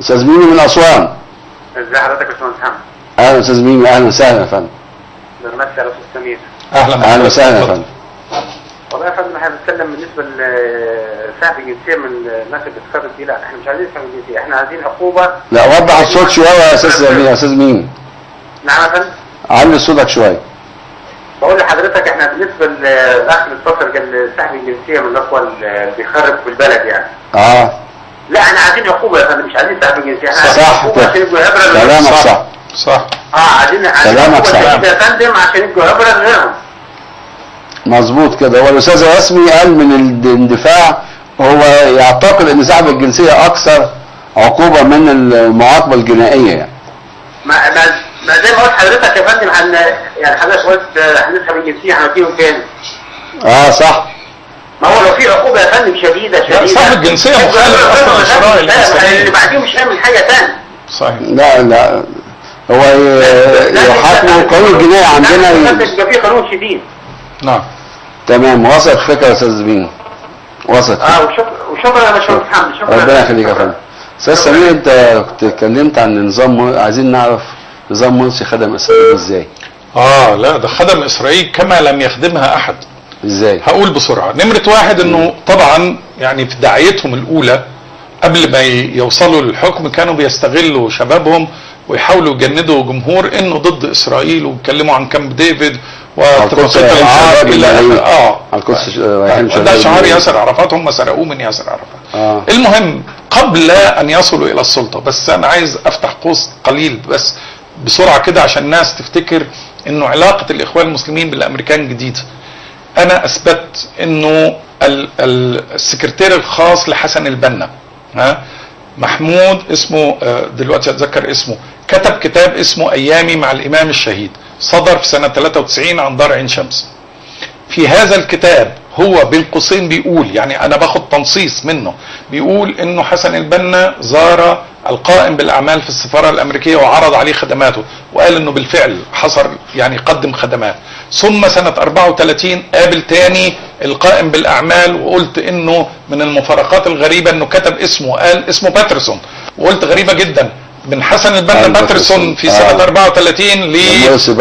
استاذ ميمي من اسوان. ازي حضرتك يا باشمهندس حمدي؟ اهلا استاذ ميمي، اهلا وسهلا يا فندم. برنامج على استاذ سمير. اهلا اهلا وسهلا يا فندم. والله يا فندم احنا بنتكلم بالنسبة لسحب الجنسية من الناس اللي بتخرج دي، لا احنا مش عايزين سحب الجنسية، احنا عايزين عقوبه. لا وضح الصوت شوية يا استاذ يا استاذ ميمي. نعم يا فندم. علي صوتك شوية. بقول لحضرتك احنا بالنسبة للاخ اللي اتصل قال سحب الجنسية من الاخوة اللي بيخرب في البلد يعني. لا احنا عايزين عقوبه يا فندم، مش عايزين سحب الجنسية، احنا عايزين عقوبه عشان يبقوا عبره. كلامك صح. صح. عايزين كلامك صح يا فندم عشان يبقوا عبره لغيرهم. مظبوط كده. هو الاستاذ رسمي قال من الاندفاع، هو يعتقد ان سحب الجنسية اكثر عقوبه من المعاقبة الجنائية يعني. ما زي ما قلت حضرتك يا فندم، يعني حضرتك قلت هنسحب الجنسية هنديهم تاني. صح. ما هو لو في عقوبه يا فندم شديدة شديدة. سحب الجنسية مخالف اصلا للشرائع الاسلامية. اللي بعديه مش هيعمل حاجة تاني. صحيح. لا لا هو يحاكموا القانون الجنائي عندنا. يبقى في قانون شديد. نعم. تمام، وصلت فكرة يا استاذ بينو. وصلت. وشكرا يا باشمهندس حمدي، شكرا. ربنا يخليك يا فندم. استاذ سمير، انت كنت اتكلمت عن نظام، عايزين نعرف نظام مرسي خدم اسرائيل ازاي؟ لا ده خدم اسرائيل كما لم يخدمها احد. ازاي؟ هقول بسرعة. نمره واحد، انه طبعا يعني في دعايتهم الاولى قبل ما يوصلوا للحكم كانوا بيستغلوا شبابهم ويحاولوا يجندوا جمهور انه ضد اسرائيل، ويتكلموا عن كامب ديفيد واتفاقيه العار الى ده شعار ياسر عرفات، هم سرقوه من ياسر عرفات. المهم قبل ان يصلوا الى السلطة، بس انا عايز افتح قوس قليل بس بسرعة كده عشان الناس تفتكر انه علاقة الاخوان المسلمين بالامريكان جديدة. انا اثبت انه السكرتير الخاص لحسن البنا، محمود اسمه، دلوقتي اتذكر اسمه، كتب كتاب اسمه ايامي مع الامام الشهيد، صدر في سنة 93 عن دار عين شمس. في هذا الكتاب هو بين قوسين بيقول، يعني انا باخد تنصيص منه، بيقول انه حسن البنا زار القائم بالاعمال في السفارة الامريكية وعرض عليه خدماته، وقال انه بالفعل حصل يعني قدم خدمات. ثم سنة 34 قابل تاني القائم بالاعمال، وقلت انه من المفارقات الغريبة انه كتب اسمه، قال اسمه باترسون، وقلت غريبة جدا من حسن البنا باترسون في سنة 34 لمرسي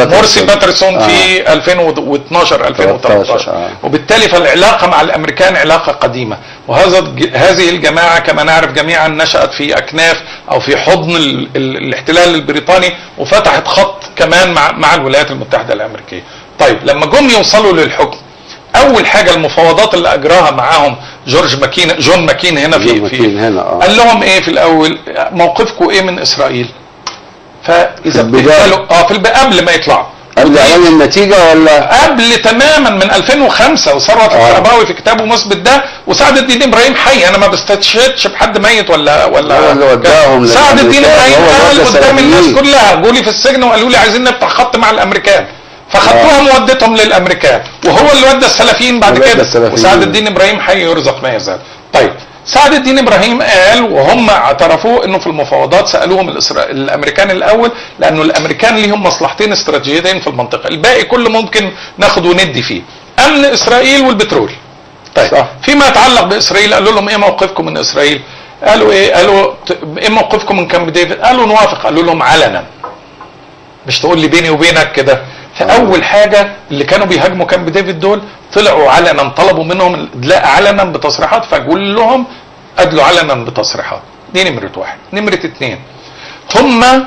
باترسون في 2012 2013. وبالتالي فالعلاقة مع الأمريكان علاقة قديمة، وهذا هذه الجماعة كما نعرف جميعا نشأت في أكناف أو في حضن الاحتلال البريطاني، وفتحت خط كمان مع الولايات المتحدة الأمريكية. طيب لما جم يوصلوا للحكم، اول حاجة المفاوضات اللي اجراها معاهم جورج ماكين، جون ماكين هنا في هنا قال لهم ايه في الاول؟ موقفكم ايه من اسرائيل؟ فاذا بتقبلوا في قبل ما يطلعوا، قبل اعلان النتيجة ولا قبل تماما من 2005، وثروت القرباوي في كتابه مثبت ده، وسعد الدين ابراهيم حي، انا ما بستشهدش بحد ميت ولا سعد الدين ابراهيم قال قدام الناس كلها، جولي في السجن وقالوا لي عايزين نفتح خط مع الامريكان، فخدتهم ووديتهم للامريكان، وهو اللي ودى السلفيين بعد كده، وسعد الدين ابراهيم حي يرزق ما يزال. طيب سعد الدين ابراهيم قال وهم اعترفوا انه في المفاوضات سالوهم الامريكان الاول، لانه الامريكان ليهم مصلحتين استراتيجيتين في المنطقة، الباقي كله ممكن ناخد وندي فيه، امن اسرائيل والبترول. طيب صح. فيما يتعلق باسرائيل قالوا لهم ايه موقفكم من اسرائيل؟ قالوا ايه؟ قالوا ايه موقفكم من كامب ديفيد؟ قالوا نوافق. قالوا لهم علنا، مش تقول لي بيني وبينك كده. فاول حاجة اللي كانوا بيهاجموا كامب ديفيد دول طلعوا علنا، طلبوا منهم الادلاء علنا بتصريحات، فكلهم ادلوا علنا بتصريحات. دي نمره واحد. نمره اتنين، هم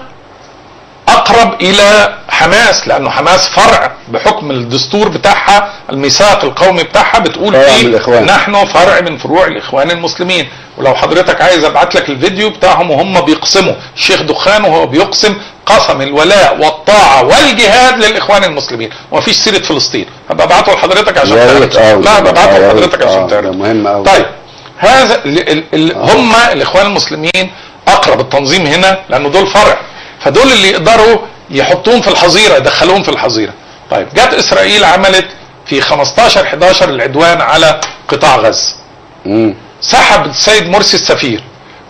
اقرب الى حماس، لانه حماس فرع بحكم الدستور بتاعها، الميثاق القومي بتاعها بتقول فيه نحن فرع من فروع الاخوان المسلمين. ولو حضرتك عايز ابعت لك الفيديو بتاعهم وهم بيقسموا، الشيخ دخان وهو بيقسم قسم الولاء والطاعة والجهاد للاخوان المسلمين، ومفيش سيره فلسطين. هبقى ابعته لحضرتك عشان تعرف. لا ببعته لحضرتك عشان تعرف، مهم قوي. طيب هذا هم الاخوان المسلمين اقرب التنظيم هنا، لانه دول فرع، فدول اللي يقدروا يحطوهم في الحظيرة، يدخلوهم في الحظيرة. طيب جت اسرائيل عملت في 15/11 العدوان على قطاع غزة. سحب السيد مرسي السفير،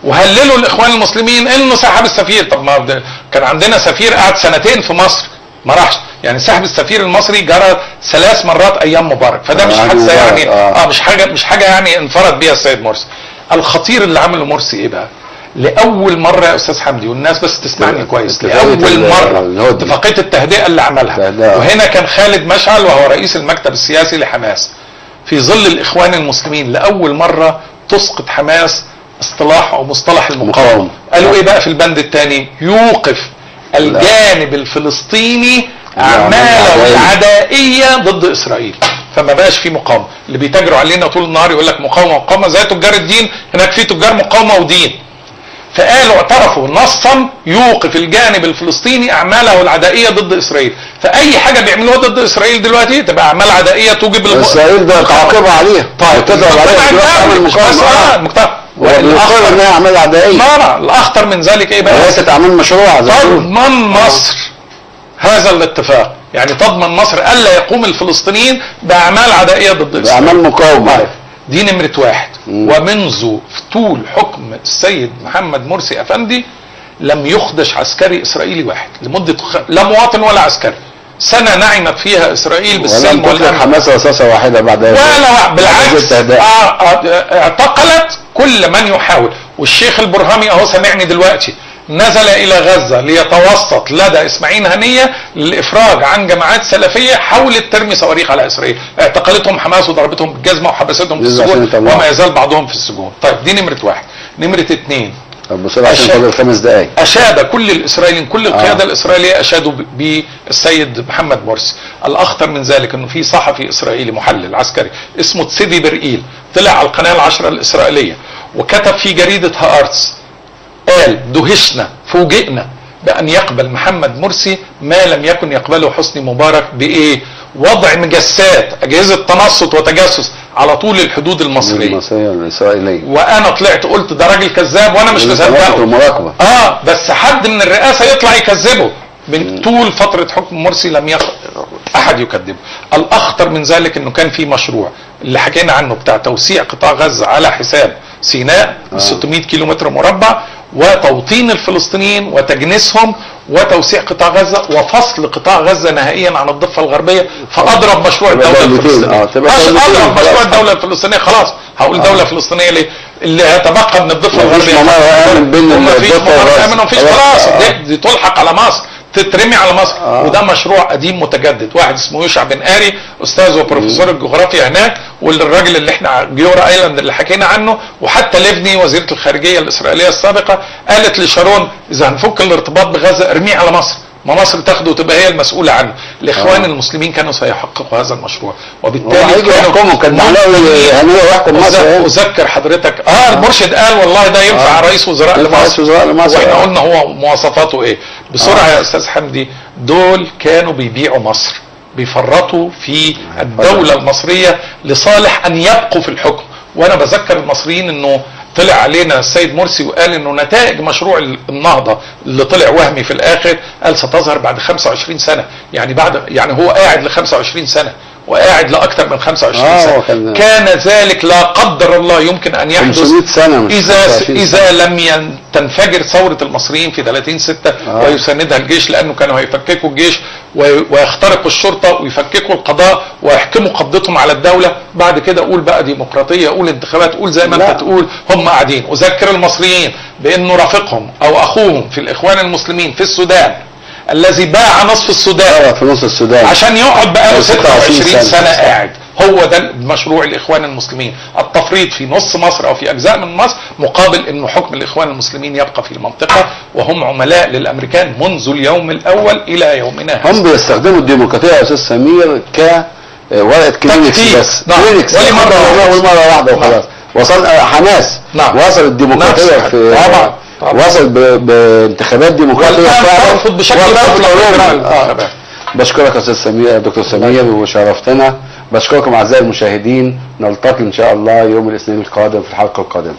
وهللوا الاخوان المسلمين انه سحب السفير. طب ما كان عندنا سفير قعد سنتين في مصر ما راحش، يعني سحب السفير المصري جرى 3 مرات ايام مبارك، فده مش حادثه يعني، مش حاجة يعني انفرد بيها السيد مرسي. الخطير اللي عمله مرسي ايه بقى؟ لأول مرة يا أستاذ حمدي، والناس بس تسمعني كويس، لأول مرة اتفاقية التهدئة اللي عملها، وهنا كان خالد مشعل وهو رئيس المكتب السياسي لحماس في ظل الإخوان المسلمين، لأول مرة تسقط حماس اصطلاح أو مصطلح المقاومة. قالوا إيه بقى في البند الثاني؟ يوقف الجانب الفلسطيني أعماله العدائية ضد إسرائيل. فما بقاش في مقاومة. اللي بيتاجروا علينا طول النهار يقول لك مقاومة مقاومة، زي تجار الدين، هناك في تجار مقاومة ودين. فقالوا اعترفوا نصا يوقف الجانب الفلسطيني اعماله العدائيه ضد اسرائيل. فاي حاجة بيعملوها ضد اسرائيل دلوقتي تبقى اعمال عدائية توجب اسرائيل ده تعاقبها عليها. طيب تضرب عليها المقاومة، والاخطر انها اعمال عدائية. لا الاخطر من ذلك ايه بقى؟ ليست اعمال مشروعه. تضمن مصر هذا الاتفاق، يعني تضمن مصر الا يقوم الفلسطينيين باعمال عدائية ضد اسرائيل، باعمال مقاومة. دي نمرة واحد. ومنذ طول حكم السيد محمد مرسي أفندي لم يخدش عسكري إسرائيلي واحد لمدة لا مواطن ولا عسكري. سنة نعمت فيها إسرائيل بالسلم والأمن، حماس رصاصة واحدة بعد ولا بالعكس، اعتقلت كل من يحاول. والشيخ البرهامي أهو سامعني دلوقتي، نزل إلى غزة ليتوسط لدى إسماعيل هنية للإفراج عن جماعات سلفية حاولت ترمي صواريخ على إسرائيل. اعتقلتهم حماس وضربتهم بالجزمة وحبستهم في السجون، وما يزال بعضهم في السجون. طيب دي نمرة واحد. نمرة اتنين، طب بسرعة عشان فاضل 5 دقايق. أشاد كل الإسرائيليين، كل القيادة الإسرائيلية أشادوا بالسيد محمد مرسي. الأخطر من ذلك أنه في صحفي إسرائيلي محلل عسكري اسمه تسيدي برئيل، طلع على القناة العشرة الإسرائيلية وكتب في جريدة هارتس، قال دهشنا فوجئنا بأن يقبل محمد مرسي ما لم يكن يقبله حسني مبارك بإيه؟ وضع مجسات أجهزة تنصت وتجسس على طول الحدود المصرية الإسرائيلية. وأنا طلعت قلت ده راجل كذاب وأنا مش مصدقه. بس حد من الرئاسة يطلع يكذبه. من طول فترة حكم مرسي لم أحد يكذبه. الأخطر من ذلك أنه كان في مشروع اللي حكينا عنه بتاع توسيع قطاع غزة على حساب سيناء 600 كيلومتر مربع، وتوطين الفلسطينيين وتجنيسهم وتوسيع قطاع غزة وفصل قطاع غزة نهائيا عن الضفة الغربية. فأضرب مشروع الدولة الفلسطينية. أضرب مشروع الدولة الفلسطينية، خلاص هقول دولة فلسطينية ليه؟ اللي هيتبقى من الضفة الغربية مفيش ممر آمن ومفيش، خلاص دي تلحق على مصر، تترمي على مصر. وده مشروع قديم متجدد، واحد اسمه يوشع بن قاري استاذ وبروفيسور الجغرافيا هناك، والراجل اللي احنا جيورا ايلاند اللي حكينا عنه، وحتى ليفني وزيرة الخارجية الاسرائيلية السابقة قالت لشارون اذا هنفك الارتباط بغزة ارميه على مصر، ما مصر تاخده وتبقى هي المسؤولة عنه. الاخوان المسلمين كانوا سيحققوا هذا المشروع، وبالتالي كانوا كان يحكم مصر. اذكر حضرتك المرشد قال والله ده ينفع رئيس وزراء لمصر، واحنا قلنا هو مواصفاته ايه. بسرعة يا استاذ حمدي، دول كانوا بيبيعوا مصر، بيفرطوا في الدولة المصرية لصالح ان يبقوا في الحكم. وانا بذكر المصريين انه طلع علينا السيد مرسي وقال انه نتائج مشروع النهضة اللي طلع وهمي في الاخر، قال ستظهر بعد 25 سنة، يعني بعد، يعني هو قاعد ل 25 سنة وقاعد لاكثر من 25 سنة. كان ذلك لا قدر الله يمكن ان يحدث سنة اذا لم تنفجر ثورة المصريين في 30/6 ويساندها الجيش، لانه كانوا هيفككوا الجيش ويخترقوا الشرطة ويفككوا القضاء ويحكموا قبضتهم على الدولة. بعد كده قول بقى ديمقراطية، قول انتخابات، قول زي ما انت تقول. هم قاعدين. اذكر المصريين بانه رفيقهم او اخوهم في الاخوان المسلمين في السودان الذي باع نصف السودان في نص السودان عشان يقعد بقاله 26 سنة قاعد. هو ده مشروع الإخوان المسلمين، التفريط في نص مصر أو في أجزاء من مصر مقابل أنه حكم الإخوان المسلمين يبقى في المنطقة، وهم عملاء للأمريكان منذ اليوم الأول إلى يومنا هذا. هم بيستخدموا الديمقراطية يا أستاذ سمير كورقة كلينكس بس، نعم. كلينكس مرة واحدة وخلاص. وصل حماس، نعم. وصل الديمقراطية في طبعا وصل بانتخابات ديمقراطية ترفض بشكل مطلق. بشكرك يا استاذ سمير، دكتور سمير، وشرفتنا. بشكركم اعزائي المشاهدين، نلتقي ان شاء الله يوم الاثنين القادم في الحلقة القادمة.